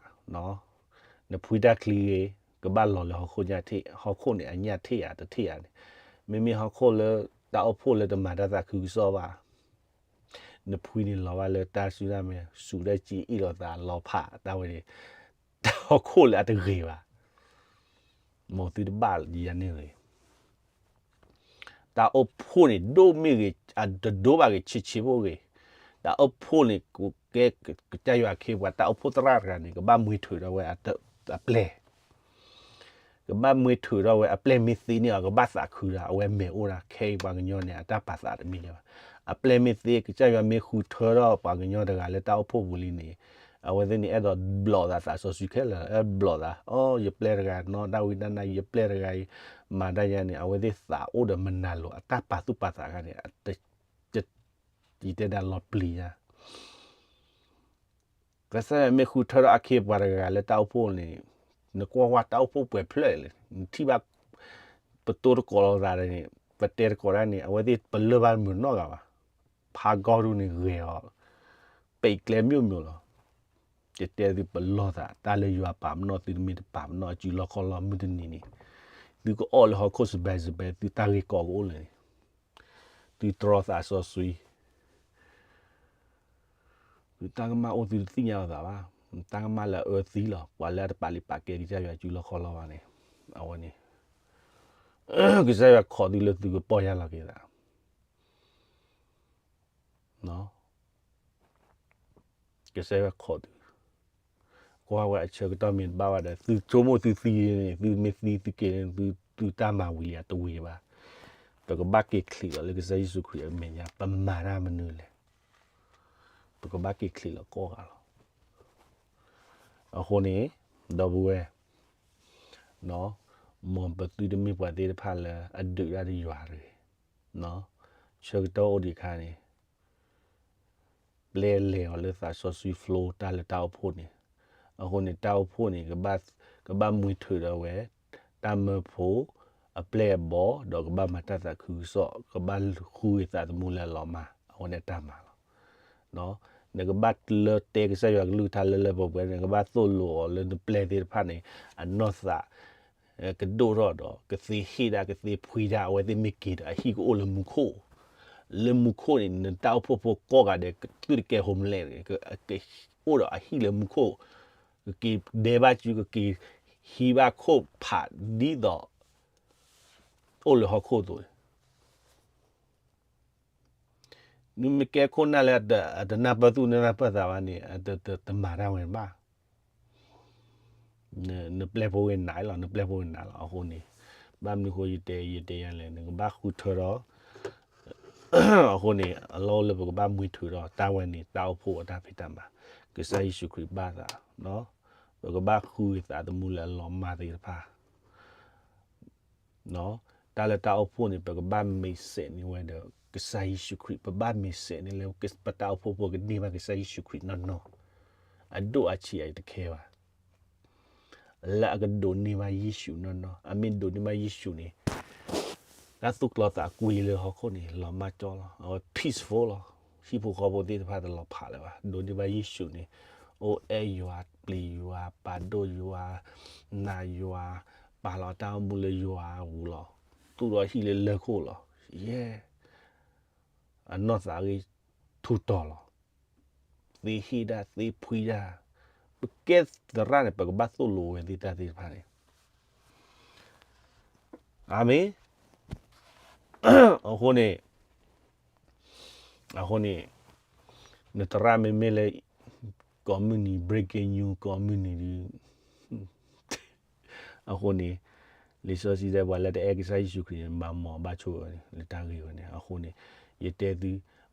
နဖှံတၢ်ချံဂ့ၤ, ကဘၣ်လီၤလၢဟီၣ်ခိၣ်ညၣ်ထ့ၣ်, ဟီၣ်ခိၣ်န့ၣ် အညၣ်ထ့ၣ်ဧါတထ့ၣ်ဧါန့ၣ်, မ့မ့ၢ်ဟီၣ်ခိၣ်လၢတၢ်အိၣ်ဖှိၣ်လၢတမၤတၢ်သးခုကစီၣ်ဘၣ်, နဖှံန့ၣ်လီၤဘၣ်လၢတၢ်စုတၢ်မဲာ်, စူးတၢ်စ့အ့ၣ်လိာ်သးလီၤဖးတၢ်ဝဲန့ၣ်, တၢ်ဟီၣ်ခိၣ်လၢအတဂ့ၤဘၣ်, မ်သုတဘၣ်ယၤန့ၣ်ဂ့ၤ တၢ်အိၣ်ဖှိၣ်န့ၣ် ဒိၣ်မ့ၢ်ဂ့ၤ, အတဒိၣ်ဘၣ်ဂ့ၤဆံးဆံးဖိဂ့ၤ, တၢ်အိၣ်ဖှိၣ်န့ၣ် ကကဲကစၢ်ယွၤအခ့အပှၤ, တၢ်အိၣ်ဖှိၣ်သရၣ်တဂၤန့ၣ် ကဘၣ်မှံထၢးထီၣ်ဝဲအပျဲၢ်, ကဘၣ်မှံထၢးထီၣ်ဝဲအပျဲၢ်မ့ၢ်သ့န့ၢ်အီၤ ကဘၣ်သးခုဒီး အဝဲမ့ၢ်အိၣ်ဒၣ်ခဲအံၤပှၤကညီန့ၣ် အတၢ်ပာ်သးတမ့ၢ်လၢၤဘၣ်. အပျဲၢ်မ့ၢ်သ့ ကစၢ်ယွၤမ့ၢ်ဃုထၢထီၣ်ပှၤကညီတဂၤလၢတၢ်အိၣ်ဖှိၣ်ပူၤလံန့ၣ်, အဝဲသ့ၣ်န့ၣ်အဲၣ်ဒိးဘျီၣ်သးသးစီဆှံခဲလၢာ်, အဲၣ်ဒိးဘျီၣ်သး, အိ ယပျဲၢ်တဂၤနီၢ်တၢ်ဝံတၢ်နါ, ယပျဲၢ်တဂၤအံၤ မၤတၢ်ယါန့ၣ် အဝဲသ့ၣ်သးအိၣ်ဒီးမနၤလိာ် အတၢ်ပာ်သူၣ်ပာ်သးတဂၤန့ၣ်, ယတဲဒၣ်လီၤပျံၤညါ ကစၢ်ယွၤမ့ၢ်ဃုထၢထီၣ်အခ့အပှၤတဂၤလၢတၢ်အိၣ်ဖှိၣ်န့ၣ်, နကွၢ်ကွၢ်တၢ်အိၣ်ဖှိၣ်ပှဲၤဖျၢၣ်လဲၣ်, နထံၣ်ဘၣ် ပတိတကိးလိာ်သးန့ၣ်, ပတဲတကိးတၢ်န့ၣ် အဝဲသ့ၣ်ပလၢၢ်ဘၣ်မုာ်နီတဂၤဘၣ်. ဖးကီၢ်ဒူၣ်န့ၣ်ဂဲၤအီၤ, ပဲာ်ကျဲမ့ၢ်မ့ၢ်လီၤ. ယတဲသုပလီၢ်သး တၢ်လၢယွၤပာ်ပနီၣ်သုတမ့ၢ်တပာ်ပနီၣ်အစုလီၢ်ခီၣ်လီၢ်မုၢ်တနံၤန့ၣ်, သုကအီၣ်လၢဟီၣ်ခိၣ်စဘဲစဘဲ သုတၢ်ဂ့ၢ်ကီကအိၣ်လၢာ်န့ၣ် သုတြီသးစီဆှံ, သုတၢ်ကမၣ်အိၣ်သုတသ့ၣ်ညါလိာ်သးဘၣ်. တၢ်ကမၣ်လၢအအၢသံလီၤ. ပှၤလၢအတပာ်လုၢ်ပာ်ကဲကစၢ်ယွၤစုလီၢ်ခီၣ်လီၢ်ဘၣ်န့ၣ်, အဝဲန့ၣ် ကစၢ်ယွၤခိးသုလၢသုကပီၢ်ယၢ်လီၤက့ၤသး ကစၢ်ယွၤခိးသု, ကွၢ်ဝဲ အဆၢကတီၢ်မ့ၢ်တဘၣ်ဘၣ်ဒီး သုဆိကမိၣ်သုသံန့ၣ် သုမ့ၢ်သံသုက့ၤန့ၣ် သုတၢ်မၤဝံၤလံဧါ, တဝံၤဘၣ်. ပကဘၣ်က့ၤချံးလီၤလၢကစၢ်ယ့ၣ်ၡူးခရံာ်အမဲာ်ညါ, ပမၤတၢ်မနုၤလဲၣ်, ပကဘၣ်က့ၤချံးလီၤကိးဂၤလီၤ. အဃိန့ၣ် ဒီပုၢ်ဝဲၢ်, မ်ပသုတမ့ၢ်ပှၤသ့ၣ်တဖၣ်လၢအဒုးတၢ်ဒီးယွၤတဂ့ၤ. ဆၢကတီၢ်အိၣ်ဒံးအခါန့ၣ် ပျဲလဲၤအီၤလၢသးစီဆှံ flow တၢ်လၢတၢ်အိၣ်ဖှိၣ်န့ၣ်, အဃိန့ၣ် တၢ်အိၣ်ဖှိၣ်န့ၣ် ကဘၣ်မ့ၢ်ထုးဒီးဝဲ တၢ်မၢဖိ အပျဲၢ်အဘီၣ် ဒီးကဘၣ်မၤတၢ်သးခုကစီၣ် ကဘၣ်ဃုက့ၤသးသမူလၢအလီၤမၢ် အဝဲန့ၣ်တၢ်မၤလီၤ. နကဘၣ်လၢတဲကစၢ်ယွၤကလုၢ်ကထါလၢလၢပှဲၤပှဲၤ နကဘၣ်သိၣ်လိအီၤလၢနပျဲၢ်သ့ၣ်တဖၣ်န့ၣ် အနီၢ်သး ကဒိၣ်ထီၣ်ဒီး ကသ့ဟ့ၣ်ဒၣ် ကသ့ဖှံဒၣ် အဝဲသ့ၣ်မ့ၢ်က့ၤဒီး အဟံၣ်ကအိၣ်လၢမူခိၣ်, လၢမူခိၣ်န့ၣ် နတၢ်အိၣ်ဖှိၣ်ဖိကိးဂၤဒဲး သုတကဲ homeless ကအိၣ်ဒီးအဟံၣ်လၢမူခိၣ်, ကက့ၤဒဲဘၣ်စု ကက့ၤဟံးဘၣ်ခိၣ်ဖးဒ်သိး အိၣ်လၢဟီၣ်ခိၣ်အသိး နမ့ၢ်ကဲခိၣ်နၢ်လၢအတနၢ်ပၢၢ်သူၣ်နၢ်ပၢၢ်သးဘၣ်န့ၣ် တမၤတၢ်ဝဲဘၣ်. နပျဲၢ်ဖိဂ့ၤနးလီၤ နပျဲၢ်ဖိဂ့ၤနးလီၤ အဃိန့ၣ် ဘၣ်မနုၤဃိယတဲ ယတဲယၤလဲၣ် နကဘၣ်ဃုထၢဒီး အဃိန့ၣ် အလီၢ်အိၣ်လၢပကဘၣ်မ့ၢ်ထုးဒီးတၢ်ဝဲန့ၣ် တၢ်အိၣ်ဖှိၣ်အတၢ်ဖံးတၢ်မၤ ကစၢ်ယ့ၣ်ၡူးခရံာ်ဘၣ်သး ပကဘၣ်ဃုက့ၤသးသမူလၢအလီၤမၢ်သ့ၣ်တဖၣ် တၢ်လၢတၢ်အိၣ်ဖှိၣ်န့ၣ် ပကဘၣ်မ့ၢ်စဲးန့ၢ်ဝဲဒီး ကစၢ်ယ့ၣ်ၡူးခရံာ် ပဘၣ်မ့ၢ်စဲးန့ၢ်လၢ ပတၢ်အိၣ်ဖှိၣ်ဖိကန့ၢ်ဘၣ်ကစၢ်ယ့ၣ်ၡူးခရံာ်နီၢ်နီၢ်, အဒိၣ်အဆံးအံၤတခဲဘၣ်, လၢအကဒိးန့ၢ်ဘၣ်ယ့ၣ်ၡူးနီၢ်နီၢ်, အမ့ၢ်ဒိးန့ၢ်ဘၣ်ယ့ၣ်ၡူးန့ၣ် တၢ်သူၣ်ကျီသးကွံလၢဟီၣ်ခိၣ်န့ၣ် လီၤမၢ်ကၠီလီၤ, အဝဲ peaceful လီၤ, ဟံၣ်ဖိဃီဖိသ့ၣ်တဖၣ်တလီၤဖးလၢၤဘၣ်, ဒိးန့ၢ်ဘၣ်ယ့ၣ်ၡူးန့ၣ် အိၣ်အဲၣ်ယွၤ ပျံၤယွၤ ပာ်ဒိၣ်ယွၤ နာ်ယွၤ, ပာ်လီၤတၢ်အိၣ်မူလၢယွၤအပူၤလီၤ, သူၣ်ထီၣ်ဟံၣ်လၢလၢၢ်ခိၣ်လီၤ, ယဲ အနီၢ်သးဂ့ၤထူးတီၤလီၤ, သ့ဟ့ၣ်ဒၣ်သ့ဖှံဒၣ်, ပကဲသရၣ်န့ၣ် ပကဘၣ်သိၣ်လိဝဲသ့ၣ်တၢ်သ့ၣ်တဖၣ်န့ၣ်, အၤမ့ၣ်, အဃိန့ၣ် အဃိန့ၣ် နသရၣ်မ့မ့ၢ်လၢ ကိးမုၢ်နံၤ breaking news ကိးမုၢ်နံၤဒုး အဃိန့ၣ် လံာ်စီဆှံတဲ ပှၤလၢတအဲၣ်ကစၢ်ယ့ၣ်ၡူးခရံာ်န့ၣ် ဘၣ်မီၤဘၣ်ဆိၣ်ဝဲန့ၣ် လၢတၢ်ဂ့ၢ်ဝဲန့ၣ်, အဃိန့ၣ် ယတဲသု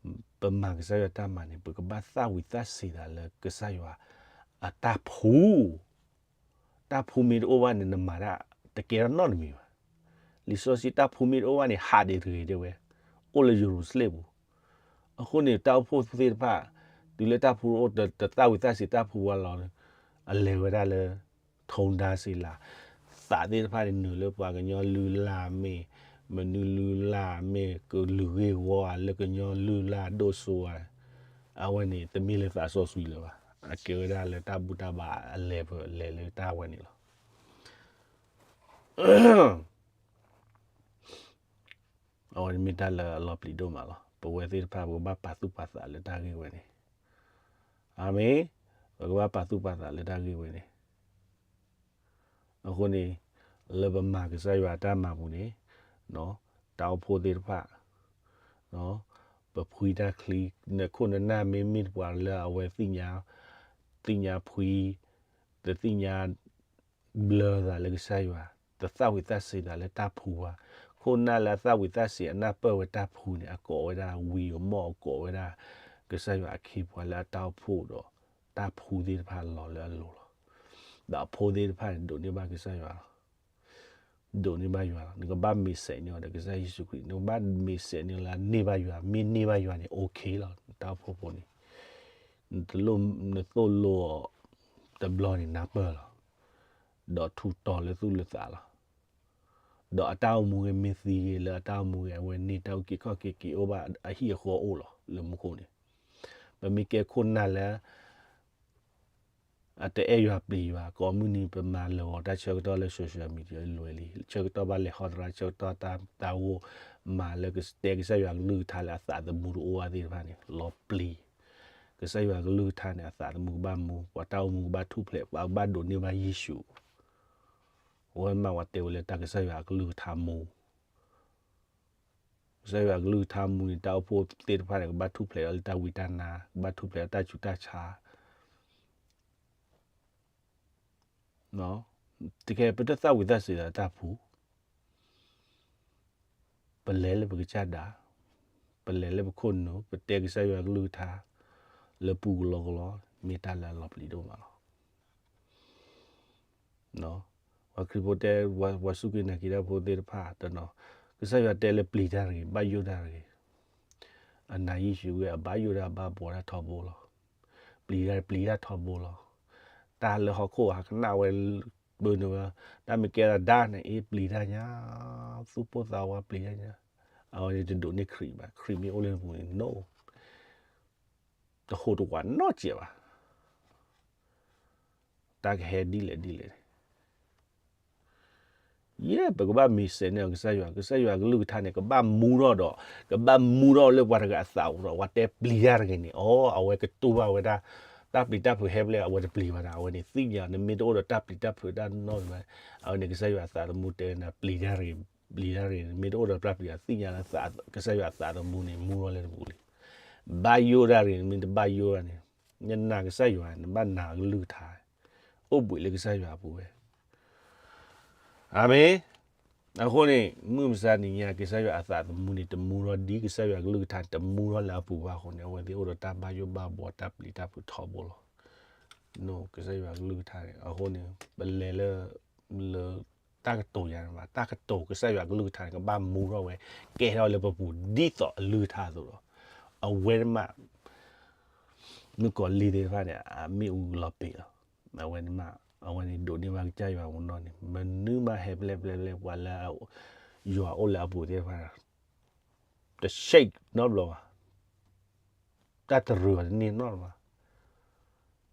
ပမၤကစၢ်ယွၤတၢ်မၤန့ၣ် ပကဘၣ်သၣ်ဝံၤသၣ်စံးသးလၢကစၢ်ယွၤအတၢ်ဖှူ တၢ်ဖှူမ့ၢ်တအိၣ်ဘၣ်န့ၣ် နမၤတၢ်တကဲထီၣ်နီတမံၤဘၣ်. လံာ်စီဆှံတၢ်ဖှူမ့ၢ်တအိၣ်ဘၣ်န့ၣ် ဟးဒံးတဂ့ၤတဲဝဲ, အိၣ်လၢယရူၤၡလ့ၣ်ပူၤ, အဃိန့ၣ် တၢ်အိၣ်ဖှိၣ်သ့ၣ်တဖၣ် တုၤလၢတၢ်ဖှူတအိၣ် တသၣ်ဝံၤသၣ်စံးတၢ်ဖှူဘၣ်လီၤ, အလဲၤဝဲဒၣ်လၢ ထိဒါစံးလၢ်, သးသ့ၣ်တဖၣ်န့ၣ် နုာ်လၢပှၤကညီလုၢ်လၢ်မ့ၢ် မနုၤလုၢ်လၢ်မ့ၢ် ကလုာ်ဂ့ၢ်ဝီဧါလၢကညီလုၢ်လၢ်ဒိၣ်စိဧါ, အဝဲန့ၣ် တမ့ၢ်လၢသးစီဆှံလၢၤဘၣ်. အကဲဝဲဒၣ်လၢတၢ်ဘူၣ်တၢ်ဘါအလဲၤဖဲလဲၤလၢတၢ်ဝဲန့ၣ်လီၤ. အဝဲန့ၣ်မ့ၢ်တၢ်လၢအလီၤပျံၤဒိၣ်မးလီၤ. ပဝဲသ့ၣ်တဖၣ် ပကဘၣ်ပာ်သူၣ်ပာ်သးလၢတၢ်ဂ့ၢ်ဝဲန့ၣ်. အၤမ့ၣ်. ပကဘၣ်ပာ်သူၣ်ပာ်သးလၢတၢ်ဂ့ၢ်ဝဲန့ၣ်. အဃိန့ၣ် လၢပမၤကစၢ်ယွၤအတၢ်မၤပူၤန့ၣ် တၢ်အိၣ်ဖှိၣ်သ့ၣ်တဖၣ် ပဖှံတၢ်ချံ နခိၣ်နနၢ်မ့မ့ၢ်ပှၤလၢအဝဲသ့ၣ်ညါ သ့ၣ်ညါဖှံ တသ့ၣ်ညါဘျၢသးလၢကစၢ်ယွၤ တသၣ်ဝံၤသၣ်စံးသးလၢတၢ်ဖှူဘၣ်. ခိၣ်နၢ်လၢအသၣ်ဝံၤသၣ်စံးအနၢ်ပၢၢ်ဝဲတၢ်ဖှူန့ၣ် အကိးဝဲဒၣ်ဝံအမီၢ် အကိးဝဲဒၣ် ကစၢ်ယွၤအခ့အပှၤလၢအတၢ်အိၣ်ဖှိၣ်ဒီး တၢ်ဖှူသ့ၣ်တဖၣ်လီၤလၢအလိၤလီၤ. ဒီးအဖိသ့ၣ်တဖၣ်န့ၣ် ဒိးန့ၢ်ဘၣ်ကစၢ်ယွၤလီၤ. ဒိးန့ၢ်ဘၣ်ယွၤလီၤ. နကဘၣ်မ့ၢ်စဲးန့ၢ်အီၤဒီးကစၢ်ယ့ၣ်ၡူးခရံာ် နကဘၣ်မ့ၢ်စဲးန့ၢ်လၢန့ၢ်ဘၣ်ယွၤ မ့ၢ်န့ၢ်ဘၣ်ယွၤန့ၣ် okay လီၤ. နတၢ်အိၣ်ဖှိၣ်ဖိန့ၣ် နသိၣ်လိအီၤတဘျီန့ၣ် နၢ်ပၢၢ်လီၤ. ဒီးထူးတီၤလၢသူၣ်လၢသးလီၤ. ဒီးအတၢ်အိၣ်မူဂ့ၤ မ့ၢ်သံဂ့ၤ လၢအတၢ်အိၣ်မူဂ့ၤ အဝဲန့ၢ်တၢ်အုၣ်က့ၤခီၣ်က့ၤက့ၤအိၣ်ဘၣ်အဟံၣ်အဃီအိၣ်လီၤ လၢမူခိၣ်န့ၣ်. ပမ့ၢ်ကဲခိၣ်နၢ်လၢ အတအဲၣ်ယွၤပျံၤယွၤ ကိးမုၢ်နံၤ ပမၤလၢာ်ဂီၤတၢ်ဆၢကတီၢ်လၢ social media လွဲလံ ဆၢကတီၢ်ဘၣ်လဲၤဟီသရၣ် ဆၢကတီၢ်တၢ်ဂိၢ် မၤလၢကတဲကစၢ်ယွၤကလုၢ်ကထါလၢအသးသမူတအိၣ်ဘၣ်သ့ၣ်တဖၣ်န့ၣ် လီၤပျံၤ. ကစၢ်ယွၤကလုၢ်ကထါန့ၣ် အသးသမူကဘၣ်မူ ပှၤတၢ်အိၣ်မူကဘၣ်ထူၣ်ဖျဲး ပှၤကဘၣ်ဒိးန့ၢ်ဘၣ်ယ့ၣ်ၡူး အဝဲမ့ၢ်ပှၤတဲဝဲလၢတၢ်ကစၢ်ယွၤအကလုၢ်ကထါမူ ကစၢ်ယွၤအကလုၢ်ကထါမူန့ၣ် တၢ်အိၣ်ဖှိၣ်သ့ၣ်တဖၣ်န့ၣ် ကဘၣ်ထူၣ်ဖျဲးဒီးလၢတၢ်ဝံတၢ်နါ ကဘၣ်ထူၣ်ဖျဲးဒီးတၢ်ဆူးတၢ်ဆါ တကယ်ပတသၣ်ဝံၤသၣ်စံးဒီးတၢ်ဖှူ ပလဲၤလၢပကစၢ်ဒၣ် ပလဲၤလၢပခိၣ်နူာ် ပတဲကစၢ်ယွၤကလုၢ်ကထါ လၢပူၤကလီကလီ မ့ၢ်တၢ်လၢအလီၤပျံၤဒိၣ်မးလီၤ. ပှၤခရံာ်ဖိတဲ ပှၤစူၢ်က့ၤနာ်က့ၤတၢ်ဖိသ့ၣ်တဖၣ်တနီၤ ကစၢ်ယွၤတဲလၢပျံၤတၢ်တဂ့ၤ ဘၣ်ယိၣ်တၢ်တဂ့ၤ အနာ်ယ့ၣ်ၡူးဝဲ အဘၣ်ယိၣ်တၢ်ဘၣ်ဘှီတၢ်ထီဘိလီၤ. ပျံၤတၢ်ပျံၤတၢ်ထီဘိလီၤ. တၢ်လၢဟီၣ်ခိၣ်ဟးကနၣ်ဝဲ ပၢနုာ်ဝဲ, တၢ်မ့ၢ်ကဲထီၣ်ဒါန့ၣ် အ့ ပျံၤတၢ်ညါ, သူၣ်ပိၢ်သးဝးပျံၤတၢ်ညါ, အဝဲန့ၣ်တဒိးန့ၢ်ခရံာ်ဘၣ်, ခရံာ်မ့ၢ်အိၣ်လၢနပူၤန့ၣ် no, တဟူးတဝးနီတစဲးဘၣ်, တၢ်ကဟဲဒ်လဲၣ်ဒ်လဲၣ်န့ၣ် ယဲ ပကဘၣ်မံၤစဲးန့ၢ်အီၤကစၢ်ယွၤ, ကစၢ်ယွၤကလုၢ်ကထါန့ၣ် ကဘၣ်မူထီၣ်ဒီး ကဘၣ်မူထီၣ်လၢပှၤတဂၤအသးအိၣ်ဒီး ပှၤတဲပျံၤတၢ်တဂ့ၤန့ၣ် အိ အဝဲကတူၢ်ဘၣ်ဝဲဒၣ် တၢ်ပျံၤတၢ်ဖုးဟဲဖျဲၣ် အဝဲတပျံၤဘၣ်ဒီး အဝဲန့ၣ်သ့ၣ်ညါ နမ့ၢ်တအိၣ်ဒီးတၢ်ပျံၤတၢ်ဖုးတၢ်နီတမံၤဘၣ်, အဝဲန့ၣ်ကစၢ်ယွၤအသးသမူတဲနၤ ပျံၤတၢ်တဂ့ၤ, ပျံၤတၢ်တဂ့ၤ, နမ့ၢ်တအိၣ်ဒီးတၢ်ပျံၤ သ့ၣ်ညါလၢ ကစၢ်ယွၤအသးသမူန့ၣ် မူထီၣ်လၢနပူၤလံ. ဘၣ်ယိၣ်တၢ်တဂ့ၤ, နမ့ၢ်တဘၣ်ယိၣ်ဘၣ်န့ၣ် နနာ်ကစၢ်ယွၤ နဘၣ်နာ်ကလုၢ်ကထါ, အိၣ်ဘှံးလၢကစၢ်ယွၤအပူၤဝဲ အၤမ့ၣ်. အဃိန့ၣ် မုၢ်မဆါတနံၤညါ ကစၢ်ယွၤအသးသမူန့ၣ် တမူထီၣ်ဒ်ကစၢ်ယွၤကလုၢ်ကထါန့ၣ် တမူထီၣ်လၢအပူၤဘၣ်အဃိန့ၣ် အဝဲသ့ၣ်အိၣ်ဒီးတၢ်ဘၣ်ယိၣ်ဘၣ်ဘှီ တၢ်ပျံၤတၢ်ဖုးထီဘိလီၤ. ကစၢ်ယွၤကလုၢ်ကထါန့ၣ် အဃိန့ၣ် ပလဲၤလၢ လၢ တၢ်ကတိၤယၤန့ၣ်ဘၣ်, တၢ်ကတိၤကစၢ်ယွၤကလုၢ်ကထါန့ၣ် ကဘၣ်မူထီၣ်ဝဲ ကဲထီၣ်လၢပပူၤဒ်သိးအလုၢ်ကထါအသိးဒီး အဝဲန့ၣ်မး မုၣ်ကီၤလံၢ်သ့ၣ်တဖၣ်န့ၣ် အမ့ၣ်အူလီၤပံာ်လီၤ. အဝဲန့ၣ်မး အဝဲန့ၣ်ဒိးန့ၢ်ဘၣ်ကစၢ်ယွၤအမူနီၢ်န့ၣ် မနုၤမးဟဲဖျဲၣ်ဖျဲၣ်ဖျဲၣ် ပှၤလၢ ယွၤအိၣ်လၢအပူၤသ့ၣ်တဖၣ် တ shake နီတဘျီဘၣ်, တၢ်တရံးအီၤတန့ၢ်နီတဘျီဘၣ်.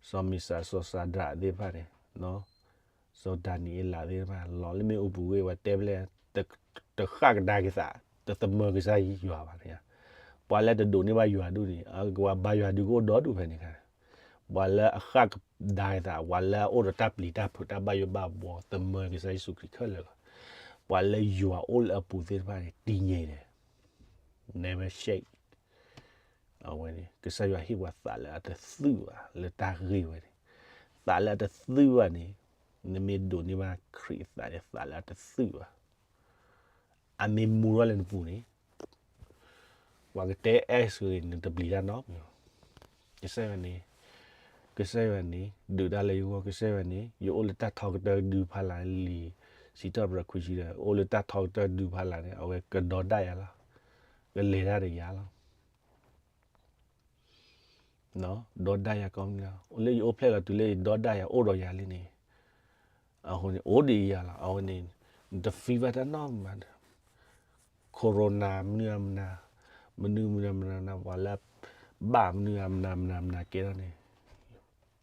စီၤမံစး စီၤစၤဒြးသ့ၣ်တဖၣ်န့ၣ် စီၤဒၤနံးအ့လးသ့ၣ်တဖၣ် လီၤလၢမ့ၣ်အူပူၤဝ့ၢ် ပှၤတဲဖျဲၣ် တဃၣ်ကဒါက့ၤသး တသမၢကစၢ်ယွၤဘၣ်န့ၣ်, ပှၤလၢတဒိးန့ၢ်ဘၣ်ယွၤဒူၣ်န့ၣ် အကဝၤဘါယွၤဒူၣ်ကအိၣ်ဒီဒူၣ်ဖဲန့ၣ်ခါ, ပှၤလၢအဃၣ်ကဒါက့ၤသး ပှၤလၢအအိၣ်ဒီးတၢ်ပျံၤတၢ်ဖုးတၢ်ဘၣ်ယိၣ်ဘၣ်ဘှီ သမၢကစၢ်ယ့ၣ်ၡူးခရံာ်ခဲလၢာ်လီၤ. ပှၤလၢယွၤအိၣ်လၢအပူၤသ့ၣ်တဖၣ်န့ၣ် တည်ငြိမ်တယ်, never shake. အဝဲန့ၣ် ကစၢ်ယွၤဟ့ၣ်ပှၤသးလၢအတသုၣ်ဘၣ် လၢတၢ်ဂ့ၢ်ဝဲန့ၣ်, သးလၢအတသုၣ်ဘၣ်န့ၣ် နမ့ၢ်ဒိးန့ၢ်ဘၣ်ခရံာ်အသးန့ၣ် သးလၢအတသုၣ်ဘၣ် အမ့ၢ်မူထီၣ်လၢနပူၤန့ၣ် ပှၤကတဲ X ဂ့ၤ နတပျံၤတၢ်နီတမံၤဘၣ်. ကစၢ်ယွၤန့ၣ် ကစၢ်ယွၤန့ၣ် ဒုးတၢ်လၢယဂီၢ် ကစၢ်ယွၤန့ၣ် ယအိၣ်လၢတၢ်ထီကတၢၢ်ဒုဖးလၢ်လံ, စံးထီၣ်ပတြၢၤခွံဆံဒီး အိၣ်လၢတၢ်ထီကတၢၢ်ဒုဖးလၢ်န့ၣ် အဝဲကဒီဒၣ်ယၤလီၤ, ကလဲၤတၢ်ဒီးယၤလီၤ. ဒီဒၣ်ယၤကိးမံၤလီၤ, အိၣ်လၢယအိၣ်ဖျဲၣ်လီၤတုၤလၢယဒီဒၣ်ယၤအိၣ်ဒီးယၤလံန့ၣ်, အဃိန့ၣ် အိၣ်ဒံးယၤလီၤ. အဝဲန့ၣ် နတ feel ဘၣ်တၢ်နီတမံၤဘၣ်ဒီး Corona မနုၤအမနုၤ, မနုၤမနုၤမနုၤ ပှၤလၢ ဘၣ်မနုၤအမနုၤမနုၤမနုၤကဲထီၣ်န့ၣ်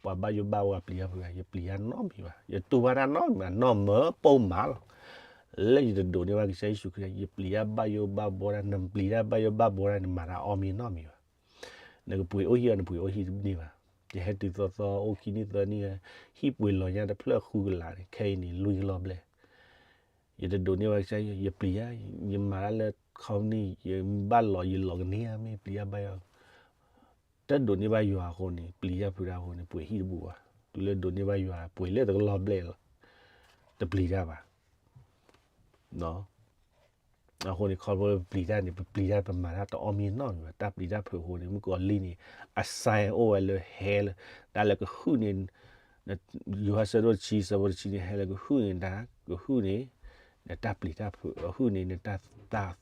ပှၤဘၣ်ယိၣ်ဘၣ်ဝါပျံၤတၢ်ဖုး ယပျံၤတၢ်နီတမံၤဘၣ်, ယတူၢ်ဘၣ်တၢ်နီတမံၤဘၣ်, နီၢ်မၢပိၢ်မးလီၤ. လၢယတဒိးန့ၢ်ဘၣ်ကစၢ်ယ့ၣ်ၡူးခရံာ် ယပျံၤတၢ်ဘၣ်ယိၣ်ဘၣ်ဘှီတၢ်, နပျံၤတၢ်ဘၣ်ယိၣ်ဘၣ်ဘှီတၢ် နမၤတၢ်အီၣ်မ့ၤနီတမံၤဘၣ်. နကပှ့ၤအိၣ်ဟံၣ်အီၤ နပှ့ၤအိၣ်ဟံၣ်တန့ၢ်ဘၣ်. ယဟဲတုၤသီသီ အိၣ်ခံနံၣ်သၢနံၣ်, ဟံၣ်ပှ့ၤလီၤညါတဖျၢၣ်ဃုကလးန့ၣ် ခဲအံၤန့ၣ် လွံၢ်ကလီၢ်ဘျဲၣ်. ယတဒိးန့ၢ်ဘၣ်ကစၢ်ယွၤ ယပျံၤယါ, ယမၤတၢ်လၢ company ယဘၣ်လီၤ ယလီၤကန့ၢ်ဧါ မ့ၢ်ပျံၤတၢ်ဘၣ်ယိၣ်, တဒိးန့ၢ်ဘၣ်ယွၤအဃိန့ၣ် ပျံၤတၢ်ဖုးတၢ်အဃိန့ၣ် ပှ့ၤဟံၣ်တဘူၣ်ဘၣ်. တုၤလၢဒိးန့ၢ်ဘၣ်ယွၤ ပှ့ၤလၢတကလီၢ်ဘျဲၣ်လီၤ, တပျံၤတၢ်ဘၣ်. အဃိန့ၣ် ခီဖျိလၢပပျံၤတၢ်န့ၣ် ပပျံၤတၢ်ပမၤတၢ်တအီၣ်မ့ၤနီတမံၤဘၣ်. တၢ်ပျံၤတၢ်ဖုးအဃိန့ၣ် မုၣ်ကီၤလံၢ်န့ၣ် အ sign အိၣ်ဝဲလၢဟဲလၢ တၢ်လၢကဟုၣ်န့ၣ် ယိၤဟၣ်ဆၢဒိၣ်တဆံ ဆၢဖိတဆံန့ၣ် ဟဲလၢကဟုၣ်န့ၣ်တၢ်, ကဟုၣ်န့ၣ် နတၢ်ပျံၤတၢ်ဖုး, ကဟုၣ်န့ၣ် နတၢ်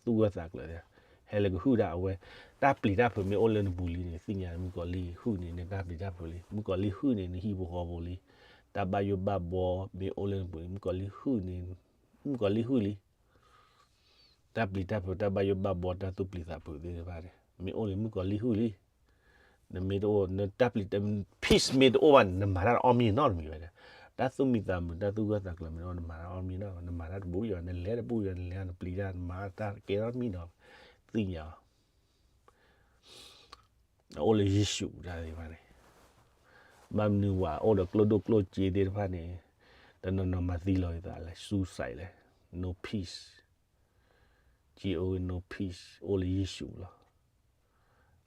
သူၣ်ဂၢၢ်သးကျၢၤ, ဟဲလၢကဟုၣ်တၢ်အဝဲ, တၢ်ပျံၤတၢ်ဖုးမ့ၢ်အိၣ်လၢနပူၤလံန့ၣ် သ့ၣ်ညါမုၣ်ကီၤလံၢ်ဟုၣ်န့ၣ် နတၢ်ပျံၤတၢ်ဖုးလံ, မုၣ်ကီၤလံၢ်ဟုၣ်န့ၣ် နဟံၣ်ဖိဃီဖိလံ, တၢ်ဘၣ်ယိၣ်ဘၣ်ဘှီမ့ၢ်အိၣ်လၢနပူၤလံ, မုၣ်ကီၤလံၢ်ဟုၣ်န့ၣ် မုၣ်ကီၤလံၢ်ဟုၣ်လံ တၢ်ပျံၤတၢ်ဖုး တၢ်ဘၣ်ယိၣ်ဘၣ်ဘှီ တၢ်သူၣ်ပျံၤသးဖုးသ့ၣ်တဖၣ်န့ၣ် မ့ၢ်အိၣ်လၢမုၣ်ကီၤလံၢ်ဟုၣ်လံ. နမ့ၢ်တအိၣ် နတၢ်ပျံၤ peace မ့ၢ်တအိၣ်ဘၣ်န့ၣ် နမၤတၢ်တအီၣ်မ့ၤနီတမံၤဘၣ်. တၢ်သူၣ်မံသးမုာ် တၢ်သူၣ်ဂၢၢ်သးကျၢၤမ့ၢ်တအိၣ် နမၤတၢ်အီၣ်မ့ၤနီတမံၤ, နမၤတၢ်တဘူၣ်ယွၤ နလဲၤတဘူၣ်ယွၤ နလဲၤနပျံၤတၢ် နမၤတၢ်ကဲထီၣ်မံၤနီၤ သ့ၣ်ညါအီၤ အအိၣ်လၢယ့ၣ်ၡူးတၢ်သ့ၣ်တဖၣ်န့ၣ်, ဘၣ်မနုၤဝဲအိၣ်ဒီးကျိၣ်ဒိၣ်ကျိၣ်စ့သ့ၣ်တဖၣ်န့ၣ်, တနီၤနီၤမၤသံလီၤက့ၤသးလဲၣ်, suicide လဲၣ်, no peace, က့ၤအိၣ်ဂ့ၤ no peace အိၣ်လၢယ့ၣ်ၡူးလီၤ.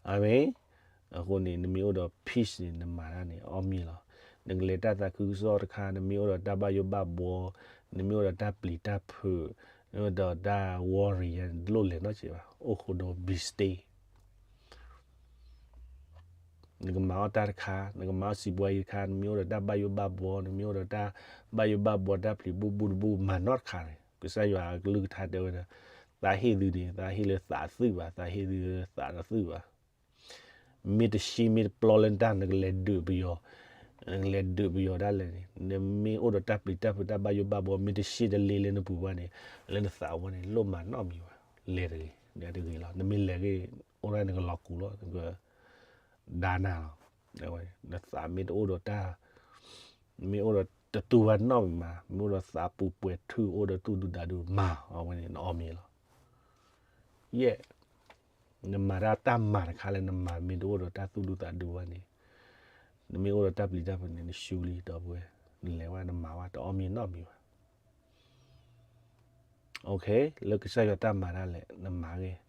အၤမ့ၣ်. အဃိန့ၣ် နမ့ၢ်အိၣ်ဒီး peace န့ၣ် နမၤတၢ်န့ၣ် အီၣ်မ့ၤလီၤ. နကလဲၤတၢ်သးခုကစီၣ်တခါ နမ့ၢ်အိၣ်ဒီးတၢ်ဘၣ်ယိၣ်ဘၣ်ဘှီ, နမ့ၢ်အိၣ်ဒီးတၢ်ပျံၤတၢ်ဖုး, နမ့ၢ်အိၣ်ဒီးတၢ် worry ယါန့ၣ် တလိၣ်လဲၤနီတစဲးဘၣ်, အိၣ်ဃိဒီး be still နကမၤအီၣ်တၢ်တခါ, နကမၤအီၣ်စံးဘှါအံၤတခါ, နမ့ၢ်အိၣ်ဒီးတၢ်ဘၣ်ယိၣ်ဘၣ်ဘှီ, နမ့ၢ်အိၣ်ဒီးတၢ်ဘၣ်ယိၣ်ဘၣ်ဘှီ တၢ်ပျံၤဘူၣ်ဘူၣ်တဘူၣ် မၤနီတခါန့ၣ်, ကစၢ်ယွၤအကလုၢ်ကထါတဲဝဲဒၣ်, သးဟ့ၣ်သုန့ၣ် သးဟ့ၣ်လၢသးအသွံၣ်ဘၣ်, သးဟ့ၣ်သုလၢသးတသွံၣ်ဘၣ်. မ့ၢ်တဆံမ့ၢ်တပျီလၢတၢ်နကလဲၤဒုးပယီၤ, နကလဲၤဒုးပယီၤဒၣ်လဲာ်န့ၣ် နမ့ၢ်အိၣ်ဒီးတၢ်ပျံၤတၢ်ဖုးတၢ်ဘၣ်ယိၣ်ဘၣ်ဘှီ မ့ၢ်တရှဲတလ့လၢနပူၤဘၣ်န့ၣ် လၢနသးဝဲန့ၣ် လိၣ်မၤနီတမံၤဘၣ်, လဲၤတဂ့ၤ, တဂ့ၤလီၤ. နမ့ၢ်လဲၤဂ့ၤ အိၣ်ဒၣ်နကလီၤကူးလီၤ, နက ဒါနၤလီၤ. နသးမ့ၢ်တအိၣ်ဒီးတၢ်, မ့ၢ်အိၣ်ဒီးတတူၢ်ဘၣ်နီတမံၤမး, မ့ၢ်အိၣ်ဒီးသးပူၤပှဲၤထူ အိၣ်ဒီးသူၣ်ဒူသးဒူမၤ အဝဲန့ၣ် နအီၣ်မ့ၤလီၤ. ယဲၢ်, နမၤတၢ်တၢ်မၤတခါလၢနမၤမ့ၢ်တအိၣ်ဒီးတၢ်သူၣ်ဒူသးဒူဘၣ်န့ၣ်, နမ့ၢ်အိၣ်ဒီးတၢ်ပျံၤတၢ်ဖုးန့ၣ် နရှုံးလံ ဒီပုၢ်ဝဲၢ်, နလဲၤဝဲနမၤဝဲ တအီၣ်မ့ၤနီတမံၤဘၣ်. လၢကစၢ်ယွၤတၢ်မၤဒၣ်လဲာ် နမၤဂ့ၤ,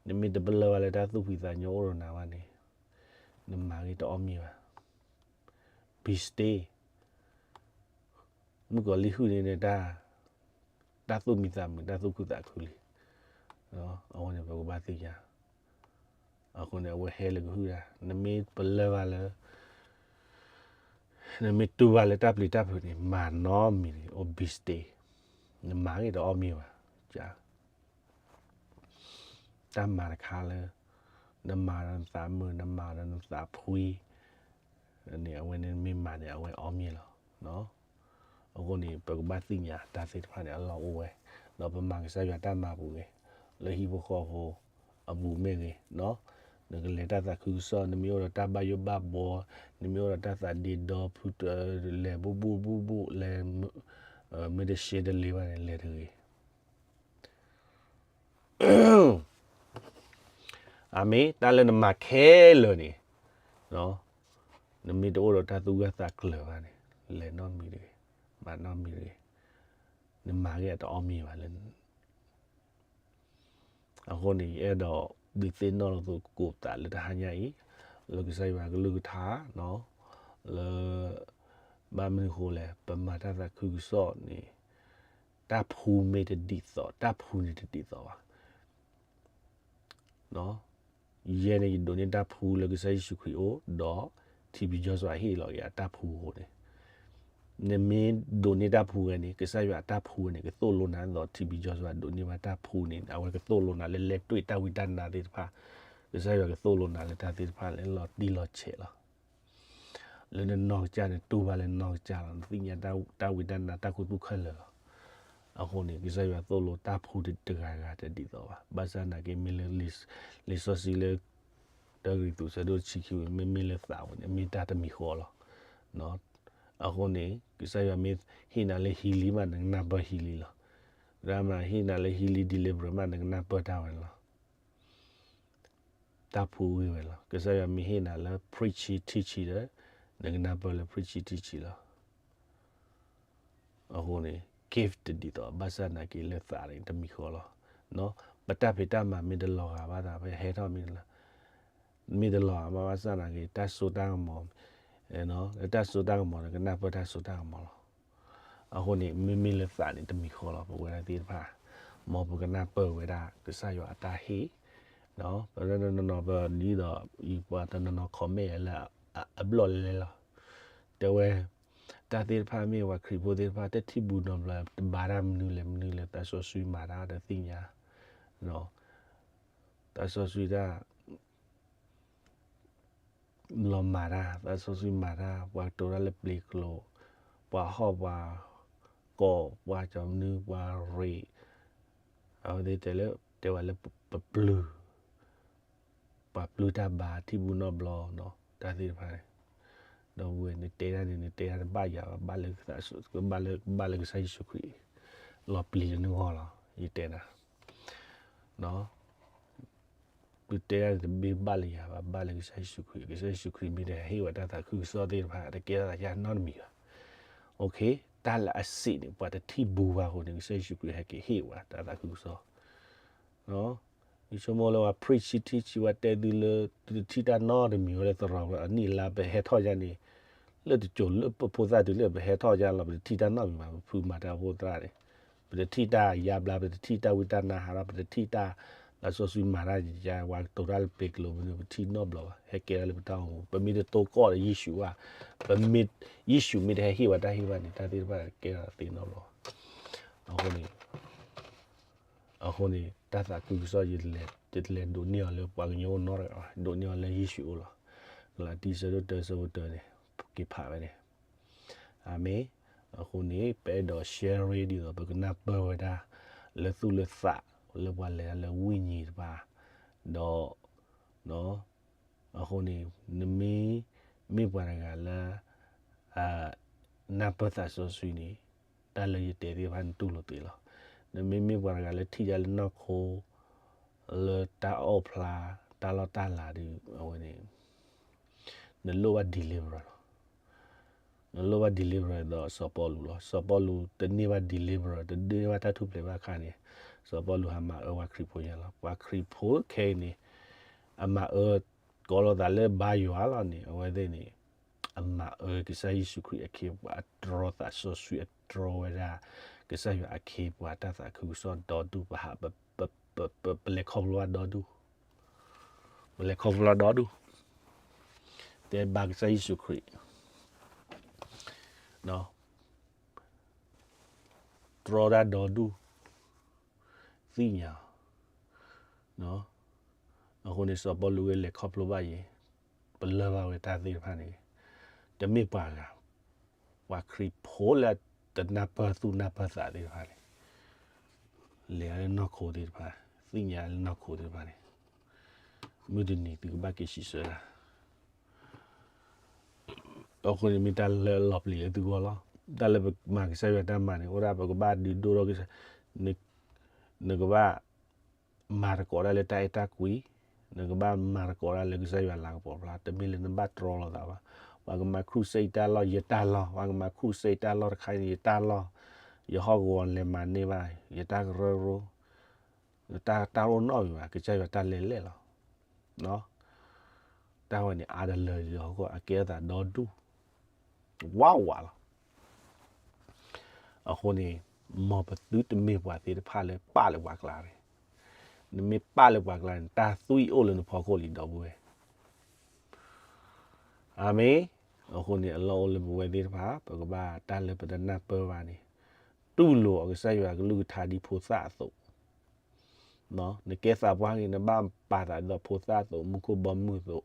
နမ့ၢ်တပလၢၢ်ဘၣ်လၢတၢ်သူၣ်ဖှံသးညီအိၣ်ဒီးနၤဘၣ်န့ၣ်, နမၤဂ့ၤတအီၣ်မ့ၤဘၣ်. Be still, မုၣ်ကီၤလံၢ်ဟုၣ်န့ၣ် တၢ်သူၣ်မံသးမုာ် တၢ်သူၣ်ခုသးခုလံ. အဃိန့ၣ် ပကဘၣ်သ့ၣ်ညါ, အဃိန့ၣ် အဝဲဟဲလၢကဟုၣ်ဒၣ် နမ့ၢ်ပလၢၢ်ဘၣ်လၢ နမ့ၢ်တူၢ်ဘၣ်လၢတၢ်ပျံၤတၢ်ဖုးန့ၣ် မၤနီတမံၤန့ၣ် အိၣ် be still, နမၤဂ့ၤတအီၣ်မ့ၤဘၣ်. တၢ်မၤတခါလၢ နမၤဒီးနသးမုာ် နမၤဒီးနသးဖှံန့ၣ် အဝဲန့ၣ်မ့ၢ်မၤန့ၣ် အဝဲအီၣ်မ့ၤလီၤ. အဃိန့ၣ် ပကဘၣ်သ့ၣ်ညါတၢ်သ့ၣ်တဖၣ်န့ၣ် အလီၢ်အိၣ်ဝဲ, ဒီးပမၤကစၢ်ယွၤတၢ်မၤပူၤဂ့ၤ, လၢဟံၣ်ဖိဃီဖိအပူၤမ့ၢ်ဂ့ၤ, နကလဲၤတၢ်သးခုကစီၣ် နမ့ၢ်အိၣ်ဒီးတၢ်ဘၣ်ယိၣ်ဘၣ်ဘှီ, နမ့ၢ်အိၣ်ဒီးတၢ်သးဒ့ဒီဖု လဲၤဘူၣ်ဘူၣ်ဘူၣ်ဘူၣ် လဲၤ မ့ၢ်တရှဲတလ့ဘၣ်န့ၣ် လဲၤတဂ့ၤ. အမ့ၢ်တၢ်လၢနမၤခဲလၢာ်န့ၣ်, နမ့ၢ်တအိၣ်ဒီးတၢ်သူၣ်ဂၢၢ်သးကျၢၤဘၣ်န့ၣ် လဲၤနီတမံၤတဂ့ၤ, မၤနီတမံၤတဂ့ၤ, နမၤဂ့ၤအတအီၣ်မ့ၤဘၣ်လၢ အဃိန့ၣ် ယအဲၣ်ဒိးဒုးသ့ၣ်နီၣ်လိာ်သကိးသးလၢတဟါညါအံၤ, လၢကစၢ်ယွၤကလုၢ်ကထါ, လၢ ဘၣ်မနုၤအဃိလဲၣ် ပမၤတၢ်သးခုကစီၣ်န့ၣ် တၢ်ဖှူမ့ၢ်တဒ်သိး တၢ်ဖှူန့ၣ်တဒ်သိးဘၣ်. ယဲန့ၣ် ယဒိးန့ၢ်တၢ်ဖှူလၢကစၢ်ယ့ၣ်ၡူးခရံာ်အအိၣ် ဒီး ထံဘံကီစၢ်ဟ့ၣ်လီၤက့ၤအတၢ်ဖှူအဃိန့ၣ်, နမ့ၢ်ဒိးန့ၢ်တၢ်ဖှူဝဲန့ၣ် ကစၢ်ယွၤအတၢ်ဖှူဝဲန့ၣ် ကသိၣ်လိနၤ ဒီးထံဘံကီစၢ်ဒိးန့ၢ်ဘၣ်တၢ်ဖှူန့ၣ် အဝဲကသိၣ်လိနၤလၢလဲၤတွံၢ်တၢ်ဝံတၢ်နါသ့ၣ်တဖၣ်, ကစၢ်ယွၤကသိၣ်လိနၤလၢတၢ်သ့ၣ်တဖၣ်လၢလီၤတံၢ်လီၤဆဲးလီၤ. လၢနနီၢ်ကစၢ်န့ၣ် တူၢ်ဘၣ်လၢနနီၢ်ကစၢ်လီၤ, နသ့ၣ်ညါတၢ်ဝံတၢ်နါတၢ်ခူသူၣ်ခဲလၢာ်လီၤ. အဃိန့ၣ် ကစၢ်ယွၤသိၣ်လိတၢ်ဖှူတဂၤဂၤတဒ်သိးဘၣ်. ဘၣ်ဆၣ်သနာ်က့ မ့ၢ်လၢ လံာ်စီဆှံလၢ တၢကရံၣ်သူး ဆၢဒိၣ်တဆံခံဝံၤ မ့မ့ၢ်လၢသးဝဲန့ၣ် မ့ၢ်တၢ်တမံၤဃီလီၤ. အဃိန့ၣ် ကစၢ်ယွၤမ့ၢ်ဟ့ၣ်နၤလၢဟံးလံမး နကနၢ်ပၢၢ်ဟံးလံလီၤ. ကစၢ်ယွၤမ့ၢ်ဟ့ၣ်နၤလၢဟံးလံ deliverance မး နကနၢ်ပၢၢ်တၢ်ဝဲန့ၣ်လီၤ. တၢ်ဖှူဂ့ၤဝဲလီၤ. ကစၢ်ယွၤမ့ၢ်ဟ့ၣ်နၤလၢ preaching teaching ဒီး နကနၢ်ပၢၢ်လၢ preaching teaching လီၤ. အဃိန့ၣ် gift တဒ်သိး ဘၣ်ဆၣ်သနာ်က့လၢသးန့ၣ် တမံၤဃီလီၤ. ပတၢ်ဖံးတၢ်မၤမ့ၢ်တလီၤဂာ်ဘၣ်သး ပဟဲထီၣ်မ့ၢ်တလီၤ, မ့ၢ်တလီၤဂာ်ဘၣ် ဘၣ်ဆၣ်သနာ်က့ တၢ်စိတၢ်ကမီၤ, တၢ်စိတၢ်ကမီၤဒီး ကနၢ်ပၢၢ်တၢ်စိတၢ်ကမီၤလီၤ. အဃိန့ၣ် မ့မ့ၢ်လၢသးန့ၣ် တမံၤဃီလီၤ ပဝဲဒၣ်သ့ၣ်တဖၣ်, မ်ပကနၢ်ပၢၢ်ဝဲဒၣ် ကစၢ်ယွၤအတၢ်ဟ့ၣ်, ပနီၢ်နီၢ်ပဒ်သိး ယပှၤတနီၤနီၤ comment လၢ အဘျီၣ်လဲၤလဲၤလီၤ. တဲဝဲ တၢ်သ့ၣ်တဖၣ်မ့ၢ်ဝဲခရံာ်ဖိသ့ၣ်တဖၣ် တထံၣ်ဘူးနီတဘျီ တဘါတၢ်မနုၤလဲၣ်မနုၤလဲၣ် သးစီဆှံမၤတၢ်တသ့ၣ်ညါ, သးစီဆှံတၢ် လီၤမၤတၢ် သးစီဆှံမၤတၢ် ပှၤကတိၤတၢ်လၢပျ့ၤကျိၤ, ပှၤဟီၣ်ပှၤကီၢ် ပှၤကၠီမနုၤ ပှၤရ့ၣ်, အဝဲသ့ၣ်တဲလၢ တဲဝဲလၢပပျုၤ ပှၤပျုၤတၢ်ဘါ ထံၣ်ဘူးနီတဘျီ တၢ်သ့ၣ်တဖၣ်န့ၣ်, ဒီပုၢ်ဝဲၢ် နတဲတၢ်န့ၣ် နတဲတၢ်တဘၣ်ယၤဘၣ် ဘၣ်လၢ ဘၣ်လၢကစၢ်ယ့ၣ်ၡူးခရံာ် လီၤပျံၤလၢနဂီၢ်လီၤ ယတဲနၤ ပတဲတၢ်န့ၣ် တမ့ၢ်ဘၣ်လၢယၤဘၣ် ဘၣ်လၢကစၢ်ယ့ၣ်ၡူးခရံာ်, ကစၢ်ယ့ၣ်ၡူးခရံာ်မ့ၢ်တဟဲဟ့ၣ်ဝဲတၢ်သးခုကစီၣ်သ့ၣ်တဖၣ် တကဲထီၣ်သးယါနီတမံၤဘၣ်. တၢ်လၢအစံးန့ၣ် ပှၤတထံၣ်ဘူးဘၣ်အဃိန့ၣ် ကစၢ်ယ့ၣ်ၡူးခရံာ်ဟဲက့ၤဟ့ၣ်ဝဲတၢ်သးခုကစီၣ် ယဆိကမိၣ်လၢပှၤ preaching teaching ပှၤတဲသုလၢ သုတထံၣ်တၢ်နီတမံၤဝဲလၢသရိာ်အနံၣ်အလါ ပဟဲထီၣ်ယါန့ၣ် လၢတစိၤလၢပဖိသၣ်တုၤလၢပဟဲထီၣ်ယါလီၤ ပတထံၣ်တၢ်နီတမံၤဘၣ် ပဖုမၤတၢ်ဖိသၣ်န့ၣ် ပတထံၣ်တၢ်ယါဘျါ ပတထံၣ်တၢ်ဝံတၢ်နါဟးထီၣ် ပတထံၣ်တၢ် သးစီဆှံမၤတၢ်ယါ ပှၤကတိၤတၢ်လၢပျ့ၤကျိၤ ပတထံၣ်နီတဘျီဘၣ် ဟဲကဲထီၣ်လၢပတၢ်အိၣ်မူ ပမ့ၢ်တတိၢ်ကီၢ်ဒီးယ့ၣ်ၡူးဘၣ် ပမ့ၢ် ယ့ၣ်ၡူးမ့ၢ်တဟဲဟ့ၣ်ဝဲတၢ်ဟ့ၣ်ဘၣ်န့ၣ် တၢ်သ့ၣ်တဖၣ်ကဲထီၣ်သ့နီတဘျီဘၣ်. အဃိန့ၣ် အဃိန့ၣ် တၢ်သးခုကစီၣ် ယတလဲၤဒိးန့ၢ်အီၤလၢပှၤကညီအိၣ်နီတဂၤဘၣ် ဒိးန့ၢ်အီၤလၢယ့ၣ်ၡူးအအိၣ်လီၤ. ကလၤတံ ဆၢဒိၣ်တၢ ဆၢဖိတၢန့ၣ် က့ၤဖးဝဲန့ၣ် အၤမ့ၣ်. အဃိန့ၣ် ပအဲၣ်ဒိး share ဒ်သိး ပကနၢ်ပၢၢ်ဝဲဒၣ် လၢသူၣ်လၢသး လၢပှၤလဲၤတၢ်လၢဝိညာဉ်တဖၣ်, ဒီး အဃိန့ၣ် နမ့ၢ် မ့ၢ်ပှၤတဂၤလၢ နၢ်ပၢၢ်သးစီဆှံန့ၣ် တၢ်လၢယတဲသ့ၣ်တဖၣ်န့ၣ်တူၢ်လိာ်သ့လီၤ. နမ့မ့ၢ်ပှၤတဂၤလၢထံၣ်တၢ်လၢနီၢ်ခိ လၢတၢ်အီၣ်ဖျါ တၢ်လီၢ်တၢ်လၤဒီး အဝဲန့ၣ် နလိၣ်ဘၣ် deliverer လီၤ. နလိၣ်ဘၣ် deliverer ဒီးစီၤပီလူးလီၤ. စီၤပီလူးတန့ၢ်ဘၣ် deliverer တန့ၢ်ဘၣ်တၢ်ထူၣ်ဖျဲးဘၣ်အခါန့ၣ် စီၤပီလူးဟးမၤအၢပှၤခရံာ်ဖိညါလီၤ. ပှၤခရံာ်ဖိခဲအံၤန့ၣ် အမၤအၢကိးလိာ်သးလၢဘါယွၤလီၤန့ၣ် အဝဲသ့ၣ်န့ၣ် အမၤအၢကစၢ်ယ့ၣ်ၡူးခရံာ်အခ့အပှၤ အတြီသးစီဆှံ အတြီဝဲဒၣ် ကစၢ်ယွၤအခ့အပှၤတၢ်သးခုကစီၣ်ဒီဒူၣ် ပဟး ပလဲၤခီဖျိဘၣ်ဒီဒူၣ်, ပလဲၤခီဖျိဘၣ်ဒီဒူၣ်, တဲဘါကစၢ်ယ့ၣ်ၡူးခရံာ် တြီတၢ်ဒီဒူၣ် သ့ၣ်ညါအီၤ, အဃိန့ၣ် စီၤပီလူးဂ့ၤ လဲၤခီဖျိဘၣ်ယဲ, ပလၢၢ်ဘၣ်ဝဲတၢ်သ့ၣ်တဖၣ်န့ၣ် တမ့ၢ်ပှၤဂၤ, ပှၤခရံာ်ဖိလၢတနၢ်ပၢၢ်သူၣ်နၢ်ပၢၢ်သးသ့ၣ်တဖၣ်န့ၣ် လဲၤလၢနီၢ်ခိသ့ၣ်တဖၣ်, သ့ၣ်ညါလၢနီၢ်ခိသ့ၣ်တဖၣ်န့ၣ် မုၢ်တနံၤသုကဘၣ်က့ၤစံးဆၢတၢ် အဃိန့ၣ်မ့ၢ်တၢ်လၢအလီၤပျံၤလၢသုဂီၢ်လီၤ. တၢ်လၢပမၤကစၢ်ယွၤတၢ်မၤန့ၣ် အိၣ်ဒၣ်ပကဘၣ်ဒုးဒိၣ်ထီၣ်ကစၢ်, နကဘၣ်မၤသကိးတၢ်လၢတၢ်အဲၣ်တၢ်ကွံ, နကဘၣ်မၤသကိးတၢ်လၢကစၢ်ယွၤလၤကပီၤဖျါ, တမ့ၢ်လၢနဘၣ်တြီလိာ်သးဘၣ်. ပှၤကမၤခရူၣ်စ့ၣ်တၢ်လီၢ် ယတၢ်လီၢ်, ပှၤကမၤခရူၣ်စ့ၣ်တၢ်လီၢ်တခါန့ၣ် ယတၢ်လီၢ်, ယဟီၣ်ကဝီၤလဲၤမၤန့ၢ်ဘၣ် ယတၢ်ကရၢကရိ, တၢ်တၢ်အိၣ်နီတမံၤဘၣ်, ကစၢ်ယွၤတၢ်လဲၤလဲၣ်လီၤ. တၢ်ဝဲန့ၣ်အါတလၢာ်လီၤ အကဲထီၣ်သးဒီဒူၣ် ဝးဝးလီၤ. အဃိန့ၣ် မ်ပသုတမ့ၢ်ပှၤသ့ၣ်တဖၣ်လၢပာ်လၢပှၤကျါန့ၣ်, နမ့ၢ်ပာ်လၢပှၤကျါန့ၣ် တၢ်သွံၣ်အိၣ်လၢနဖီခိၣ်လံ ဒီပုၢ်ဝဲၢ်, အၤမ့ၣ်. အဃိန့ၣ် အလီၢ်အိၣ်လၢပဝဲသ့ၣ်တဖၣ် ပကဘၣ်တၢ်လၢပတနၢ်ပၢၢ်ဘၣ်န့ၣ် တူၢ်လိာ်အီၤကစၢ်ယွၤကလုၢ်ကထါဒ်ဖိသၣ်အသိး နကဲသးပှၢ်ဂ့ၤ နဘၣ်ပာ်သးဒ်သိးဖိသၣ်အသိး မူခိၣ်ဘီမုၢ်အသိး,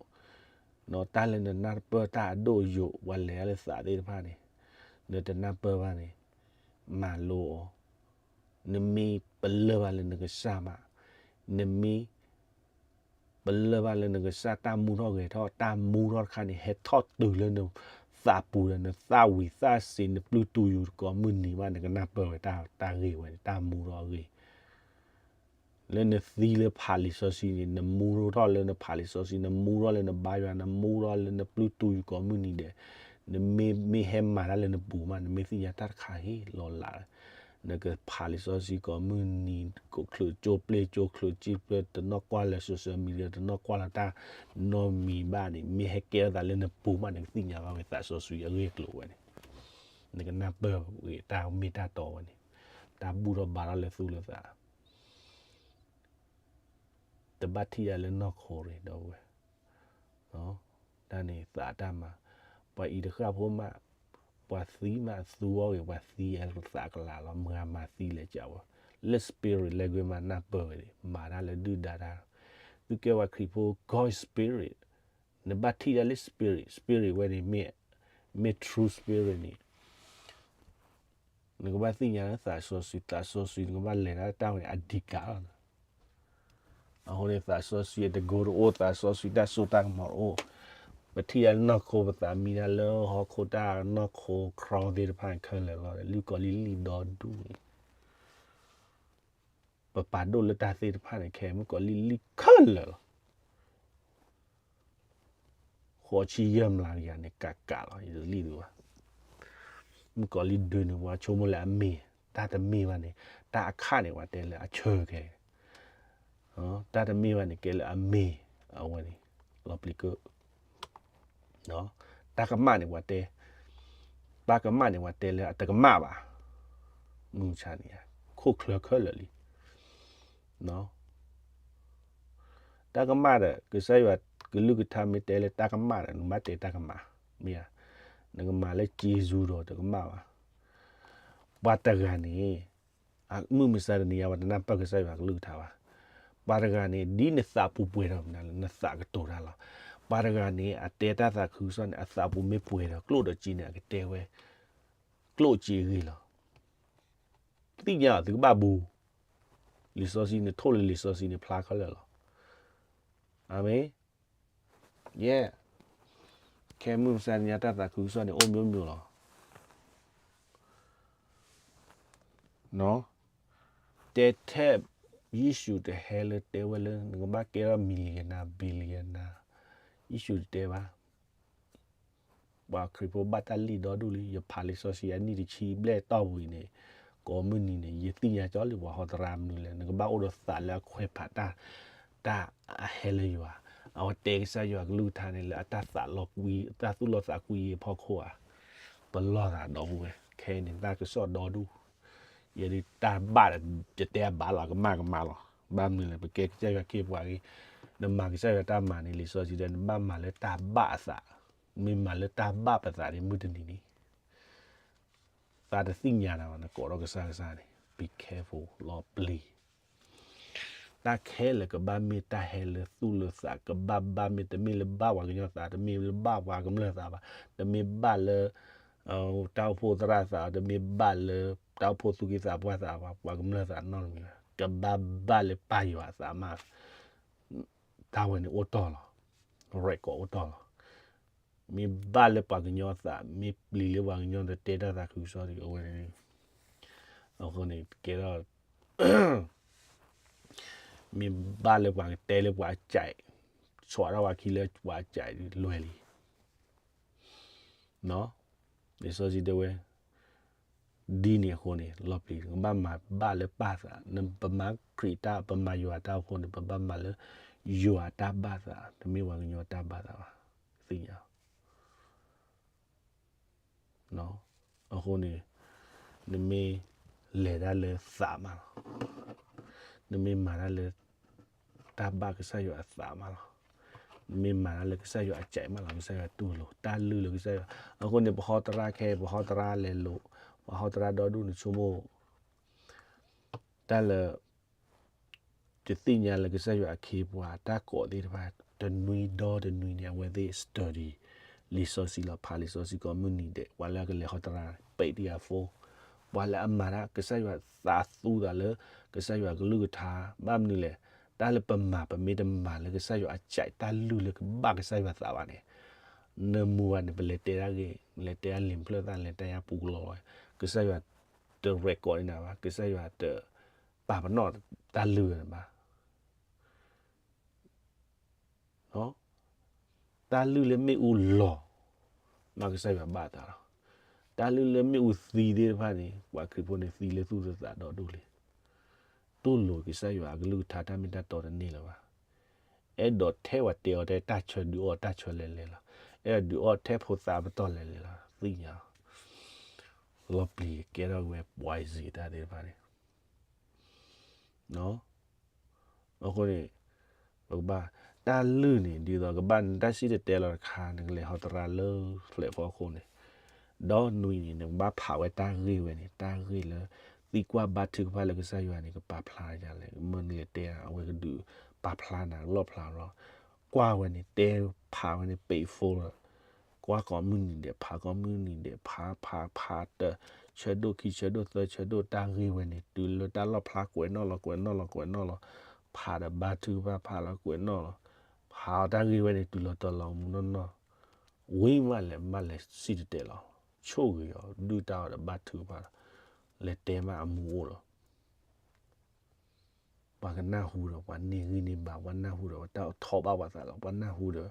တၢ်လၢနနၢ်ပၢၢ်တၢ်အဒိၣ်အယိာ် ပှၤလဲၤတၢ်လၢသးသ့ၣ်တဖၣ်န့ၣ် နတနၢ်ပၢၢ်ဘၣ်န့ၣ် မၤလိအီၤ, နမ့ၢ်ပလၢၢ်ဘၣ်လၢနကစၢ်မး, နမ့ၢ် ပလၢၢ်ဘၣ်လၢနကစၢ်တၢ်မူထီၣ်ဂဲၤထီၣ်, တၢ်မူထီၣ်တခါန့ၣ် ဟဲထီၣ်တုၤလၢနသးပူၤဒီး နသၣ်ဝံၤသၣ်စ့ၤ နပျုၢ်တူာ်ယူၤကိးမုၢ်နံၤဘၣ် နကနၢ်ပၢၢ်ဝဲတၢ်ဂ့ၢ်ဝဲန့ၣ် တၢ်မူထီၣ်အဂ့ၢ် လၢနသံလၢဖးလံာ်စီဆှံန့ၣ် နမူထီၣ်လၢနဖးလံာ်စီဆှံ, နမူထီၣ်လၢနဘါယွၤ, နမူထီၣ်လၢနပျုၢ်တူာ်ယူၤကိးမုၢ်နံၤဒီး နမ့ၢ်မ့ၢ်ဟဲမၤတၢ်လၢနပူၤမး နမ့ၢ်သ့ၣ်ညါတၢ်တခါဟ့ၣ်လီၤလး, နကဖးလံာ်စီဆှံကိးမုၢ်နံၤ ကိးချၢကၠိပျ့ကၠိချၢကၠိပျ့ တနီၣ်ကွၢ်လၢ social media တနီၣ်ကွၢ်လၢတၢ်နီတမံၤဘၣ်န့ၣ် မ့ၢ်ဟဲကဲထီၣ်သးလၢနပူၤမး နကသ့ၣ်ညါဘၣ်ဝဲသးစီဆှံအဂ့ၢ်အကျိၤဝဲန့ၣ် နကနၢ်ပၢၢ်ဝဲတၢ်မ့ၢ်တၢ်တီဝဲန့ၣ် တၢ်ဘူၣ်ထီၣ်ဘါထီၣ်လၢသူၣ်လၢသး တဘၣ်ထံၣ်ဒၣ်လၢနီၢ်ခိရ့ၣ်ဒီးဝဲ တၢ်န့ၣ်သးတၢ်မၤ, ပှၤအံၤတဃၣ်ဖိမး, ပှၤသံမးအသူအီၤဂ့ၤ ပှၤသံအသးကလၤလီၤ မၤမၤသံလဲၤကးဝဲ, လၢ spirit language မးနၢ်ပၢၢ်ဝဲန့ၣ် မၤတၢ်လၢဒုၣ်ဒါတၢ်, သုကဲပှၤခရံာ်ဖိ God spirit, နဘၣ်ထံၣ်ဒၣ်လၢ spirit, spirit ဝဲန့ၣ် မ့ၢ် true spirit န့ၣ် နကဘၣ်သ့ၣ်ညါလၢသးစီဆှံ, သးစီဆှံ နကဘၣ်လဲၤတၢ်တၢ်ဝဲန့ၣ် အဓိကလီၤ. အဃိန့ၣ် သးစီဆှံအတကိတအိၣ်, သးစီဆှံတၢ်စိတၢ်ကမီၤတအိၣ်, ပထံၣ်ဒၣ်လၢနီၢ်ခိ ပသးမံတၢ်လၢဟီၣ်ခိၣ်တၢ်နီၢ်ခိ ခြောက် သ့ၣ်တဖၣ်ခဲလၢာ်လီၤ, လံၢ်ကီးလံၢ်လံၢ်ဒီဒူၣ်န့ၣ် ပပာ်ဒိၣ်လၢတၢ်သ့ၣ်တဖၣ်န့ၣ် ခဲမုၣ်ကီးလံၢ်လံၢ်ခဲလၢာ်လီၤ. ဃိးဆံယဲၢ်မျးကယၤန့ၣ် ကးကးလီၤ ယတလံၣ်ဒုးဘၣ်. မုၣ်ကီးလံၢ်ဒုန့ၣ် ပှၤဆိကမိၣ်လၢအမ့ၢ်, တၢ်တမ့ၢ်ဘၣ်န့ၣ် တၢ်အခၣ်န့ၣ် ပှၤတဲလၢအဆၢခဲ, တၢ်တမ့ၢ်ဘၣ်န့ၣ် ကဲလၢအမ့ၢ်, အဝဲန့ၣ် လီၤပျံၤကၢ တၢ်ကမၣ်န့ၣ်ပှၤတဲ, တၢ်ကမၣ်န့ၣ်ပှၤတဲလၢအတကမၣ်ဘၣ်, မုၢ်ဆါန့ၣ် ခိၣ်ချၢခဲလၢာ်လံ. တၢ်ကမၣ်ဒီး ကစၢ်ယွၤကလုၢ်ကထါမ့ၢ်တဲလၢတၢ်ကမၣ်ဒီး နဘၣ်တဲတၢ်ကမၣ်, မ့ၢ်ဧါ, နကမၤလၢစ့စူဒီးတကမၣ်ဘၣ်. ပှၤတဂၤန့ၣ် မုၢ်မဆါတနံၤညါ ပှၤတနၢ်ပၢၢ်ကစၢ်ယွၤကလုၢ်ကထါဘၣ်. ပှၤတဂၤန့ၣ် ဒ်နသးပူၤပှဲၤထီၣ်မနုၤလဲၣ် နသးကတိၤတၢ်လီၤ. ပှၤတဂၤန့ၣ် အတဲတၢ်သးခုကစီၣ်န့ၣ် အသးပူၤမ့ၢ်ပှဲၤဒီး ကျိၣ်ဒီးစ့န့ၣ် အကတဲဝဲ ကျိၣ်စ့အဂ့ၢ်လီၤ. သ့ၣ်ညါအီၤသုကဘၣ်ဘူး, လံာ်စီဆှံန့ၣ် ထိၣ်လၢလံာ်စီဆှံန့ၣ်ဖျါခဲလၢာ်လီၤ. အၤမ့ၣ်. ယဲ, ခဲမုၢ်မဆါတနံၤညါတၢ်သးခုကစီၣ်န့ၣ် အိၣ်မ့ၢ်မ့ၢ်လီၤ. တဲထဲ, ယ့ၣ်ၡူးတဟဲလၢတဲဝဲလၢ နကဘၣ်ကဲထီၣ် millionaire billionaire, ယ့ၣ်ၡူးတတဲဘၣ်. ပှၤခရံာ်ဖိဘၣ်တၢ်လံၣ်ဒီဒူၣ်လံ, ယဖးလံာ်စီဆှံအနံၣ်တဆံဘျဲၣ်တီၢ်ပူၤအံၤန့ၣ်, ကိးမုၢ်နံၤန့ၣ် ယသ့ၣ်ညါကၠီလံ ပှၤဟီသရၣ်မနုၤလဲၣ်, နကဘၣ်အိၣ်ဒီးသးလၢအခွဲးဖးတၢ်, တၢ်အဟဲလၢယွၤ, အဝဲတဲကစၢ်ယွၤကလုၢ်ကထါန့ၣ်လၢအတၢ်သးလီၤကွံ, တၢ်သူၣ်လီၤသးကွံအဖီခိၣ်ဧါ, ပလီၢ်သးဒီပုၢ်ဝဲၢ်, ခဲအံၤန့ၣ် တၢ်ကစီၣ်ဒီဒူၣ်, ယဲဒၣ်တၢ်ဘၣ်ဒီး ယတဲအဘၣ်လီၤ ကမၣ်ကမၣ်လီၤ. ဘၣ်မနုၤလဲၣ် ပကဲကစၢ်ယွၤခ့ပှၤဂ့ၤ, နမၤကစၢ်ယွၤတၢ်မၤန့ၣ် လံာ်စီဆှံတဲ နဘၣ်မၤလၢတၢ်ဘၣ်အသး, မ့ၢ်မၤလၢတၢ်ဘၣ်ပသးန့ၣ် မုၢ်တနံၤန့ၣ် သးတသ့ၣ်ညါနၤဘၣ် နကိးထီၣ်ကစၢ်ကစၢ်န့ၣ် be careful လီၤပျံၤ. တၢ်ခဲလၢာ်ကဘၣ်မ့ၢ်တၢ်ဟဲလၢသူၣ်လၢသး ကဘၣ်ဘၣ်မ့ၢ် တမ့ၢ်လၢဘၣ်ပှၤကညီသး တမ့ၢ်လၢဘၣ်ပှၤကမျၢၢ်သးဘၣ် တမ့ၢ်ဘၣ်လၢ တၢ်အိၣ်ဖှိၣ်သရၣ်သး တမ့ၢ်ဘၣ်လၢ တၢ်အိၣ်ဖှိၣ်သူၣ်က့သးပှၢ်သးဘၣ် ပှၤကမျၢၢ်သးနီတမံၤဘၣ် ကဘၣ်ဘၣ်လၢပၢ်ယွၤအသးမး တၢ်ဝဲန့ၣ်အိၣ်တီၢ်လီၤ. record အိၣ်တီၢ်လီၤ. မ့ၢ်ဘၣ်လၢပှၤကညီအသး မ့ၢ်ပျံၤလၢပှၤကညီဒီးတဲတၢ်သးခုကစီၣ်ဒီး အဝဲန့ၣ် အဃိန့ၣ် ကဲထီၣ် မ့ၢ်ဘၣ်လၢပှၤကတဲလၢပှၤအစဲး ဆီၣ်ထီၣ်ပှၤခံလၢပှၤအစဲးလွဲၢ်လံ. လံာ်စီဆှံတဲဝဲ ဒ်န့ၣ်အဃိန့ၣ် လီၤပျံၤ ကဘၣ်မၤဘၣ်လၢပၢ်သး ပမၤခရံာ်တၢ် ပမၤယွၤတၢ်အဃိန့ၣ် ပဘၣ်မၤလၢ ယွၤတၢ်ဘၣ်သး တမ့ၢ်ပှၤကညီတၢ်ဘၣ်သးဘၣ် သ့ၣ်ညါ အဃိန့ၣ် နမ့ၢ်လဲၤတၢ်လၢသးမးလီၤ. နမ့ၢ်မၤတၢ်လၢ တၢ်ဘၣ်ကစၢ်ယွၤအသးမးလီၤ. နမ့ၢ်မၤတၢ်လၢကစၢ်ယွၤအစဲးမးလီၤ. ကစၢ်ယွၤတူၢ်လိာ် တၢ်လုၢ်လၢကစၢ်ယွၤ အဃိန့ၣ် ပဟီသရၣ်ခဲ ပဟီသရၣ်လဲၤလိာ် ပဟီသရၣ်ဒီဒူၣ်န့ၣ်ဆိကမိၣ် တၢ်လၢ တသ့ၣ်ညါလၢကစၢ်ယွၤအခ့အပှၤ တၢ်ကိးသ့ၣ်တဖၣ် တနွံဒီတနွံန့ၣ် အဝဲသ့ၣ် study လံာ်စီဆှံလီၤ ဖးလံာ်စီဆှံကိးမုၢ်နံၤဒဲး ပှၤလၢအကလဲၤဟီသရၣ် ပဲာ်တံၢ်အဖိ ပှၤလၢအမၤတၢ်ကစၢ်ယွၤသးသူသးလၢ ကစၢ်ယွၤကလုၢ်ကထါ ဘၣ်မနုၤလဲၣ် တၢ်လၢပမၤ ပမ့ၢ်တမၤလၢကစၢ်ယွၤအစဲး တၢ်လုၢ်လၢကဘၣ်ကစၢ်ယွၤသးဘၣ်န့ၣ် နမူဘၣ်န့ၣ် ပလဲၤတဲတၢ်ဂ့ၢ် လဲၤတဲတၢ်လံၤဖျၢၣ်သၣ် လဲၤတဲတၢ်ယါပူၤကလီလီၤ ကစၢ်ယွၤတ record န့ၢ်နၤဘၣ် ကစၢ်ယွၤတ ပာ်ပနီၣ်တၢ်လုၢ်န့ၣ်ဘၣ် တၢ်လုၢ်လၢမ့ၣ်အူလီၤ မ့ၢ်ကစၢ်ယွၤဘၣ်သးလီၤ. တၢ်လုၢ်လၢမ့ၣ်အူသံသ့ၣ်တဖၣ်န့ၣ် ပှၤခရံာ်ဖိန့ၣ်သံလၢသူၣ်လၢသးဒီဒူၣ်လံ. တူၢ်လိာ်ကစၢ်ယွၤအကလုၢ်ကထါတၢ်မ့ၢ်တၢ်တီတန့ၢ်လၢၤဘၣ်. အဲၣ်ဒိးထဲဝဲတဲအီၤတဲတၢ်ဆၢဒုးအီၣ်တၢ်ဆၢလဲၤလဲၤလီၤ. အဲၣ်ဒိးဒုးအီၣ်ထဲဖိသၣ်ပတီၢ်လဲၤလဲၤလီၤ သ့ၣ်ညါ လီၤပျံၤကဲထီၣ်ဝဲ poison တၢ်သ့ၣ်တဖၣ်န့ၣ် အဃိန့ၣ် ပကဘၣ် တၢ်လုၢ်န့ၣ် ဒ်သိးကဘၣ်နတၢ်စံၣ်တဲၤတဲလီၤတခါ နကလဲၤဟီသရၣ်လၢဖျဲးဖီခိၣ်န့ၣ် ဒီးနွံန့ၣ် နကဘၣ်ဖးဝဲတၢ်ဂ့ၢ်ဝဲန့ၣ် တၢ်ဂ့ၢ်လၢ သံကွၢ်ဘါထုကဖၣ်လၢကစၢ်ယွၤန့ၣ် ကပာ်ဖျါယၤလဲၣ် မ့ၢ်နလဲၤတဲ အဝဲကဒုးပာ်ဖျါနၤလီၣ်ဖျါလီၤ ကွၢ်ဝဲန့ၣ် တဲဖးဝဲန့ၣ် ပ့းဖိလီၤ ကွၢ်ကိးမုၢ်နံၤဒဲး ဖးကိးမုၢ်နံၤဒဲး ဖးဖးဖးတ ဆၢဒိၣ်ခံဆၢဒိၣ်သၢဆၢဒိၣ် တၢ်ဂ့ၢ်ဝဲန့ၣ် တုၤလၢတၢ်လီၣ်ဖျါ ကွဲးနီၣ်လီၤ ကွဲးနီၣ်လီၤ ကွဲးနီၣ်လီၤ ဖးဒီးဘါထုကဖၣ် ဖးလီၤကွဲးနီၣ်လီၤ ဖးအီၤတၢ်ဂ့ၢ်ဝဲန့ၣ် တုၤလီၤတီၤလီၤမူနီၢ်နီၢ် ဝံၤမးလဲၤ မးလဲၤစံၣ်တဲၤတဲလီၤ ဆိၣ်ဂ့ၤအီၤ ဒုၣ်တၢ်အီၤဒီးဘါထုကဖၣ်လီၤ လဲၤတဲမးအမူအိၣ်လီၤ ပှၤကနၢ်ဟူဒီး ပှၤန့ၢ်ဂံၢ်န့ၢ်ဘါ ပှၤနၢ်ဟူဒီး ပှၤတၢ်ထီၣ်ဘၣ်ပှၤသးလီၤ ပှၤနၢ်ဟူဒီး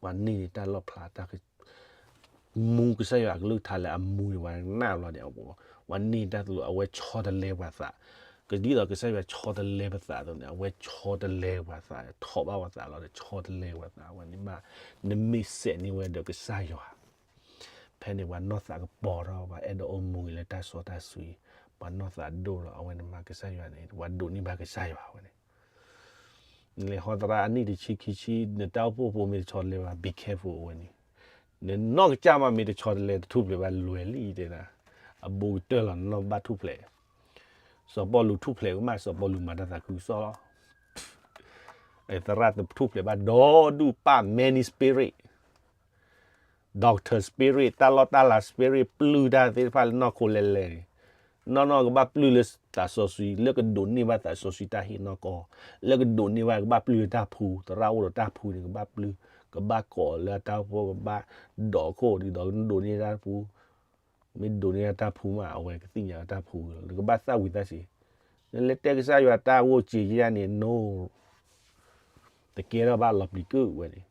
ပှၤန့ၢ်န့ၢ်တၢ်လီၣ်ဖျါ တၢ်က မူကစၢ်ယွၤအကလုၢ်ကထါလၢအမူန့ၣ် ပှၤကနၣ်ဘျီန့ၣ် ပှၤန့ၢ်တၢ်သလူး အဝဲဆီတလဲပှၤသး ကဒ်သိးကစၢ်ယွၤဆီတလဲပသးအသိးန့ၣ် အဝဲဆီတလဲပှၤသး ထီၣ်ဘၣ်ပှၤသးလီၤဒီး ဆီတလဲပှၤသး ပှၤန့ၢ်ဘၣ် နမ့ၢ်စဲးန့ၢ်ဝဲဒီးကစၢ်ယွၤ ဖဲန့ၣ် ပှၤနီၢ်သးကပီၤထီၣ် ပှၤအဲၣ်ဒိးအိၣ်မူဂ့ၤလၢတၢ်စီတၢ်ဆှံ ပှၤနီၢ်သးဒိၣ်လီၤ အဝဲန့ၣ်မးကစၢ်ယွၤန့ၣ် ပှၤဒိးန့ၢ်ဘၣ်ကစၢ်ယွၤဝဲန့ၣ် နလဲၤဟီသရၣ်အနံၣ်တဆံခံဆံ နတၢ်အိၣ်ဖှိၣ်ဖိမ့ၢ်တဆီတလဲဘၣ် be careful အဝဲန့ၣ် နနီၢ်ကစၢ်မးမ့ၢ်တဆီတလဲတထူၣ်ဖျဲးဘၣ်လွဲၢ်လံတဲဒၣ် အဘူးကတၢၢ်လီၤ နနီၢ်ဘၣ်ထူၣ်ဖျဲး စီၤပီလူးထူၣ်ဖျဲးကမၣ် စီၤပီလူးမၤတၢ်သးခုကစီၣ်လီၤ သရၣ်တထူၣ်ဖျဲးဘၣ်ဒီဒူၣ်ပၢ် many spirit doctor spirit တၢ်လီၢ်တၢ်လၤ spirit ပျုၢ်တၢ်သ့ၣ်တဖၣ်လၢနီၢ်ခိလဲၤလဲၤန့ၣ်, နီၢ်နီၢ်ကဘၣ်ပျုၢ်လၢသးစီဆှံ လၢကဒိးန့ၢ်ဘၣ်သးစီဆှံတၢ်ဟ့ၣ်နီၢ်ကီၢ်, လၢကဒိးန့ၢ်ဘၣ်ကဘၣ်ပျုၢ်လၢတၢ်ဖှူ, သရၣ်အိၣ်ဒီးတၢ်ဖှူန့ၣ် ကဘၣ်ပျုၢ်, ကဘၣ်ကိးလၢတၢ်ဖှူ ကဘၣ်ဒိးခိၣ်ဒ်သိးကဒိးန့ၢ်တၢ်ဖှူ, မ့ၢ်ဒိးန့ၢ်တၢ်ဖှူမး အဝဲကသ့ၣ်ညါတၢ်ဖှူလီၤ. နကဘၣ်သၣ်ဝံၤသၣ်စ့ၤ, နလဲၤတဲကစၢ်ယွၤတၢ်ဂိၢ်စ့ၤယဲန့ၣ် no, တကဲထီၣ်ဘၣ်လီၤပျံၤကုၣ်ဝဲန့ၣ်,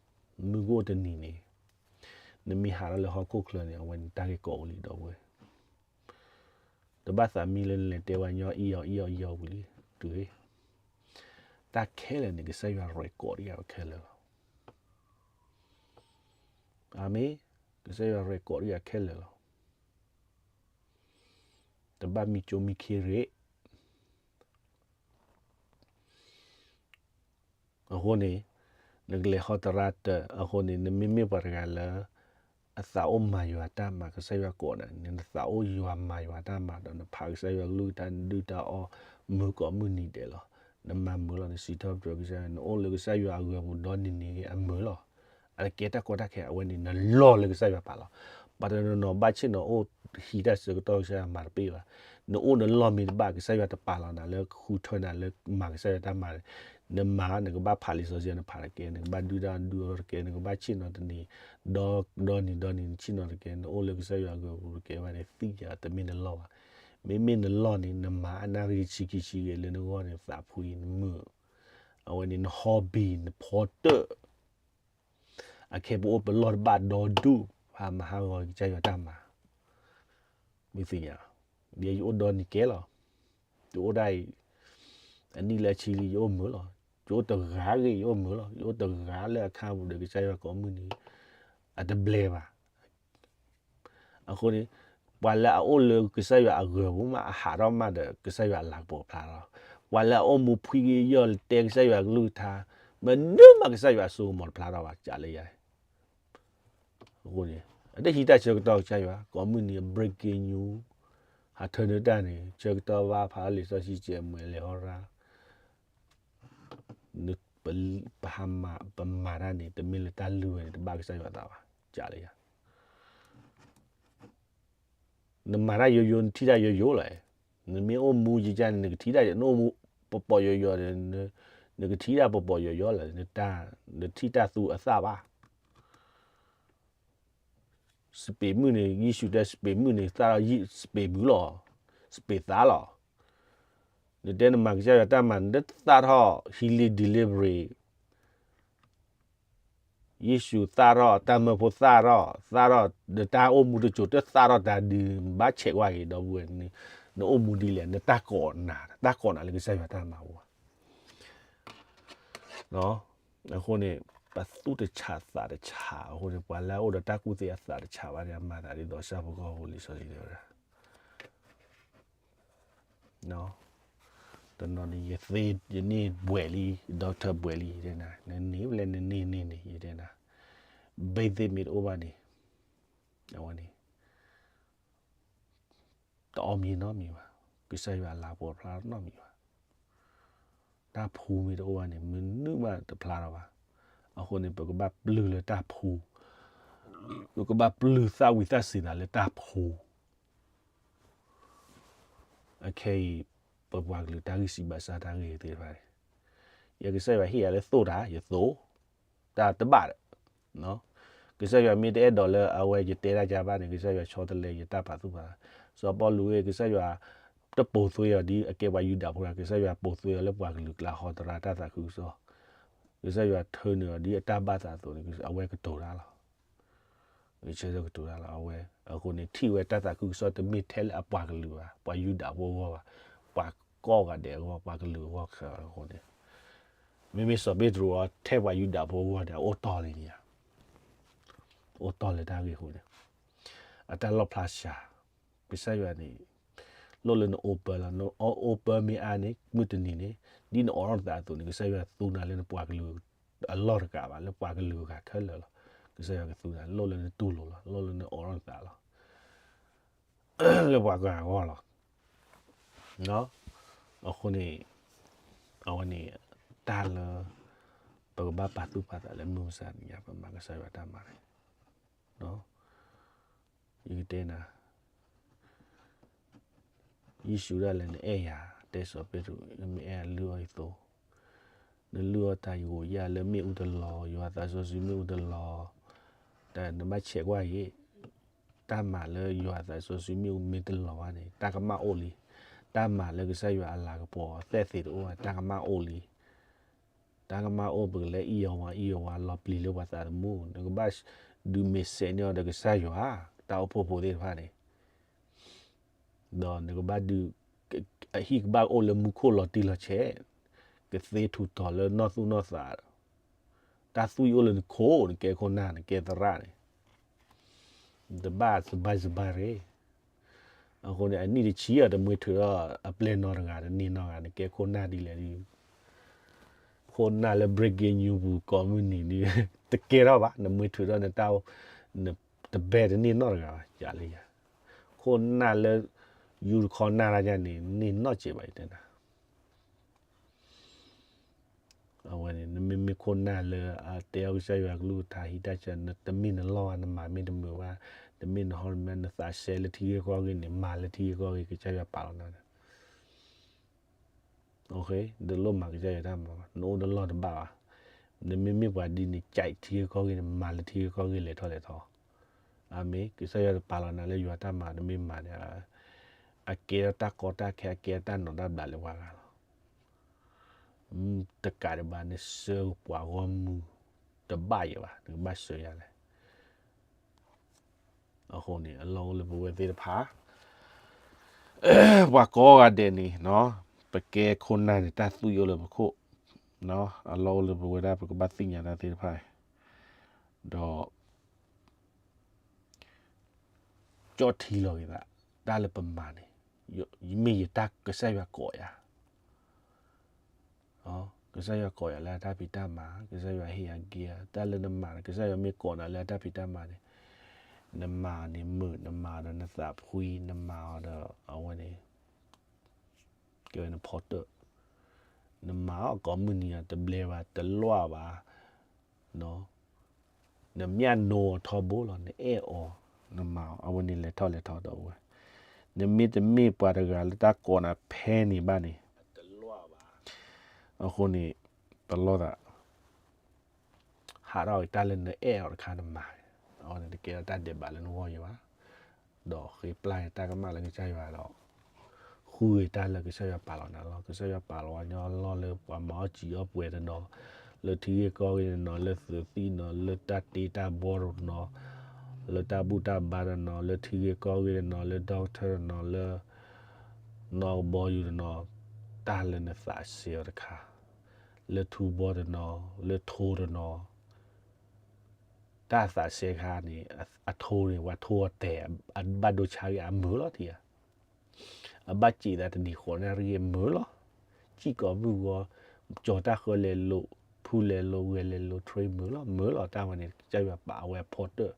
မုၢ်ဂိၢ်တနံၤန့ၣ်, နမ့ၢ်ဟးထီၣ်လၢဟီၣ်ခိၣ်ချၢန့ၣ် အဝဲန့ၣ်တၢ်ဂ့ၢ်ကီးအိၣ်လံဒီပုၢ်ဝဲၢ်, တဘၣ်သးမံလၢနလဲၤတဲဝဲညီအံၤအီၤအံၤအီၤအံၤအီၤဝံၤလံ, တုၤ, တၢ်ခဲလၢာ်န့ၣ် ကစၢ်ယွၤရဲၣ်ကီးတယၤခဲလၢာ်လီၤ. အၤမ့ၣ်, ကစၢ်ယွၤရဲၣ်ကီးတယၤခဲလၢာ်လီၤ. တဘၣ်မံကၠိမံခ့ရ့ၣ် အဃိန့ၣ်, နကလဲၤဟီတရါတၢၢ်အဃိန့ၣ် နမ့မ့ၢ်ပှၤတဂၤလၢ အသးအိၣ်မၤယွၤတၢ်မၤ ကစၢ်ယွၤကိးနၤန့ၣ် နသးအိၣ်ယွၤမၤယွၤတၢ်မၤဒီး နဖးကစၢ်ယွၤကလုၢ်ကထါ နဒုၣ်တၢ်အီၣ် မုာ်ကိးမုၢ်နံၤဒဲးလီၤ. နမၤမုာ်လီၤ နစံးထီၣ်ပတြၢၤကစၢ်ယွၤ နအိၣ်လၢကစၢ်ယွၤအဂၢၤပူၤဒီနံၤန့ၣ်ဂ့ၤ အမုာ်လီၤ. အတကဲတၢ်ကီတၢ်ခဲ အဝဲန့ၣ် နလီၢ်လၢကစၢ်ယွၤပာ်လီၤ. ပှၤတနီၤနီၤဘၣ်ဆ့ၣ်နီၤအိၣ်ဟံးတၢ်ဆၢကတီၢ် ကစၢ်ယွၤမၤတပ့ၢ်ဘၣ်. နအိၣ်နလီၢ်မ့ၢ်တဘၣ် ကစၢ်ယွၤတပာ်လီၤနၤလၢဃုထၢနၤလၢမၤကစၢ်ယွၤတၢ်မၤန့ၣ်, နမၤ နကဘၣ်ဖးလံာ်စီဆှံ နဖးတကဲ, နကဘၣ်ဒုၣ်တၢ်ဒုၣ်အီၣ်တကဲ, နကဘၣ်ဆ့ၣ်နီၤတနံၤ ဒီနံၤဒီနံၤ နဆ့ၣ်နီၤတကဲ, နအိၣ်လၢကစၢ်ယွၤအဂၢၤပူၤတကဲဘၣ်န့ၣ် သ့ၣ်ညါတမ့ၢ်နလီၢ်ဘၣ်. မ့မ့ၢ်နလီၢ်န့ၣ် နမၤအနၣ်ရံၣ်ဆံခံဆံဂ့ၤလၢနဂီၢ်န့ၣ် သးဖှံနမုာ်, အဝဲန့ၣ် န hobby နဖီတၢၣ် အခဲပအိၣ်ပလီၢ်တဘၣ်ဒီဒူၣ် ဟးမၤဟးဂီၤကစၢ်ယွၤတၢ်မၤ, မ့ၢ်သ့ၣ်ညါ, ဒီးယအိၣ်ဒီနံၤကဲလီၤ, ယအိၣ်ဒၣ်အံၤ အနံၣ်လၢအဆံလံ ယအိၣ်မုာ်လီၤ, ယအိၣ်တဂၤဂ့ၤ ယအိၣ်မုာ်လီၤ, ယအိၣ်တဂၤလၢအခါပူၤဒီး ကစၢ်ယွၤကိးမုၢ်နံၤ အတဘျဲဘၣ်. အဃိန့ၣ် ပှၤလၢအအိၣ်လၢကစၢ်ယွၤအဂၢၤပူၤမး အဟးထီၣ်မးဒီး ကစၢ်ယွၤအလၤကပီၤဖျါထီၣ်, ပှၤလၢအအိၣ်မူဖှံက့ၤယီၢ်တဲကစၢ်ယွၤကလုၢ်ကထါ မနုၤမးကစၢ်ယွၤအစိကမီၤတဖျါထီၣ်ဘၣ် ကးလၢယၤ အဃိန့ၣ် အတဟံးတၢ်ဆၢကတီၢ်ကစၢ်ယွၤ ကိးမုၢ်နံၤ breaking news ဟးထၢနုာ်တၢ်န့ၣ် ဆၢကတီၢ်ဘၣ်ဖးလံာ်စီဆှံ ကဲမုၢ်လဲၤဟီရါ ပဟးမၤ ပမၤတၢ်န့ၣ် တမ့ၢ်လၢတၢ်လုၢ်ဝဲန့ၣ် တဘၣ်ကစၢ်ယွၤအသးဘၣ် ကးလၢယၤ နမၤတၢ်ယိယိ နထံၣ်တၢ်ယိယိလီၤ. နမ့ၢ်အိၣ်မူယကန့ၣ် နကထံၣ်တၢ် နအိၣ်မူပပီၤယိယိဒီး နကထံၣ်တၢ်ပပီၤယိယိလီၤ. နထံၣ်တၢ်သူအသၣ်ဘၣ်. စပံးမုၢ်န့ၣ် ယ့ၣ်ၡူးတဲစပံးမုၢ်န့ၣ် သၣ်ထီၣ်စပံးဘုလီၤ. စပံးသၣ်လီၤ. နတဲနမၤကစၢ်ယွၤတၢ်မၤ နတသၣ်ထီၣ် healing delivery ယ့ၣ်ၡူးသၣ်ထီၣ် တၢ်မၢဖိသၣ်ထီၣ် သၣ်ထီၣ် နတၢ်အိၣ်မူတစိၤ တသၣ်ထီၣ်တၢ်ဒုး ဘၣ်ဆဲးကွၢ်က့ၤ ဒီပုၢ်ဝဲၢ်န့ၣ် နအိၣ်မူဒ်လဲၣ် နတၢ်ကိးနၤ တၢ်ကိးနၤလၢကစၢ်ယွၤတၢ်မၤဝဲ အဃိန့ၣ် ပသူၣ်တဆးသးတဆး အဃိန့ၣ် ပှၤလၢအအိၣ်ဒီးတၢ်ကူၣ်သ့အသးတဆးဘၣ်န့ၣ် အမၤသးဒ်သိးဆၣ်ဖိကီၢ်ဖိလံာ်စီဆှံတဲဝဲဒၣ် တနီၤန့ၣ် ယသ့ ယန့ၢ်ဘှဲးလံ doctor ဘှဲးလံ ယတဲနၤ နန့ၢ်ဖဲလဲၣ် နန့ၢ်န့ၢ်န့ၣ် ယတဲနၤ ဘ့ၣ်သ့ၣ်မ့ၢ်တအိၣ်ဘၣ်န့ၣ် အဝဲန့ၣ် တအီၣ်မံၤနီတမံၤဘၣ်, ကစၢ်ယွၤအလၤကပီၤဖျါနီတမံၤဘၣ်. တၢ်ဖှူမ့ၢ်တအိၣ်ဘၣ်န့ၣ် မနုၤမးတဖျါထီၣ်ဘၣ်. အဃိန့ၣ် ပကဘၣ်ပျုၢ်လၢတၢ်ဖှူ, ပကဘၣ်ပျုၢ်သၣ်ဝံၤသၣ်စ့ၤသးလၢတၢ်ဖှူ အခဲအံၤ ပပှၤကလုာ်တၢ်ဂံၢ်စၢ်ဘါစၢ်တၢ်ဂ့ၢ်သ့ၣ်တဖၣ်န့ၣ် ယကစၢ်ယွၤဟ့ၣ်ယၤလၢသိၣ်တၢ် ယသိၣ်, တၢ်တဘၣ်ဒီး ကစၢ်ယွၤမ့ၢ်တအဲၣ်ဒိးလၢအဝဲယတဲတၢ်ကဘၣ်န့ၣ် ကစၢ်ယွၤဆီတလဲယတၢ်ပာ်သူၣ်ပာ်သး, စီၤပီလူးဧၢ ကစၢ်ယွၤ တပိာ်သွဲအီၤဒ်အကဲပှၤယူဒၤဖိဒၣ် ကစၢ်ယွၤပိာ်သွဲအီၤလၢပှၤကလုာ်ကျါဟီတရါတၢ်သးခုကစီၣ်, ကစၢ်ယွၤထၢနုာ်အီၤဒ်အတၢ်ဘၣ်သးအသိးန့ၣ် အဝဲကတိၤတၢ်လီၤ. ကဆၢထၢၣ်ကတိၤတၢ်လီၤ အဝဲ, အဃိန့ၣ် ထံၣ်ဝဲတၢ်သးခုကစီၣ်တမ့ၢ်ထဲလၢအပှၤကလုာ်ဘၣ် ပှၤယူဒၤဖိအဂီၢ်ဘၣ်, ပှၤကိးဂၤဒဲးအဂီၢ် ပှၤကလုာ်အဂီၢ်ခဲလၢာ်အဃိန့ၣ်, မ့မ့ၢ်စီၤပ့းတရူးအီၤ ထဲပှၤယူဒၤဖိအဂီၢ်န့ၣ် အအိၣ်တီၢ်လံန့ၣ်ဧါ, အိၣ်တီၢ်လၢတၢ်ဂ့ၢ်အဃိန့ၣ်, အတၢ်လီၣ်ဖျါစှၤ, ကစၢ်ယွၤန့ၣ် လိၣ်လၢနအိၣ်ပၢလီၤ, နအိၣ်ပၢမ့ၢ်အါန့ၣ် မုၢ်တနံၤန့ၣ် ဒ်နအိးထီၣ်နသးအသိးန့ၣ် ကစၢ်ယွၤသူနၤလၢနပှၤကလုာ်အလီၢ်တကးဘၣ် လၢပှၤကလုာ်အဂၤခဲလၢာ်လီၤ. ကစၢ်ယွၤကသူနၤ လိၣ်လၢနတူၢ်လိာ်လီၤ လိၣ်လၢနအိးထီၣ်နသးလီၤ လၢပှၤဂၤအဂီၢ်လီၤ. အဃိန့ၣ် အဝဲန့ၣ် တၢ်လၢ ပကဘၣ်ပာ်သူၣ်ပာ်သးလၢမုၢ်မဆါတနံၤညါ ပမၤကစၢ်ယွၤတၢ်မၤန့ၣ်, ယကတဲနၤ, ယ့ၣ်ၡူးဒၣ်လဲာ်နအဲၣ်ယၤ, တဲစီၤပ့းတရူး, မ့ၢ်အဲၣ်လုၢ်အီၣ်ယသိ, နလုၢ်အီၣ်တၢ်ယိာ်ယၢ်လၢမ့ၣ်အူတလီၤ, ယွၤသးစီဆှံမ့ၣ်အူတလီၤ, တၢ်နဘၣ်ဆဲးကွၢ်အံၤ, တၢ်မၤလၢယွၤသးစီဆှံမ့ၣ်အူမ့ၢ်တလီၤဘၣ်န့ၣ် တၢ်ကမၣ်အိၣ်လံ, တၢ်မၤလၢကစၢ်ယွၤအလၤကပီၤအသဲၣ်သ့ၣ်တအိၣ်ဘၣ် တၢ်ကမၣ်အိၣ်လံ တၢ်ကမၣ်အိၣ်ပကလဲၤအံၣ်အီၤဝါအံၣ်အီၤဝါလီၤပျံၤလၢပှၤသးသမူ နကဘၣ်ဒုးမ့ၢ်စဲးန့ၢ်အီၤဒီးကစၢ်ယွၤ, တၢ်အိၣ်ဖှိၣ်ဖိသ့ၣ်တဖၣ်န့ၣ်, ဒီးနကဘၣ်ဒုး, အဟံၣ်ကဘၣ်အိၣ်လၢမူခိၣ်လီၤတံၢ်လီၤဆဲး, ကသ့ထူးတီၤလၢနီၢ်သူၣ်နီၢ်သး, တၢ်သွံၣ်အိၣ်လၢနခိၣ် နကဲခိၣ်နၢ် နကဲသရၣ်န့ၣ် နတဘၣ်စဘါစဘါရ့ၣ်, အဃိန့ၣ် အနံၣ်တဆံအီၤတမှ့ထွဲးထီၣ်အပျဲၢ်နီတဂၤတန့ၢ်နီတဂၤ နကဲခိၣ်နၢ်ဒ်လဲၣ်ဒ်, ခိၣ်နၢ်လၢ breaking news ပူၤကိးမုၢ်နံၤဒ်, တကဲထီၣ်ဘၣ် နမှ့ထွဲးထီၣ်နတၢ်, နတဘဲတန့ၢ်နီတဂၤဘၣ် ယၤလၢယၤ, ခိၣ်နၢ်လၢ, ယူတခီနၢ်တၢ်ယၤန့ၣ် န့ၢ်နီၢ်စဲးဘၣ်ယတဲနၤ အဝဲန့ၣ် နမ့မ့ၢ်ခိၣ်နၢ်လၢအတဲအီၤကစၢ်ယွၤကလုၢ်ကထါဟံးတၢ်ဆၢ တမ့ၢ်နလီၢ်ဘၣ် နမၤမ့ၢ်တမုာ်ဘၣ်, တမ့ၢ်နဟီတမ့ၢ် နသးစဲလၢထံဂ့ၢ်ကီၢ်ဂ့ၢ်န့ၣ် မၤလၢထံဂ့ၢ်ကီၢ်ဂ့ၢ် ကစၢ်ယွၤပာ်လီၤနၤန့ၣ် တလိၣ်မၤကစၢ်ယွၤတၢ်မၤဘၣ် နအိၣ်တလီၢ်တဘၣ်ဘၣ်, နမ့မ့ၢ်ပှၤဒ်န့ၣ် ကၠဲးထံဂ့ၢ်ကီၢ်ဂ့ၢ်န့ၣ် မၤလၢထံဂ့ၢ်ကီၢ်ဂ့ၢ်လဲၤထီၣ်လဲၤထီ, အၤမ့ၣ် ကစၢ်ယွၤတပာ်လီၤနၤလၢယွၤတၢ်မၤ နမ့ၢ်မၤန့ၣ်, အကဲထီၣ်တၢ်ကီတၢ်ခဲ အကဲထီၣ်တၢ်နီၢ်တၢ်ဘျးလၢပှၤဂၤလီၤ တကးဒံးဘၣ် နဆှၢပှၤဂီၢ်မုၢ်တဘၣ်ယဲဘၣ် နကဘၣ်ဆှၢယၤလဲၣ်. အဃိန့ၣ် အလီၢ်အိၣ်လၢပဝဲသ့ၣ်တဖၣ် ပှၤကိးဂၤဒဲးန့ၣ် ပကဲခိၣ်နၢ်န့ၣ် တၢ်သွံၣ်အိၣ်လၢပခိၣ်, အလီၢ်အိၣ်လၢပဝဲဒၣ် ပကဘၣ်သ့ၣ်ညါတၢ်သ့ၣ်တဖၣ်, ဒီး ကၠီၣ်ထံလီၤက့ၤသး, တၢ်လၢပမၤန့ၣ်, မ့ၢ်ယတၢ်ကစၢ်ယွၤကိးယၤ, ကစၢ်ယွၤကိးယၤလၢအတၢ်ဖံးတၢ်မၤ, ကစၢ်ယွၤဟ့ၣ်ယၤက့ၤယၤ, တၢ်လၢနမၤန့ၣ် ကစၢ်ယွၤမ့ၢ်ကိးနၤလၢအတၢ်ဖံးတၢ်မၤန့ၣ်, နမၤန့ၣ်မုာ်, နမၤဒီးနသးဖှံ, နမၤအီၤဒီးအဝဲန့ၣ် ကဲဝဲနဖီတၢၣ်, နမၤအီၤကိးမုၢ်နံၤအီၤ တဘျဲဘၣ် တလီၢ်ဘၣ်, နမၠၣ်နိအီၤထီဘိလီၤ နအဲၣ်အီၤ, နမၤအီၤ အဝဲန့ၣ်လဲၤထီၣ်လဲၤထီဒီးဝဲ, နမ့တမ့ၢ်ပှၤတဂၤလၢတၢ်ကိးနၤဖဲန့ၣ်ဘၣ်န့ၣ်, အဃိန့ၣ် တလီၢ်သး ဟးထီၣ်က့ၤတၢ်လၢနအဲၣ်အီၤတခါနမၤ, အဝဲန့ၣ်တကဲထီၣ်တၢ်ဒဲးဘးလၢနဂီၢ်ယဲဘၣ်, ဒီးဃ့ပျၢ်တၢ်ကမၣ်လၢကစၢ်ယွၤဒီး ဃုက့ၤတၢ်လၢကစၢ်ယွၤပာ်လီၤနၤလီၤ. ကစၢ်ယွၤပာ်လီၤဝဲညီလီၢ်လၢပှၤမၤအီၣ်စံာ်အီၣ်ပှဲၤတနီၤ, လၢထံဂ့ၢ်ကီၢ်ဂ့ၢ်တနီၤ, လၢသုးသံၣ်နီၤ, လၢတၢ်တ့တၢ်ဘီတနီၤ, လၢတၢ်ဘူၣ်တၢ်ဘါတနီၤ, လၢထံဂ့ၢ်ကီၢ်ဂ့ၢ်တနီၤ, လၢ doctor တနီၤ, လၢ နီၢ်ကဘီယူၤတနီၤ, တၢ်လၢနသးစဲအီၤတခါ, လၢထူဘီတနီၤ, လၢထိတနီၤ, တၢ်သးစဲခါန့ၣ် အထိန့ၣ် ပှၤထိအီၤတဲာ် အဘၣ်ဒိဆါဂ့ၤအမုာ်လီၤထံဧါ, အဘၣ်စံးသးတနံၤဃီနၣ်ရံၣ်အမုာ်လီၤ, စံၣ်ကိးမုၢ်ဂီၤ, ကၠီၤတၢ်ဃၢလဲၤလိာ်, ဖုလဲၤလိာ်, ဂဲၤလဲၤလိာ်, train မုာ်လီၤ, မုာ်လီၤ, တၢ်ဝဲန့ၣ် ကစၢ်ယွၤပာ်အဝဲအဖီတၢၣ်,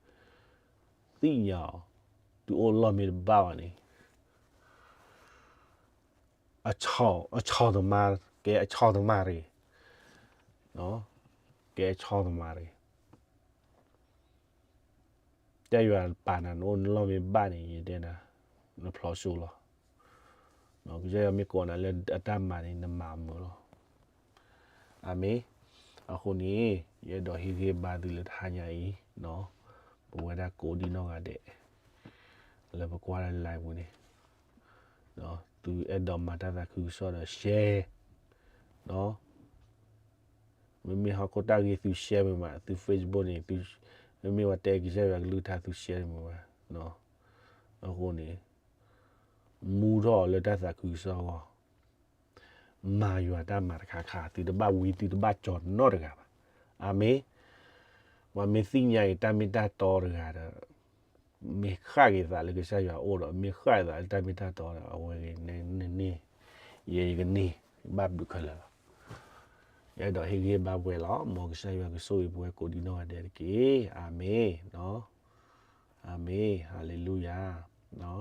သ့ၣ်ညါအီၤ, တုၤအိၣ်လီၢ်မ့ၢ်တဘၣ်ဘၣ်န့ၣ် အဆီၣ်, အဆီၣ်သမါ, ကဲအဆီၣ်သမါတဂ့ၤ, ကဲအဆီၣ်သမါတဂ့ၤ, ကစၢ်ယွၤပာ်နၤနအိၣ်နလီၢ်မ့ၢ်ဘၣ်န့ၣ် ယတဲနၤ, နဖျီၣ်စိလီၤ, ကစၢ်ယွၤမ့ၢ်ကိးနၤလၢအတၢ်မၤန့ၣ် နမၤမုာ်လီၤ. အၤမ့ၣ်, အဃိန့ၣ် ယအဲၣ်ဒိးဟ့ၣ်ဂံၢ်ဘါသုလၢတဟါညါအံၤ, ပဝဲဒၣ်ကိးဒံနီၢ်ဂၤဒဲး လၢပကွၢ်လၢ live ပူၤန့ၣ်, သုအဲၣ်ဒိးမၤတၢ်သးခုကစီၣ်ဒီး share, မ့မ့ၢ်ဟီၣ်ခိၣ်တၢ်ဂ့ၢ်သု share မ့ၢ်မး, သု Facebook န့ၣ်, မ့မ့ၢ်ပှၤတဲကစၢ်ယွၤကလုၢ်ကထါသု share မ့ၢ်မး, အဃိန့ၣ် မူထီၣ်အီၤလၢတၢ်သးခုကစီၣ်အဂီၢ်, မၤယွၤတၢ်မၤတခါခါ, သုတဘၣ်ဝံသုတဘၣ်ကၠီၤနီတဂၤဘၣ်. အၤမ့ၣ်, ပှၤမ့ၢ်သ့ၣ်ညါအံၤတၢ်မ့ၢ်တၢ်တီတဂၤဒီး မ့ၢ်ဃၣ်က့ၤသးလၢကစၢ်ယွၤအအိၣ်ဒီး မ့ၢ်ဃၣ်က့ၤသးလၢတၢ်မ့ၢ်တၢ်တီဒီး အဝဲဂ့ၤန့ၣ်န့ၣ်, ယဲယကန့ၢ်, ဘၣ်ဘျုးခဲလၢာ်လီၤ. ယအဲၣ်ဒိးဟ့ၣ်ဂံၢ်ဘါပှဲၤလီၤ. မ်ကစၢ်ယွၤကဆိၣ်ဂ့ၤပဝဲကိးဒံနီၢ်ဂၤဒဲးတက့ၢ်. အၤမ့ၣ်, အၤမ့ၣ်, ဟၤလ့လူယၤ,